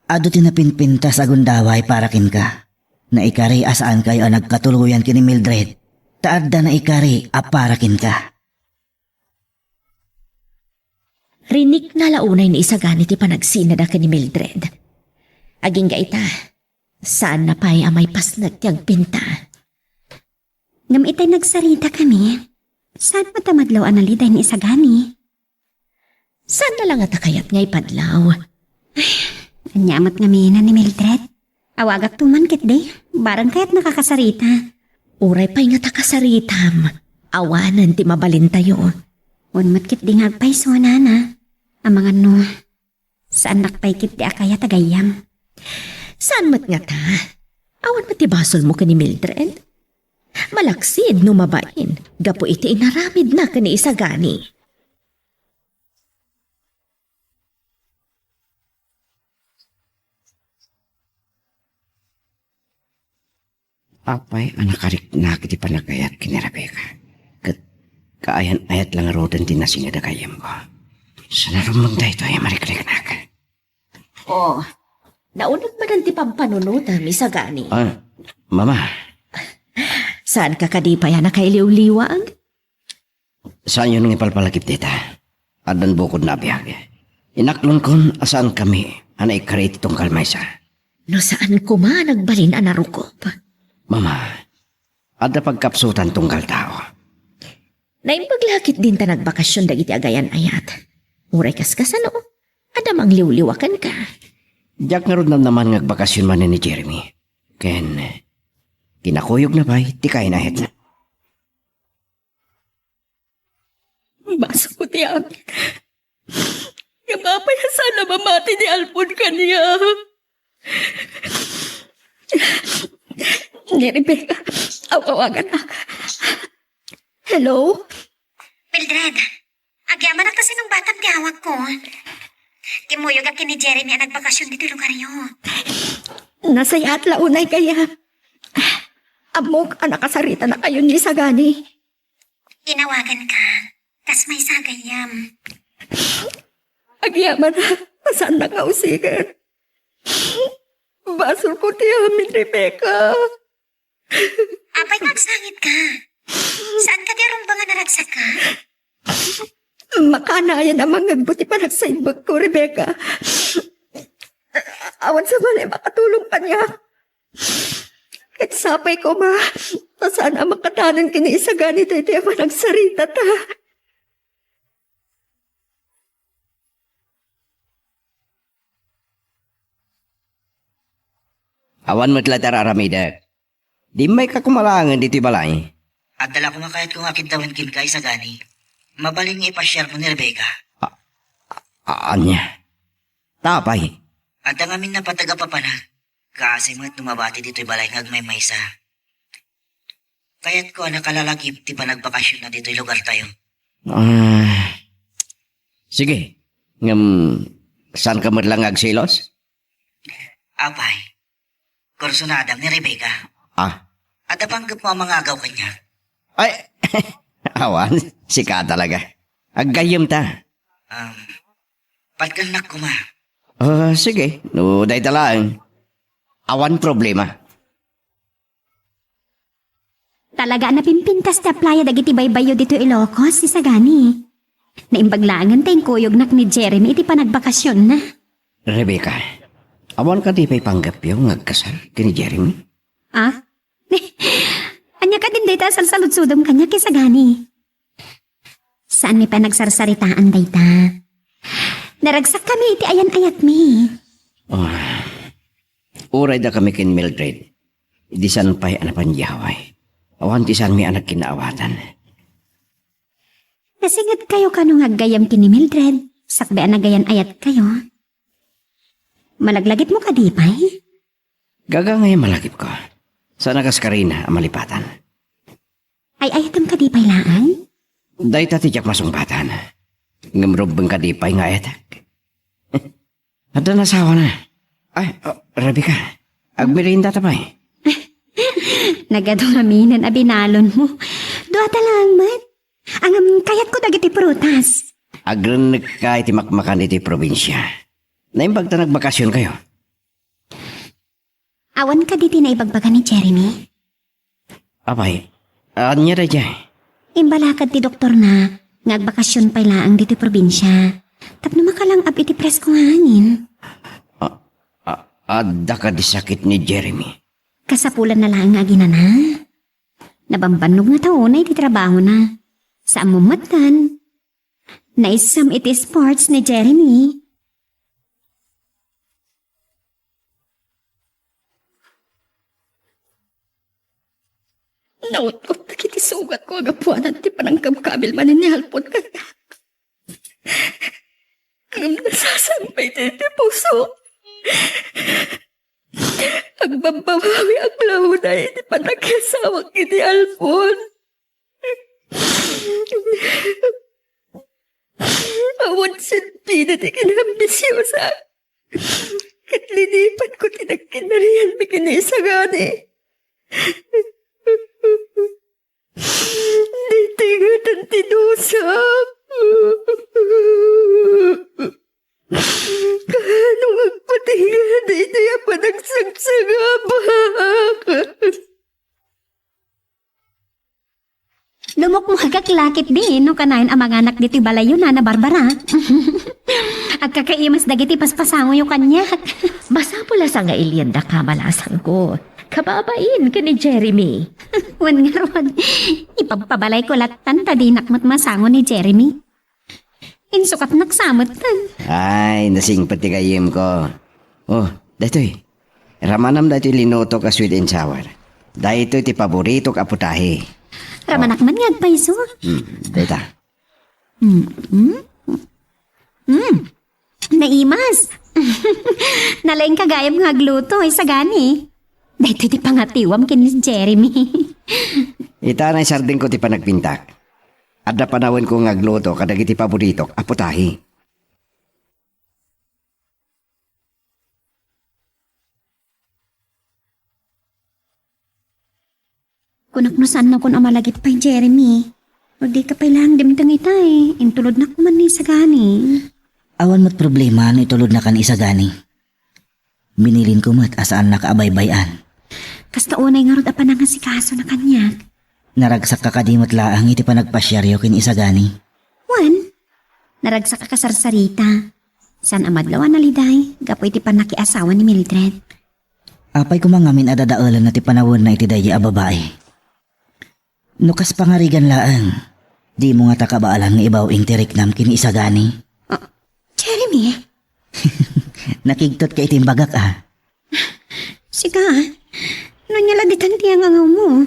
Adu ti napinpintas a gundaway para kenka. Naikari a saankayo a nagkatuloyan ken ni Mildred, ta adda naikari a para kenka. Rinikna la unay ni Isagani ti panagsinada ken ni Mildred. Agingga ita, saanna pay a maipasnek ti agpinta. Ngem itay nagsaritakami, saan met a madlaw a naliday ni Isagani? Saanna la ngata kayat nga ipadlaw? Ay, ania met ngamin ni Mildred? Awagakto man ketdi, barang kayat nakakasarita. Uray pay ngata kasaritam, awanen ti mabalintayo. Wen met ketdi nga agpayso, nana. Amangan no, saannak pay ketdi a kayat a gayyem. Saan met ngata? Awan met ti basolmo ken ni Mildred? Malaksid no mabain gapu iti inaramidna ken ni Isagani. Apay a nakariknak iti panagayat ken ni Rebecca? Ket kaayan-ayat la ngaruden ti nasinada gayyemko. Saan a rumbeng daytoy a marikriknak? Oh, nauneg manen ti pampanunotem, Isagani. Ah, Mama. Saanka kadi pay a nakailiwliwag? Saanyo nga ipalpalagip dita. Addan bukodna a biag. Inaklonkon a saankami a naikari iti tunggal maysa. No saan koma, nagbalin a narukop. Mama, adda pagkapsutan tunggal tao. Naimbag la ketdin ta nagbakasyon dagiti agayan-ayat. Uray kaskasano, adda mangliwliwa kenka. Diak ngarud namnaman nga agbakasyon manen ni Jeremy. Ken, kinakuyogna pay ti kainayatna. Basolko ti amin. Ngem apay a saan a mamati ni Alfon kaniak? Ni Rebecca, aw-awagannak. Hello? Mildred, agyamanak ta sinungbatam ti awagko. Kimmuyogak ken ni Jeremy a nagbakasyon ditoy lugaryo. Nasayaat la unay gayyem. Ammok a nakasaritanakayon ni Isagani. Inawaganka, kas maysa a gayyem. Agyamanak ta saannak nga usigen. Basolko ti amin, Rebecca. Apay nga agsangitka? Saan kadi a rumbeng a naragsak? Makanayon a mangngegmo ti panagsaimbekko, Rebecca. Awan sabali a makatulong kaniak. Ket sapay koma, ta saan a makadanon ken ni Isagani daytoy a panagsaritata. Awan met la ti ar-aramidek. Di immayka koma laengen ditoy balay. Adda la koma kayatko nga akiddawen kenka, Isagani. Mabalin nga ipasiarmo ni Rebecca. A-, a-, ania? Ta apay? Adda ngamin napateg a papanag. Kaasi met no mabati ditoy balay nga agmaymaysa. Kayatko a nakalalagip ti panagbakasionna ditoy lugartayo. Ah, sige. Ngem, saanka met la nga agselos? Apay, kursunadam ni Rebecca. Ah. Adda panggepmo a mangagaw kaniak? Ay, awan, sika talaga. Aggayyemta. Um, patgennak koma. Ah, sige, no dayta laeng. Awan problema. Talaga a napimpintas ti aplaya dagiti baybayyo ditoy Ilocos, Isagani. Naimbag laengen ta inkuyognak ni Jeremy iti panagbakasionna. Rebecca, awan kadi pay panggepyo nga agkasar ken ni Jeremy? Ah? Ania kadin dayta a salsaludsodem kaniak, Isagani? Saanmi pay nagsarsaritaan dayta. Naragsakkami iti ayan-ayatmi. Ah, uray dakami ken Mildred, idi saan pay a napandiaway. Awan ti saanmi a nagkinnaawatan. Nasingetkayo kano nga aggayyem ken ni Mildred, sakbay a nagayan-ayatkayo? Malaglagipmo kadi pay? Gaga nga imalagipko. Saan a kas karina a malipatan. Ay-ayatem kadi pay laeng? Dayta ti diak masungpatan. Ngem rumbeng kadi pay nga ayatek. Adda nasawana. Ay, oh, Rebecca, agmeriendata pay. Nagadu ngaminen a binalonmo. Duata laeng met. Ngem kayatko dagiti prutas. Agrennekka iti makmakan iti probinsia. Naimbag ta nagbakasionkayo. Awan kadi ti naibagbaga ni Jeremy? Apay, ania daydiay? Imbalakad ti doktorna nga agbakasion pay laeng ditoy probinsia tapno makalang-ab iti presko nga hangin. A-, a-, adda kadi sakit ni Jeremy? Kasapulanna laeng nga aginana. Nabambannog nga tao na iti trabahona. Saan mo met ken? Naisem iti sports ni Jeremy. Naut-ot dagiti sugatko a gapuanan ti panangkabkabil manen ni Alfon kaniak. Ngem nasasangpet iti pusok. Agbabbabawiak la unay iti panakiasawak ken ni Alfon. Awan sentida ti kinaambisiosak. Ket linipatko ti nagkinarianmi ken ni Isagani. Daytoy ngaten ti dusak. Kaano nga agpatingga daytoy a panagsagsagabak? Lumukmuegak la ketdi no kanayon a manganak ditoy balayyo, Nana Barbara. Agkakaimas dagiti paspasangoyo kaniak. Masapul a sangailiandaka, malasangko. Kababain ken ni Jeremy. Wen ngarud, ipagpabalayko lattan ta dinak met masango ni Jeremy. Insukatnak sa metten. Ay, nasingpet ti gayyemko. Oh, daytoy. Ramanam daytoy linutok a sweet and sour. Daytoy ti paboritok a putahe. Ramanak man nga agpayso. Hmm, dayta. Mm, mm, mm. Naimas. Nalaingka gayam nga agluto, Isagani. Daytoy ti pangatiwam ken ni Jeremy. Ita, naisardengko ti panagpintak. Adda panawenko nga agluto kadagiti paboritok a putahe. Kunak no saannakon a malagip pay, Jeremy. No dika pay laeng dimteng itay, intulodnak man ni Isagani. Awan met problema no itulodnaka ni Isagani. Binilinko met a saannaka a baybay-an. Kasta unay ngarud a panangasikasona kaniak. Naragsakka kadi met laeng iti panagpasiaryo ken ni Isagani? Wen, naragsak a kasarsarita. Saan a madlaw a naliday gapu iti pannakiasawa ni Mildred. Apay koma ngamin a dadaelenna ti panawenna iti daydi a babai? No kas pangarigan laeng, dimo ngata kabaalan nga ibaw-ing ti riknam ken ni Isagani? Ah, Jeremy? Nakigtotka iti imbagak, a? Sika, no ania la ditan ti angangawmo?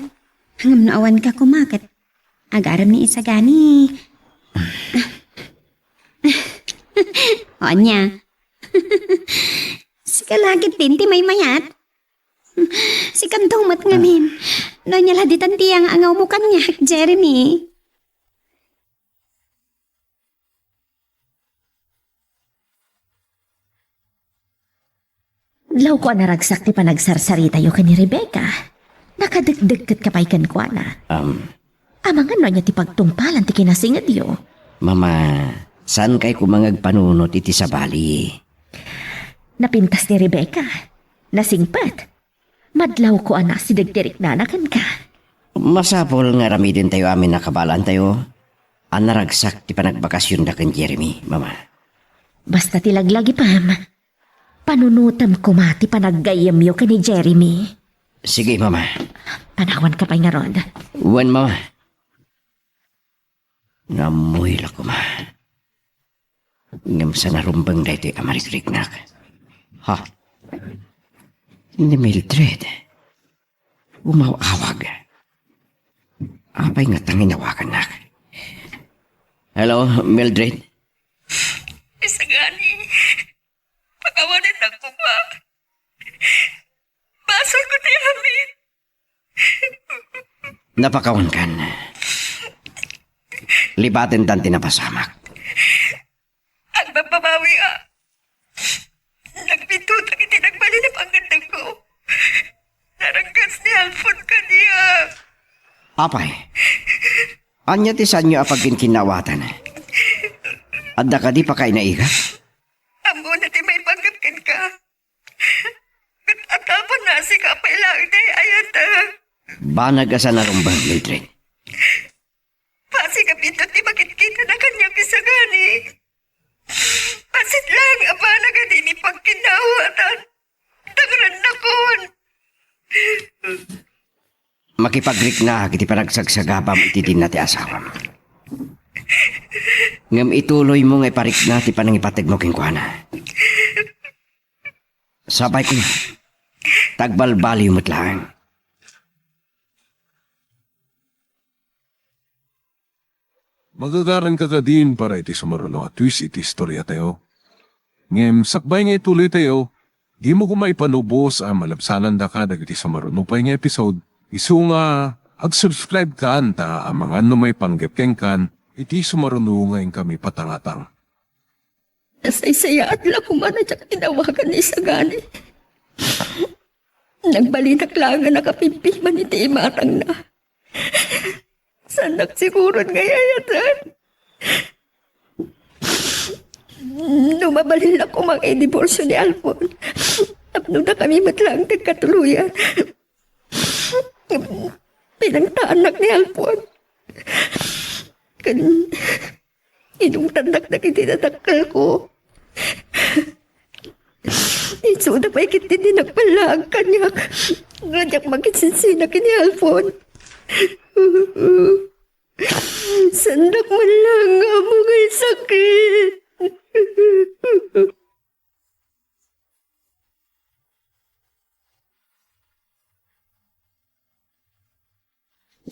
Ngem no awanka koma ket agarem ni Isagani. Ania? Sika la ketdin ti maymayat? Sikanto met ngamin. No ania la ditan ti yangangawmo kaniak, Jeremy. Adlawko a naragsak ti panagsarsaritayo ken ni Rebecca. Nakadekdekketka pay kenkuana. Um. Amangan no ania ti pagtungpalan ti kinasingedyo. Mama, saankay koma nga agpanunot iti sabali. Napintas ni Rebecca. Nasingpet. Adlawko a nasideg ti riknana kenka. Masapul nga aramidentayo amin a kabaalaantayo a naragsak ti panagbakasionda ken Jeremy, Mama. Basta ti laglagipem, panunotem koma ti panaggayyemyo ken ni Jeremy. Sige, Mama. Panawanka pay ngarud. Wen, Mama. Nga ammoy la koma. Ngem saan a rumbeng daytoy a marikriknak. Ha? Ni Mildred. Umaw-awag. Apay nga tanginawagannak? Hello, Mildred? Isagani, pakawanennak koma. Basolko ti amin. Napakawankan. Libatentan ti napasamak. Agbabbabawi a. Nagpintotak iti nagbalin a pangngeddengko. Naranggas ni Alfon kaniak. Apay, ania ti saanyo a pagkinkinnaawatan? Adda kadi pakainaigat? Ammona ti maipanggep kenka. Ket adda a panasika pay laeng ti ay-ayatek. Banag a saan a rumbeng, Mildred. Bassit a biit ti makitkitana kaniak isagani. Bassit laeng a banag a dimi pagkinnaawatan. Dangrannakon. Makipagriknaak iti panagsagsagabam iti dinna ti asawam. Ngem ituloymo nga iparikna ti panangipategmo kenkuana. Sapay koma, ta agbalbaliw met laeng. Magagaranka kadin para iti sumaruno a twist iti istoriatayo. Ngem sakbay nga ituloytayo, dimo koma ipanubos a malabsanandaka dagiti sumaruno pay nga episode, isu nga agsubscribe kan ta amangan no maipanggep kenkan iti sumaruno nga inkami patangatang. Nasaysayaat la koma a diak inawagan ni Sagani. Nagbalinak laeng a nakapimpiman iti imatangna. Saannak siguron nga ay-ayaten. No mabalin la koma nga idiborsio ni Alfon, tapno dakami met laeng ti agkatuloyan. Pinangtaannak ni Alfon. Ken inungtannak dagiti nadakkelko. Isuda pay ketdi ti nagballaag kaniak nga diak makisinsinak ken ni Alfon. Saandak man laeng nga ammo nga sakit.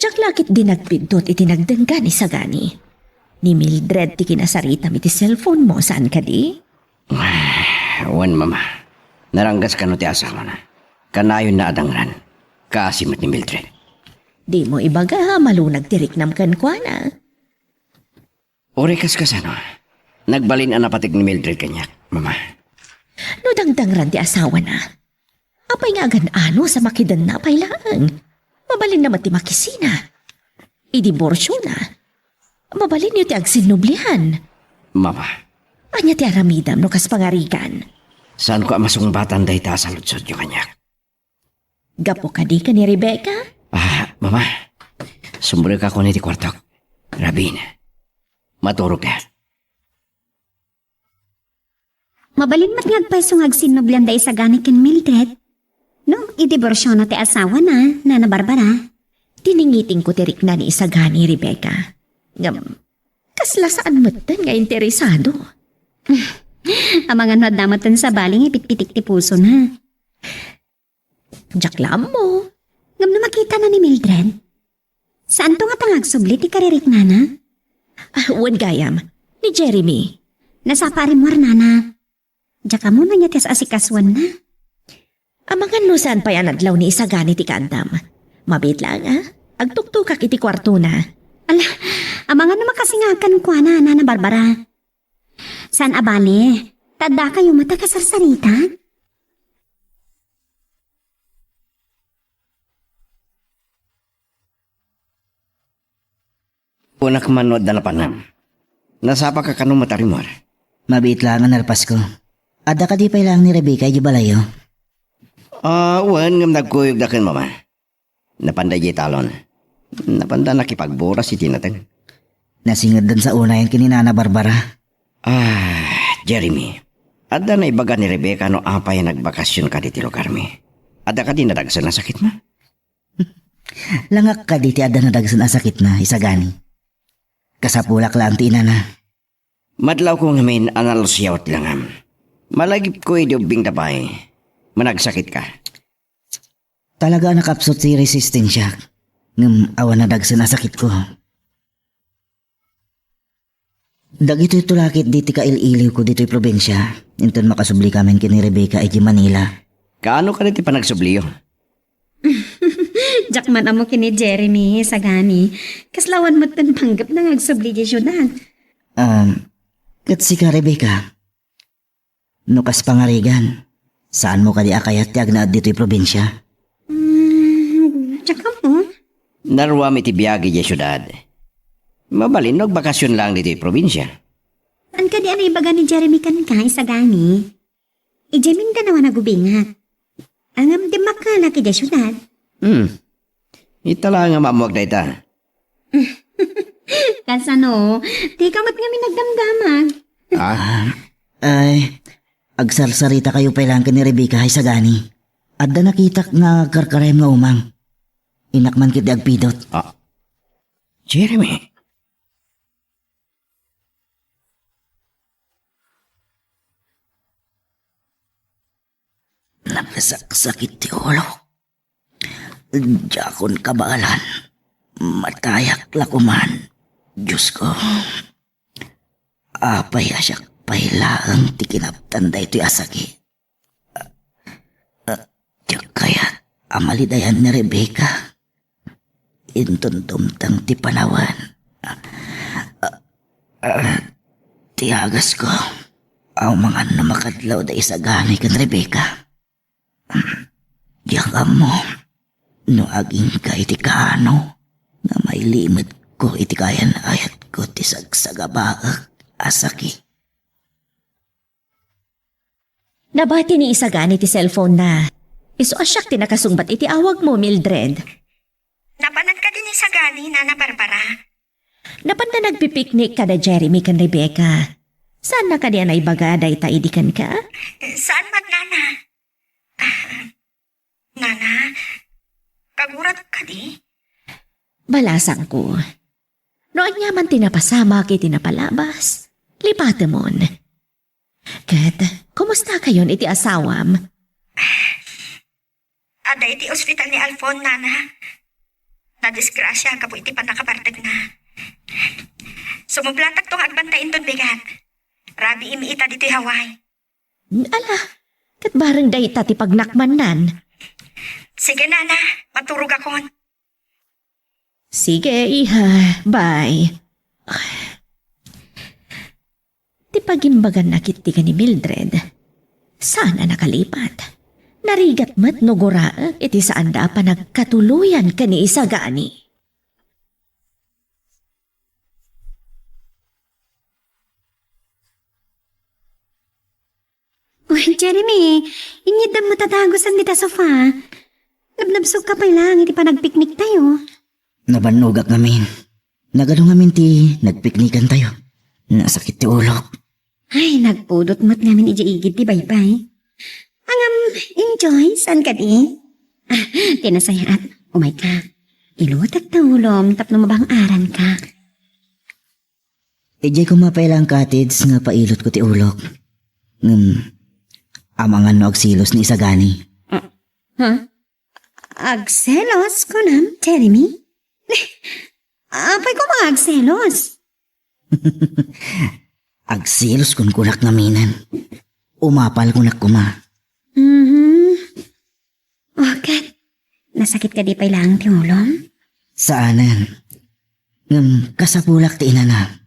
Diak la ketdi nagbiddut iti nagdengga ni Sagani. Ni Mildred ti kinasaritam iti cellphone mo, saan kadi? Wen, Mama. Naranggas kano ti asawana. Kanayonna a dangran. Kaasi met ni Mildred. Dimo ibaga a malunag ti riknam kenkuana. Uray kaskasano, nagbalin a napateg ni Mildred kaniak, Mama. No dangdangran ti asawana, apay nga agan-ano sa makidenna pay laeng? Mabalinna met ti makisina. Idiborsiona. Mabalinyo ti agsinnublian. Mama. Ania ti aramidam no kas pangarigan? Saanko a masungbatan dayta a saludsodyo kaniak. Gapu kadi ken ni Rebecca? Ah, Mama. Sumrekakon iti kuartok. Rabin. Maturogka. Mabalin met nga agpayso nga agsinnublian da Isagani ken Mildred. No, idiborsiona ti asawana, Nana Barbara. Tiningitingko ti rikna ni Isagani, Rebecca. Ngem, kasla saan metten nga interesado. Amangan no adda metten sabali nga ipitpitik ti pusona. Diak la ammo. Ngem no makitana ni Mildred, saanto ngata nga agsubli ti kaririknana? Ah, wen gayam, ni Jeremy. Nasapa a rimmuar, nana. Diak ammo no ania ti as-asikasuenna. Amangan no saan pay a nadlaw ni Isagani ti kaaddam. Mabiit laeng, a? Agtuktokak iti kuartona. Ala, amangan no makasingakan kuana, Nana Barbara. Saan a bale, ta addakayo met a kasarsarita? Kunak man no adda napanam. Nasapaka kano met a rimmuar? Mabiit laeng a nalpasko. Adda kadi pay laeng ni Rebecca idiay balayyo? Ah, wen, ngem nagkuyogda ken mama. Napanda idiay talon. Napanda nakipagburas iti nateng. Nasingeddan sa unayen ken ni Nana Barbara. Ah, Jeremy, adda naibaga ni Rebecca no apay a nagbakasionka ditoy lugarmi? Adda kadi nadagsen a sakitna? Langak kadi ti adda nadagsen a sakitna, Isagani. Kasapulak laeng ti inana. Madlawko ngamin a nalusiawet langam. Malagipko idi ubbingda pay. Managsakitka. Talaga a nakapsut ti resistensiak, ngem awan nadagsen a sakitko. Dagitoy tulakit diti kail-iliwko ditoy probinsia, inton makasublikamin ken ni Rebecca idiay Manila. Kaano kadi ti panagsubliyo? Diak man ammo ken ni Jeremy, Sagani. Kasla awan metten panggepna nga agsubli idiay siudad. Um, ket sika, Rebecca, no kas pangarigan, saanmo kadi a kayat ti agnaed ditoy probinsia? Mm, diak ammo. Naruam iti biag idiay siudad. Mabalin no agbakasion laeng ditoy probinsia. Saan kadi a naibaga ni Jeremy kenka, Isagani? Idiay Mindanao a nagubingak. Ngem dimmakkelak idiay siudad. Hmm. Ita laeng a maammuak dayta. Kasano? Dika met ngamin nagdamdamag. Ah, ay, agsarsaritakayo pay laeng ken ni Rebecca, Isagani. Adda nakitak nga agkarkarayam nga umang. Innak man ketdi agpidot. Ah. Jeremy. Nakasaksakit ti ulok. Diakon kabaelan. Matayak la koman. Diosko. Apay a siak pay laeng ti kinaptan daytoy a sakit? Ah, diak kayat a malidayan ni Rebecca. Inton dumteng ti panawen, ah, ah, ti agasko, amangan no makadlaw da Isagani ken Rebecca. Diak ammo no agingga iti kaano nga mailimetko iti kayan-ayatko ti sagsagabaek a sakit. Nabati ni Isagani ti cellphone-na. Isu a siak ti nakasungbat iti awagmo, Mildred. Napanan kadi ni Isagani, Nana Barbara? Napanda nagpipiknik kada Jeremy ken Rebecca. Saanna kadi a naibaga dayta idi kenka? Saan met, Nana. Nana, kagurat kadi? Balasangko. No ania man ti napasamak iti napalabas, lipatemon. Ket, kumustakayon iti asawam? Adda iti ospital ni Alfon, Nana. Nadisgrasia gapu iti pannakabartegna. Sumublatakto nga agbantay inton bigat. Rabiim ita ditoy Hawaii. Ala, ket bareng dayta ti pagnakmannan. Sige, Nana, maturogakon. Sige, iha. Bye. Ti pagimbaganna ketdi ken ni Mildred, saan a nakalipat. Narigat met no guraek iti saanda a panagkatuloyan ken ni Isagani. Uy, Jeremy, inyiddam met a dagusan dita sofa. Nabnabsogka pay laeng iti panagpikniktayo. Nabannogak ngamin. Nagadu ngamin ti nagpiknikantayo. Nasakit ti ulok. Ay, nagpudot met ngamin idiay igid ti baybay. Ngem, enjoy, saan kadi? Ah, ti nasayaat, umayka. Ilutek ta ulom tapno mabang-aranka. Idiay koma pay laeng cottage nga pailotko ti ulok. Ngem, amangan no agselos ni Isagani. Ah, ha? Agselos, kunam, Jeremy? Apay koma agselos? Agselos kunkunak ngamin. Umapal kunak koma. Mhm. O, ket, nasakit kadi pay laeng ti ulom? Saanen. Ngem kasapulak ti inana.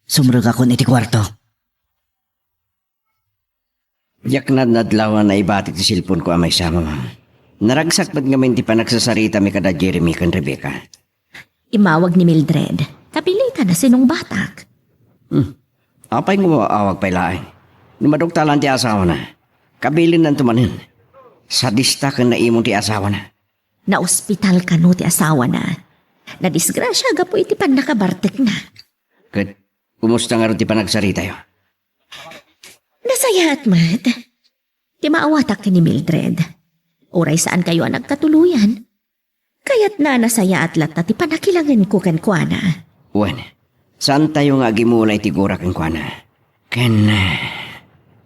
Sumrekakon iti kuarto. Diak nadnadlaw a naibatik ti cellphone-ko a maysa, Mama. Naragsak met ngamin ti panagsasaritami kada Jeremy ken Rebecca. Immawag ni Mildred. Kabilita na sinungbatak. Hmm. Apay nga maawag pay laeng? No maduktalan ti asawana, kabilinnanto manen. Sadista ken naimon ti asawana. Naospital kano ti asawana. Nadisgrasia gapu iti pannakabartekna. Ket kumusta ngarud ti panagsaritayo? Nasayaat met. Ti maawatak ken ni Mildred. Uray saankayo a nagkatuloyan, kayatna a nasayaat latta ti pannakilangenko kenkuana. Wen, saantayo nga agimula iti gura kenkuana. Ken, eh,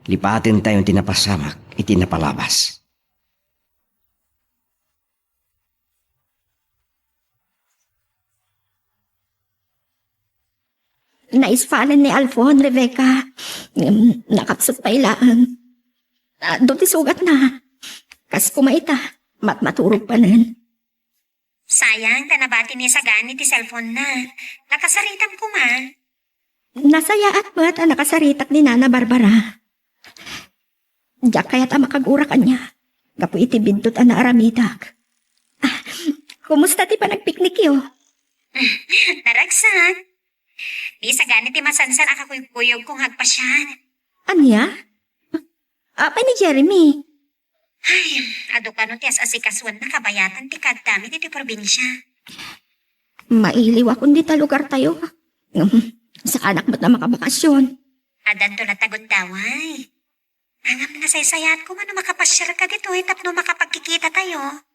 lipatentayo ti napasamak iti napalabas. Naisfalen ni Alfon, Rebecca. Ngem nakapsut pay laeng. Adu ti sugatna. Kas koma ita, matmaturog panen. Sayang, ta nabati ni Sagani ti cellphone-na. Nakasaritam koma. Nasayaat met a nakasaritak ni Nana Barbara. Diak kayat a makagura kaniak gapu iti biddut a naaramidak. Ah, kumusta ti panagpiknikyo? Naragsak. Ni Sagani ti masansan a kakuyogkuyogko nga agpasiar. Ania? Apay ni Jeremy? Ay, adu kano ti as-asikasuanna kabayatan ti kaagdami ditoy probinsia. Mailiwakon dita lugartayo. Ngem, saanak met a makabakasyon. Addanto latta gundaway. Ngem nasaysayaat koma no makapasiarka ditoy tapno makapagkikitatayo.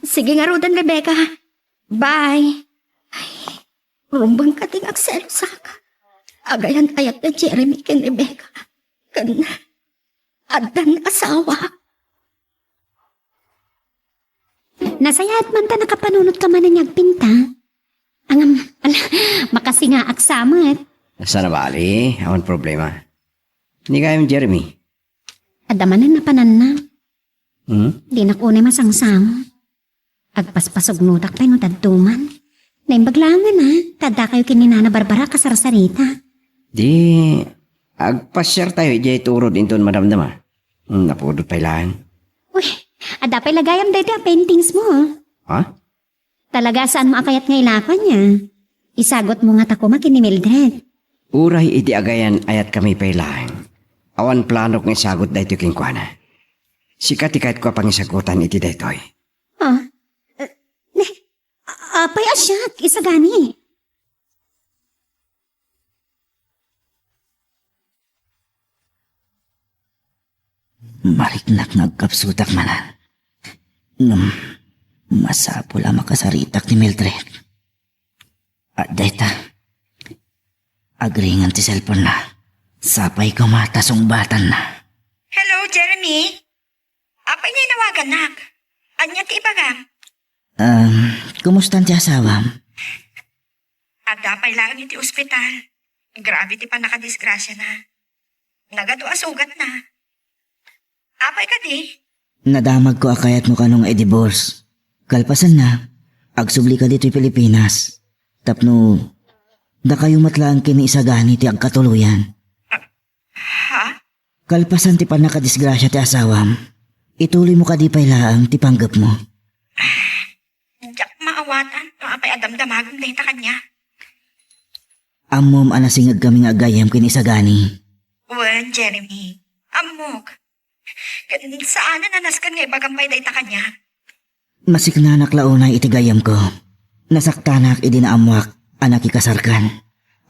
Sige ngaruden, Rebecca. Bye. Rumbeng kadi nga agselosak. Agayan-ayat da Jeremy ken Rebecca. Ken addan asawa. Nasayaat man ta nakapanunotka manen nga agpinta. Ngem, ala, makasingaak sa met. Saan a bali, awan problema. Ni gayam, Jeremy? Adda manen napananna. Hmm? Dinak unay masangsango. Agpaspasugnotak pay no dadduma. Naimbag laeng a, ta addakayo ken ni Nana Barbara a kasarsarita. Di, agpasiartayo idiay turod inton madamdama. Hmm, napudot pay laeng. Uy, adda pay la gayam daytoy a paintings mo, ah. Ha? Talaga a saanmo a kayat nga ilako ania? Isagutmo ngata koma ken ni Mildred. Uray idi agayan-ayatkami pay laeng, awan planok nga isagut daytoy kenkuana. Sika ti kayatko a pangisagutan iti daytoy. Ah, eh, ne, a-, apay a siak, Isagani? Mariknak nga agkapsutak manen. Ngem, masapul a makasaritak ni Mildred. Adda ita. Agringan ti cellphone-na. Sapay koma ta sungbatanna. Hello, Jeremy? Apay nga inawagannak? Ania ti ibagam? Um, kumusta ti asawam? Adda pay laeng iti ospital. Grabe ti pannakadisgrasiana. Nagadu a sugatna. Apay kadi? Nadamagko a kayatmo kano nga i-divorce. Kalpasanna, agsubli ka ditoy Pilipinas. Tapno, dakayo met laeng ken ni Isagani ti agkatuloyan. Ha? Kalpasan ti pannakadisgrasia ti asawam, ituloymo kadi pay laeng ti panggepmo. Diak maawatan no apay a damdamagem dayta kaniak. Ammom a nasingegkami nga agayyem ken Isagani. Wen, Jeremy. Ammok. Ken saanen a nasken nga ibagam pay dayta kaniak. Masiknanak la unay iti gayyemko. Nasaktanak idi naammoak a nakikasarkan.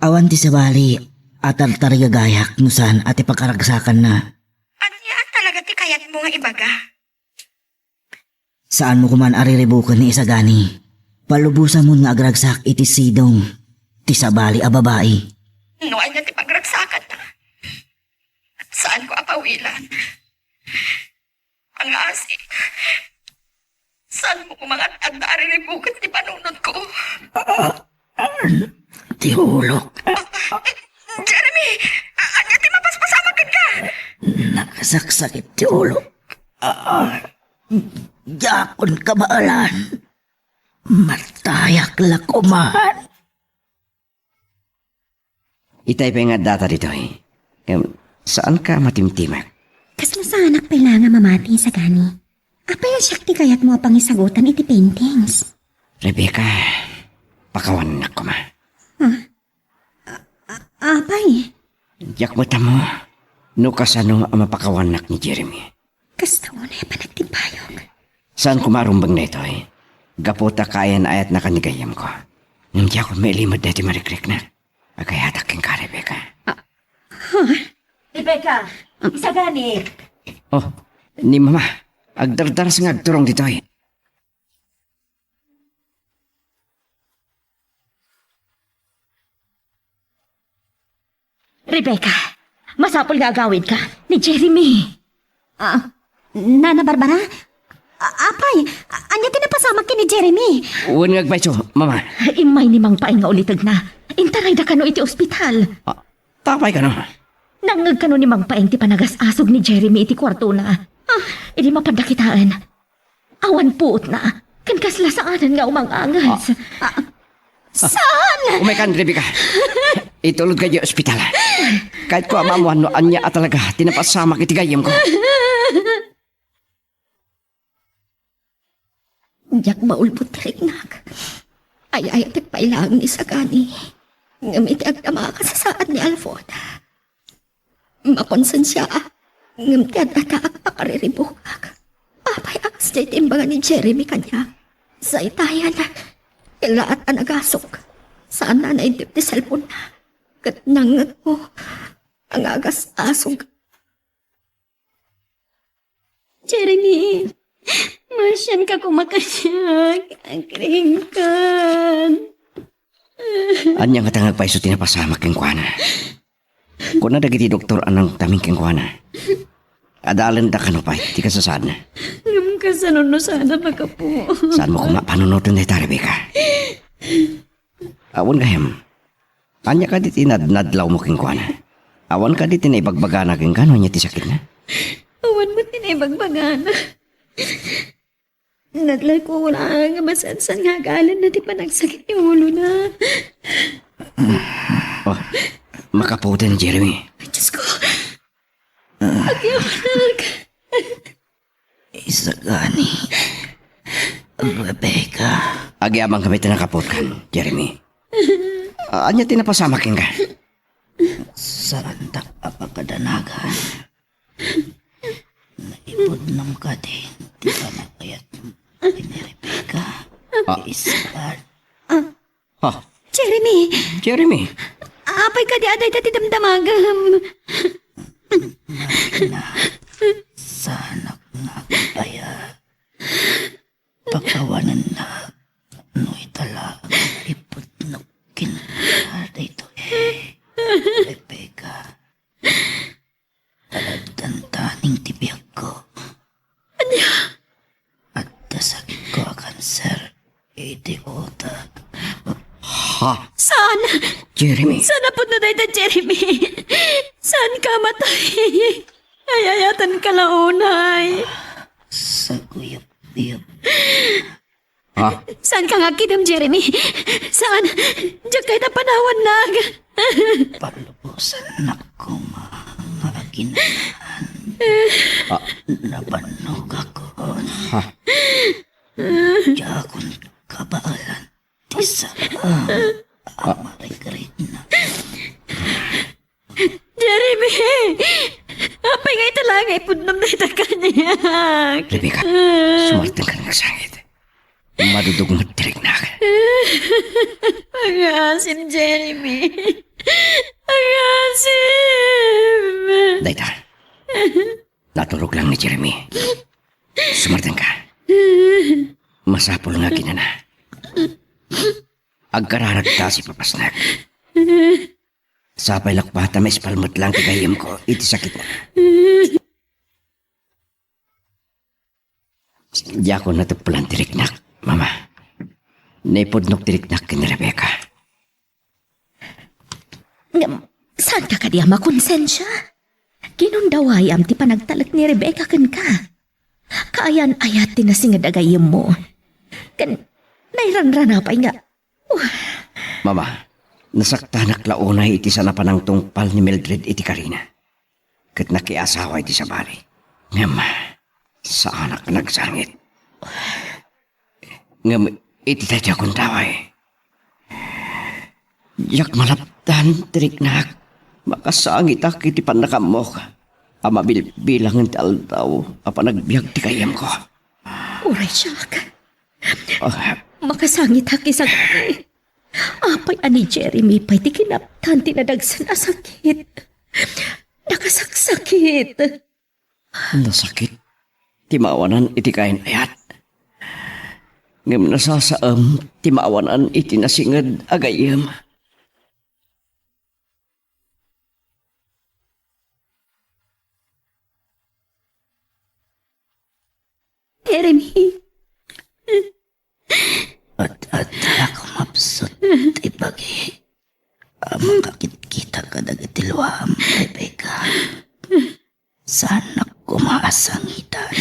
Awan ti sabali a tartarigagayak no saan a ti pakaragsakanna. Ania talaga ti kayatmo nga ibaga? Saanmo koman a riribuken ni Isagani. Palubosamon nga agragsak iti sidong ti sabali a babai. No ania ti pagragsakanna, saanko a pawilan. Pangasik, saanmo koma nga adda a riribuken ti panunotko. Ti ulok. Jeremy! Nagsakit ti ulo. Ah, diakon kabaelan. Matayak la koman. Itay pay nga addata ditoy. Ngem, saanka matimtimek? Kasla saanak pay la nga mamati, sagani. Apay a siak ti kayatmo a pangisagutan iti paintings? Rebecca, pakawannak koma. Huh? A-, a-, apay? Diak met ammo no kasano a mapakawannak ni Jeremy. Kasta unay a panagtimpayog. Saan koma a rumbeng daytoy? Gapu ta kaayan-ayatnaka ni gayyemko. Ngem diakon mailimed daytoy marikrikna. Agayatak kenka, Rebecca. Ah, huh? Rebecca, isagani. Oh, ni Mama. Agdardaras nga agturong ditoy. Rebecca, masapul nga agawidka ni Jeremy. Ah, Nana Barbara? A-, apay, a-, ania ti napasamak ken ni Jeremy? Wen nga agpayso, Mama. Immay ni Mang Paeng nga ulitegna. Intarayda kano iti ospital. Ah, apay kano? Nangngeg kano ni Mang Paeng ti panagas-asog ni Jeremy iti kuartona. Ah, idi mapadda kitaen, awan puotna, ken kasla saanen nga umang-anges. Ah. Ah, saan? Umaykan, Rebecca. Itulodka idiay ospital. Kayatko a maamuan no ania a talaga ti napasamak iti gayyemko. Diak maulbod ti riknak. Ay-ayatek pay laeng ni sagani. Ngem iti agdama a kasasaad ni Alford, makonsensiaak, ngem ti addataak a pakariribukak. Apay a kasdiay ti imbaga ni Jeremy kaniak? Zaytayan, kellaat a nagasok. Saanna a naiddep ti cellphone-na. Ket nangngegko a ngagas-asog. Jeremy, masianka koma kaniak. Agriingkan. Ania ngata nga agpayso ti napasamak kenkuana? Kuna dagiti doktor a nangtamin kenkuana. Adalenda kano pay ti kasasaadna. Ngem kasano no saan a makapu? Saanmo koma a panunoten dayta, Rebecca. Awan gayam. Ania kadi ti nadnadlawmo kenkuana? Awan kadi ti naibagbagana kenka no ania ti sakitna? Awan met ti naibagbagana. Nadlawko la nga masansan nga agalenna ti panagsakit ti ulona. Oh, makapuoten, Jeremy. Ay, Diyos ko. Agyamanak. Isagani. Rebecca. Agyamankami ta nakapuotkan, Jeremy. Ah, ania ti napasamak kenka? Saandak a pakadanagan. Naipudnom kadi ti panagkayatmo ken ni Rebecca? Ah. Isagani. Ah. Ha? Jeremy! Jeremy! Apay kadi a dayta ti damdamagam? Marina, saanak nga agbayag. Pakawanennak no ita laeng ipudnok kenka daytoy, Rebecca. Ta addan taning ti biagko. Ania? Adda sakitko a kanser iti utak. Ha? Saan? Jeremy. Saan a pudno dayta, Jeremy? Saanka a matay? Ay-ayatenka la unay. Saguyop-yop. Ha? Saanka nga agkidem, Jeremy? Saan? Diak kayat a panawannak. Palubosannak koma nga aginanahan. Ah. Nabannogakon. Ha? Diakon kabaelan ti saan a marikriknak. Jeremy! Apay nga ita laeng nga ipudnom dayta kaniak? Rebecca, sumartenka nga agsangit. Madudog met ti riknak. Agasem, Jeremy. Agasem. Dayta. Naturog lang ni Jeremy. Sumartenka. Masapul nga aginana. Agkararagta a sipapasnek. Sapay la koma ta maispal met lang ti gayyemko iti sakitna. Diakon nateppelan ti riknak, Mama. Naipudnok ti riknak ken ni Rebecca. Ngem, saanka kadi a makonsensia? Kinundawayam ti panagtalek ni Rebecca kenka. Kaayan-ayat ti nasinged a gayyemmo. Ken nairanrana pay nga, Mama, nasaktanak la unay iti saan a panangtungpal ni Mildred iti karina. Ket nakiasawa iti sabali. Ngem, saanak a nagsangit. Ngem iti daytoy a gundaway, diak malapdan ti riknak. Makasangitak iti pannakaammo a mabilbilangen ti aldaw a panagbiag ti gayyemko. Uray siak. Ah. Makasangitak isagani. Apay a ni Jeremy pay ti kinaptan ti nadagsen a sakit? Nakasaksakit. Nasakit ti maawanan iti kaayan-ayat. Ngem nasasaem ti maawanan iti nasinged a gayyem. Jeremy. Ad-adda la kumapsut ti bagi a makakitkita kadagiti luam, Rebecca. Saanak koma a sangitan.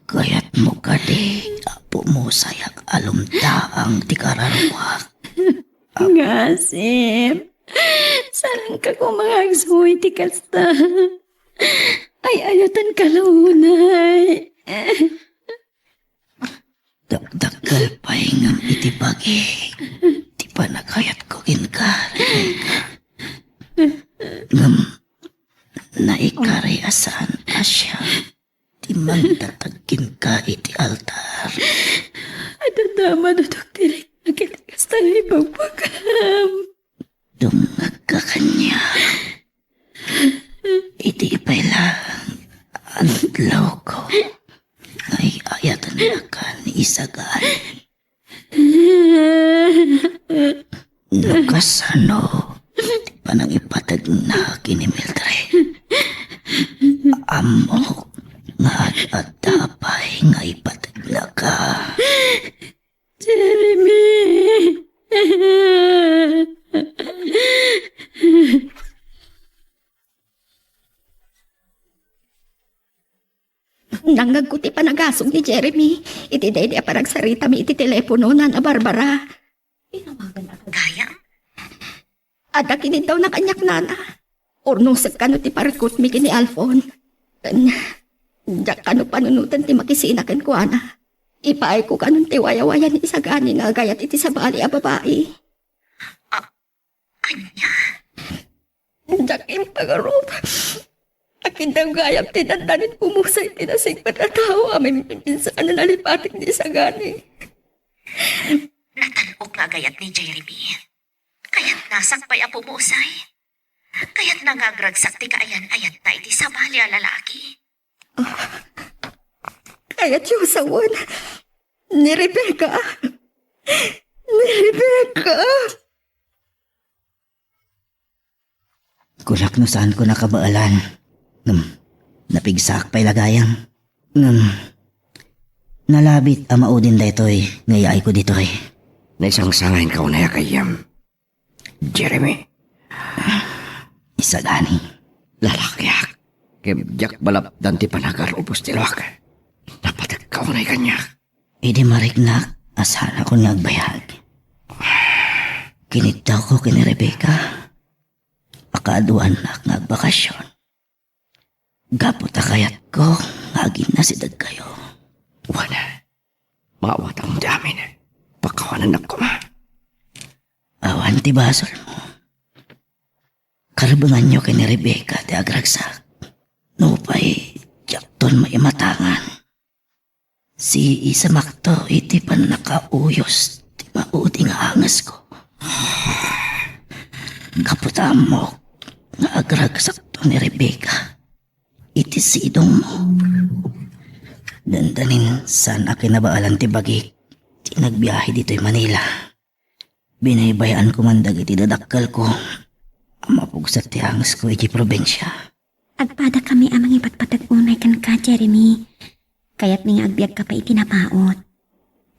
Kayatmo kadi a pumusayak a lumtaang ti kararuak? Ngasem, saanka koma nga agsuy ti kasta. Ay-ayatenka la unay. Dakdakkel pay ngem iti bagi ti panagayatko kenka, Rebecca. Ngem naikari a saan a siak ti mangtatag kenka iti altar. Adda dama, dudok, ti riknak iti kasta nga ibagbagam. Dumngegka kaniak. Iti pay laeng a nadlawko, ay-ayatennakan isagani. No kasano ti panangipategna ken ni Mildred, ammok nga ad-adda pay nga ipategnaka. Jeremy! Nangngegko ti panagasong ni Jeremy iti daydi a panagsaritami iti telepono, Nana Barbara. Inawagan a gayam? Adda kinidawna kaniak, Nana. Urnosek kano ti parikutmi ken ni Alfon. Ken diak kano panunoten ti makisina kenkuana. Ipaayko kanon ti wayawayan ni isagani nga agayat iti sabali a babai. A-, ania? Diak impagarup. Akin daw gayam ti dandanin pumusay ti nasingpet a tao a mimpinsaan a nalipatik ni isagani. Natan-ok nga agayat ni Jeremy. Kayatna sakbay a pumusay. Kayatna nga agragsak ti kaayan-ayatna iti sabali a lalaki. Kayatyo sawen ni Rebecca. Ni Rebecca. Kunak no saanko nakabaelan. Ngem, napigsaak pay la gayam. Ngem, nalabit a maudin daytoy nga iyaayko ditoy. Naisangsangayenka unay a gayyem, Jeremy. Isagani. Lalakiak. Ket diak malapdan ti panagarubos ti luak. Napategka unay kaniak. Idi mariknak a saanakon nga agbayag, kiniddawko ken ni Rebecca. Pakaaduannak nga agbakasyon. Gapu ta kayatko nga aginasidegkayo. Wen, maawatam ti amin. Pakawanennak koma. Awan ti basolmo. Karebenganyo ken ni Rebecca ti agragsak. Nupay diakton maimatangan. Siisamakto iti pannakauyos ti maudi nga angesko. Gapu ta ammok nga agragsakto ni Rebecca iti sidongmo. Dandanin saan a kinabaelan ti bagik ti nagbiahe ditoy Manila. Binaybay-anko man dagiti dadakkelko a mapugsa ti angesko iti probinsia. Agpadakami a mangipatpateg unay kenka, Jeremy. Kayatmi nga agbiagka pay iti napaut.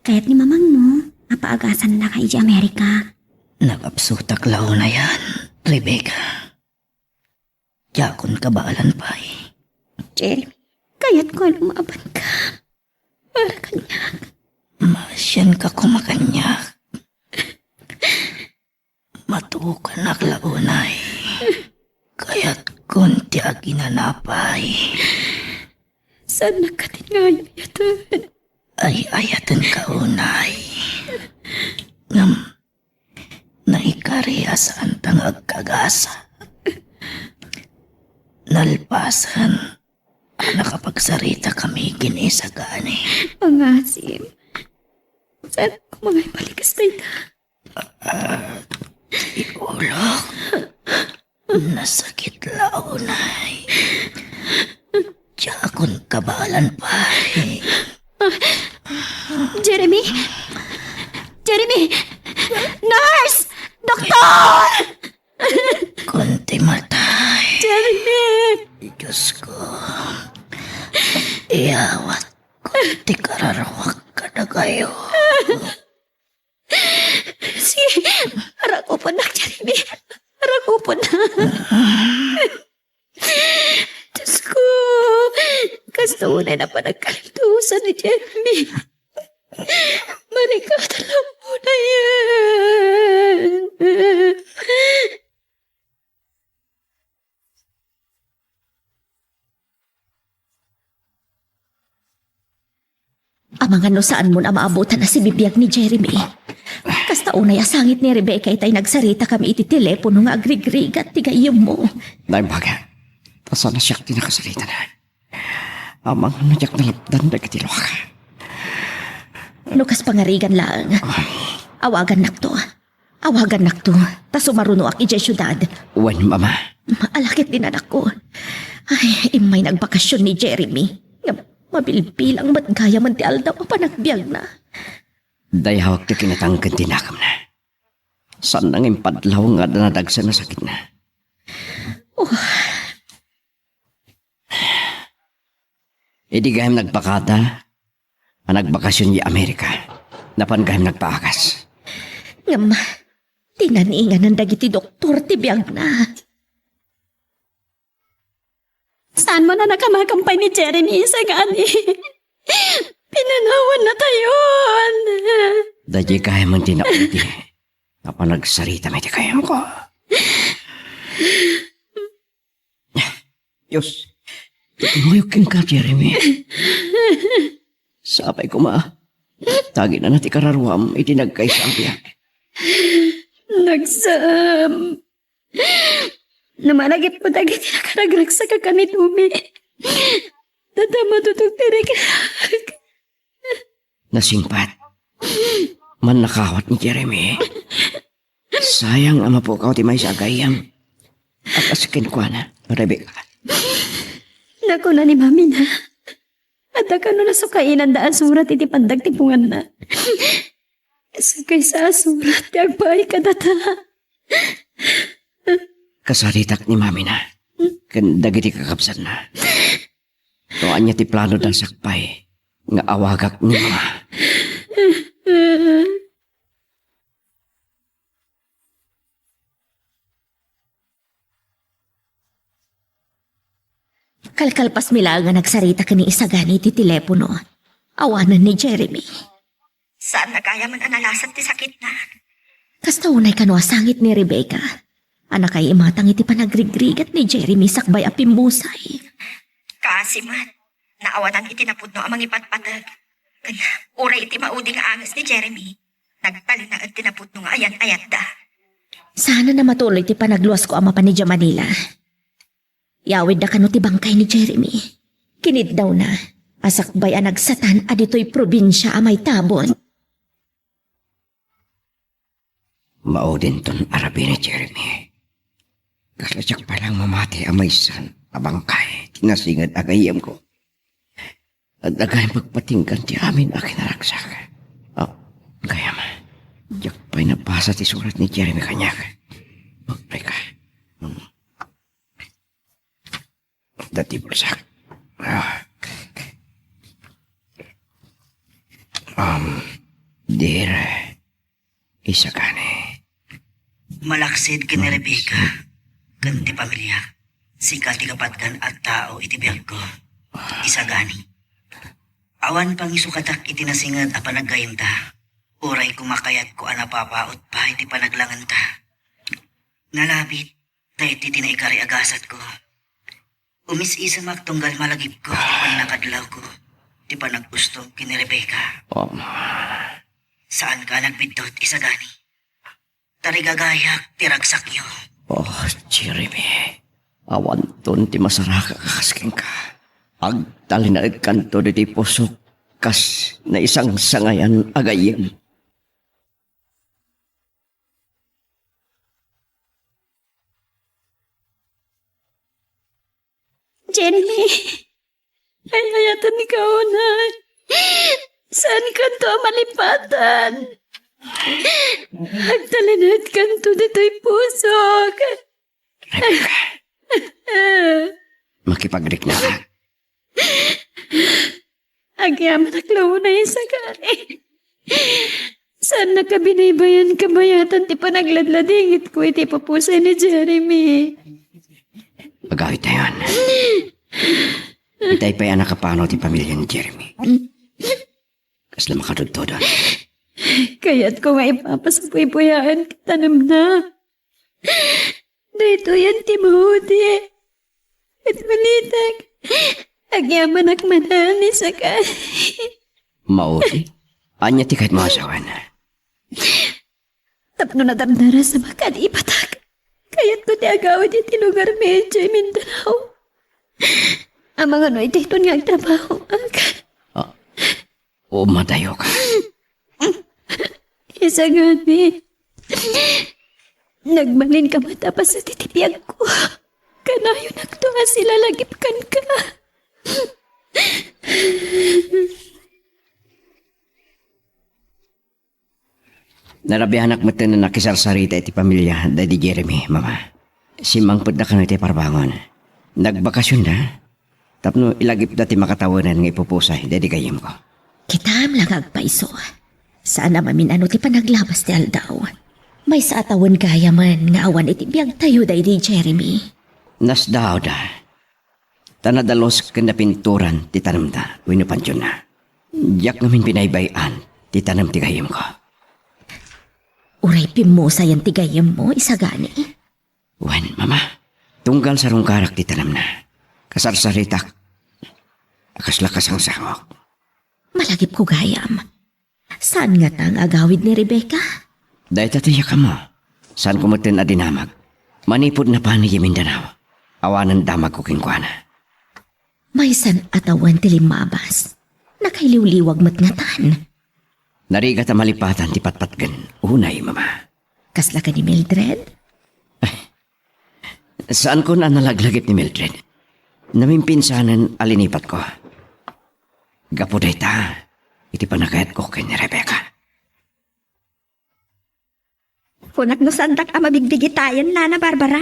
Kayat ni mamangmo a paagasannaka iti Amerika. Nakapsutak la unayan, Rebecca. Diakon kabaelan pay. Jeremy, kayatko a lumabanka. Para kaniak. Maasianka koma kaniak. Matuokanak la unay. Kayatkon ti aginanapay. Saannak katin nga ay-ayaten? Ay-ayatenka unay. Ngem, naikari a saanta nga agkagasa. Nalpasen a nakapagsaritakami ken ni Isagani. Pangasim. Saan ko mangay balikas dayta? Ah, ti ulok. Nasakit la unay. Diakon kabaelan pay. Jeremy! Jeremy! Nurse! Doktor! Kunti matay. Jeremy! Diyos ko. Iyawat ko ti kararuak kadakayo. Si, arakupon na, Jeremy. Arakupon na. Diyos ko, kasta unay na panagkalintusan ni Jeremy. Marikatan lang muna yan. Amangan no saanmon a maabutan a sibibiag ni Jeremy. Kasta unay a sangit ni Rebecca itay nagsaritakami iti telepono nga agrigrigat ti gayyemmo. Naimbag, ta saan a siak ti nakasaritana. Amangan no diak nalapdan dagiti luaka. No kas pangarigan laeng, awagannakto. Awagannakto, ta sumarunoak idiay siudad. Wen, Mama. Ala ketdin, anakko. Ay, immay nagvakasyon ni Jeremy. Ngem mabilbilang met gayamen ti aldaw a panagbiagna. Dayawak ti kinatangken ti nakemna. Saanna nga impadlaw nga adda nadagsen a sakitna. Oh. Idi gayam nagpakada a nagbakasyon idiay Amerika, napan gayam nagpaagas. Ngem, tinaninganan dagiti doktor ti biagna. Saanmon a nakamakampay ni Jeremy Isagani? Pinanawanna tayon. Daydiay gayamen ti naudi a panagsaritami ti gayyemko. Dios, itumuyok kenka, Jeremy. Sapay koma ta aginana ti kararuam iti nagkaysa a biag. Nagsam. No managipko dagiti nakaragragsak a kanitumi, data matutog ti rikrak. Nasingpat. Mannakawat ni Jeremy. Sayang a mapukaw ti maysa a gayyem a kas kenkuana, Rebecca. Nakuna ni Mami na, adda kano nasukainanda a surat iti pandagtipunganna. Sakaysa a surat ti agpaay kadata. Kasaritak ni Mami na ken dagiti kakabsatna. No ania ti planoda sakbay nga awagak ni Mama. Kalkalpasmi laeng a nagsarita ken ni Isagani iti telepono, awanen ni Jeremy. Saanna gayamen a nalasat ti sakitna. Kasta unay kano a sangit ni Rebecca a nakaimatang iti panagrigrigat ni Jeremy sakbay a pimmusay. Kaasi met, naawanan iti napudno a mangipatpateg. Ken uray iti maudi nga anges ni Jeremy, nagtalinaed ti napudno nga ayat-ayatda. Saan a matuloy ti panagluasko a mapan idiay Manila. Yawidda kano ti bangkay ni Jeremy. Kiniddawna a sakbay a nagsatan a ditoy probinsia a maitabon. Maudinton a rabii ni Jeremy. Kasla siak pay laeng mamati a maysan a bangkay ti nasinged a gayyemko. Adda gayam pagpatinggan ti amin a kinaragsak. Ah, gayam, diak pay nabasa ti surat ni Jeremy kaniak. Pagpay ka. Hmm. Dati bulsak. Ah. Um, dear Isagani. Malaksid ken ni Rebecca ken ti pamiliak. Sika ti kapatgan a tao iti biagko. Isagani. Awan pangisukatak iti nasinged a panaggayemta. Uray kumakayatko a napapaut pay ti panaglangenta. Nalabit, daytoy ti naikari a gasatko. Umis-isamak tunggal malagipko ti pannakadlawko, ti panag-ustom ken ni Rebecca. Oh. Saanka nagbiddut, Isagani. Tarigagayak ti ragsakyo. Oh, Jeremy. Awanton ti masaraka kas kenka. Agtalinaedkanto ditoy pusok kas naisangsangayan a gayyem. Jeremy, ay-ayatenka unay. Saankanto a malipatan. Agtalinaedkanto ditoy pusok. Rebecca, makipagriknaka. Agyamanak la unay, Isagani. Saannak a binaybayan kabayatan ti panagladladingitko iti pupusay ni Jeremy. Agawidtayon. Itay pay a nakapanaw ti pamilya ni Jeremy. Kasla makatudtudon. Kayatko nga ipapasapuypuyaen ti tanemna. Daytoyen ti maudi. Ket malitek, agyamanak manen, Isagani. Maudi? Ania ti kayatmo a sawen? Tapno nadardarasam a kaipatak, kayatko ti agawid iti lugarmi idiay Mindanao. Amangan no daytoy nga agtrabahoak. Ah, o madayoka. Isagani, nagmalinka met a paset iti biagko. Kanayonakto a silalagip kenka. Narabianak met a nakisarsarita iti pamilya daydi Jeremy, Mama. Simmangpetda kano iti parbangon. Nagbakasionda tapno ilagipda ti makatawenan nga ipupusay daydi gayyemko. Kitam la nga agpayso. Saan a mamin-ano ti panaglabas ti aldaw. Maysa a tawen gayamen nga awan iti biagtayo daydi Jeremy. Nasdaawda. Ta nadalus ken napinturan ti tanemda wenno pantionna. Diak ngamin binaybay-an ti tanem ti gayyemko. Uray pimmusayan ti gayyemmo, Isagani? Wen, Mama, tunggal sarungkarak ti tanemna. Kasarsaritak a kasla kasangsangok. Malagipko gayam. Saan ngata nga agawid ni Rebecca? Dayta ti yakammo. Saanko metten a dinamag. Manipud napan idiay Mindanao, awanen damagko kenkuana. Maysan a tawen ti limmabas. Nakailiwliwag met ngatan. Narigat a malipatan ti patpatgen unay, Mama. Kasla ken ni Mildred? Saanko a nalaglagip ni Mildred. Namimpinsanen a linipatko. Gapu dayta, iti panagayatko ken ni Rebecca. Kunak no saandak a mabigbigitayen, Nana Barbara.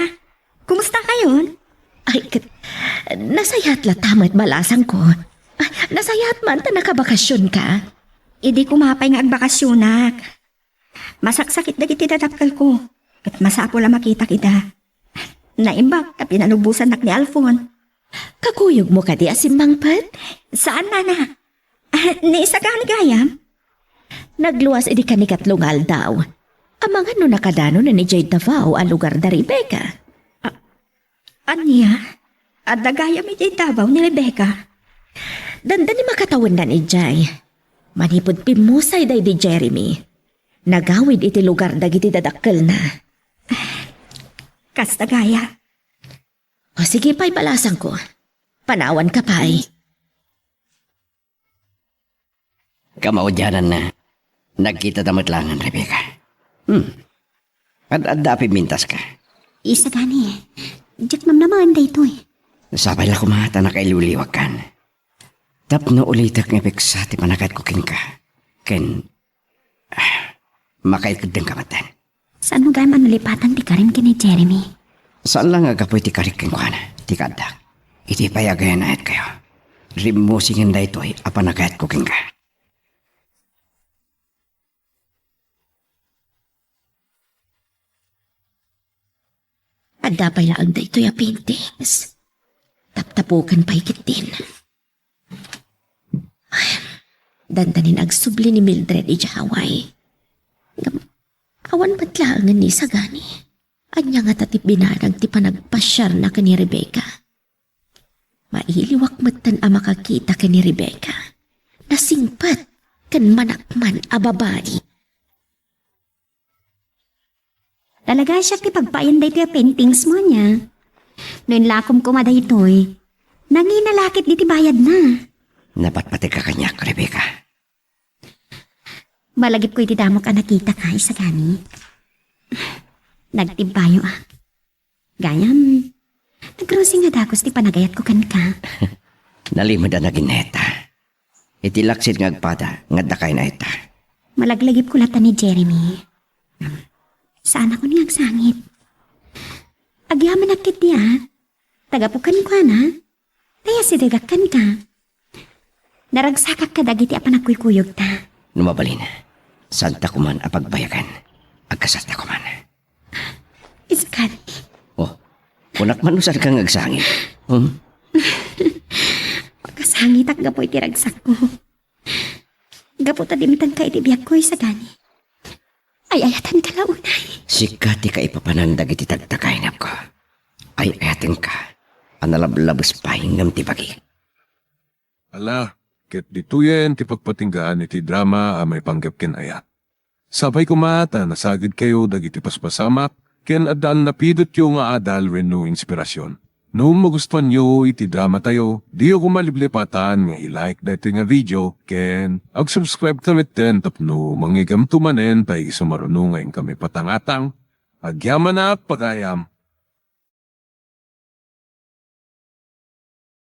Kumusta kayon? Ay, ket, nasayaat latta met balasangko. Ay, nasayaat man ta nakabakasionka. Idi koma pay nga agbakasionak. Masaksakit dagiti dadakkelko, ket masapul a makitak ida. Naimbag ta pinalubosannak ni Alfon. Kakuyogmo kadi a simmangpet? Saan, Nana. Ah, ni Isagani gayam? Nagluas idi kanikatlo nga aldaw. Amangan no nakadanonen idiay Davao a lugar da Rebecca. Ania? Adda gayam idiay Davao ni Rebecca? Dandani makatawennan idiay. Manipud pimmusay daydi Jeremy, nagawid iti lugar dagiti dadakkelna. Kasta gayam. O sige pay, balasangko. Panawanka pay. Kamaudiananna, nagkitada met laengen, Rebecca. Hmm. Ad-adda a pimintaska. Isagani, diak namnamaen daytoy. Sapay la koma ta nakailiwliwagkan. Tapno ulitek nga peksa ti panagayatko kenka. Ken, ah, makaikeddengka metten. Saanmo gayam a nalipatan ti karim ken ni Jeremy? Saan la nga gapu iti karik kenkuana ti kaaddak. Iti pay a gayanayatkayo, rimmusingen daytoy a panagayatko kenka. Adda pay laeng daytoy a paintings. Taptapukan pay ketdin. Ay, dandanin agsubli ni Mildred idiay Hawaii. Ngem, awan met laengen ni Sagani. Ania ngata ti binanag ti panagpasiarna ken ni Rebecca? Mailiwak metten a makakita ken ni Rebecca. Nasingpet ken manakman a babai. Talaga siak ti pagpayan daytoy a paintings mo, ania? No inlakom koma daytoy, nangina la ketdi ti bayadna. Napatpategka kaniak, Rebecca. Malagipko iti damok a nakitaka, Sagani. Nagtibbayo, a. Gayam, nagrusing a dagus ti panagayatko kenka. Nalimed a nagineta. Iti laksid nga agpada, nga adda kayna ita. Malaglagipko latta ni Jeremy. Saanakon nga agsangit. Agyamanak ketdi, a. Tagapukan ko, ana. Tay asidegak kenka. Naragsakak kadagiti a panagkuykuyogta. No mabalin, saanta koman a pagbayagan. Agkasatna koman. Sagani. Oh, kunak man no saanka nga agsangit. Hmm? Makasangitak gapu iti ragsakko. Gapu ta dimtenka iti biagko, Sagani. Ay-ayatenka la unay. Sika ti kaipapanan dagiti tagtagainepko. Ay-ayatenka a nalablabes pay ngem ti bagik. Ala, ket ditoyen ti pagpatinggaan iti drama a maipanggep ken ayat. Sapay koma ta nasagidkayo dagiti paspasamak ken addan napidotyo nga adal wenno inspirasyon. No magustuanyo iti dramatayo, diyo koma liplipatan nga i-like daytoy nga video ken ag-subscribe ka metten tapno mangigamto manen pay isu maruno nga inkami patangatang. Agyamanak pagayam.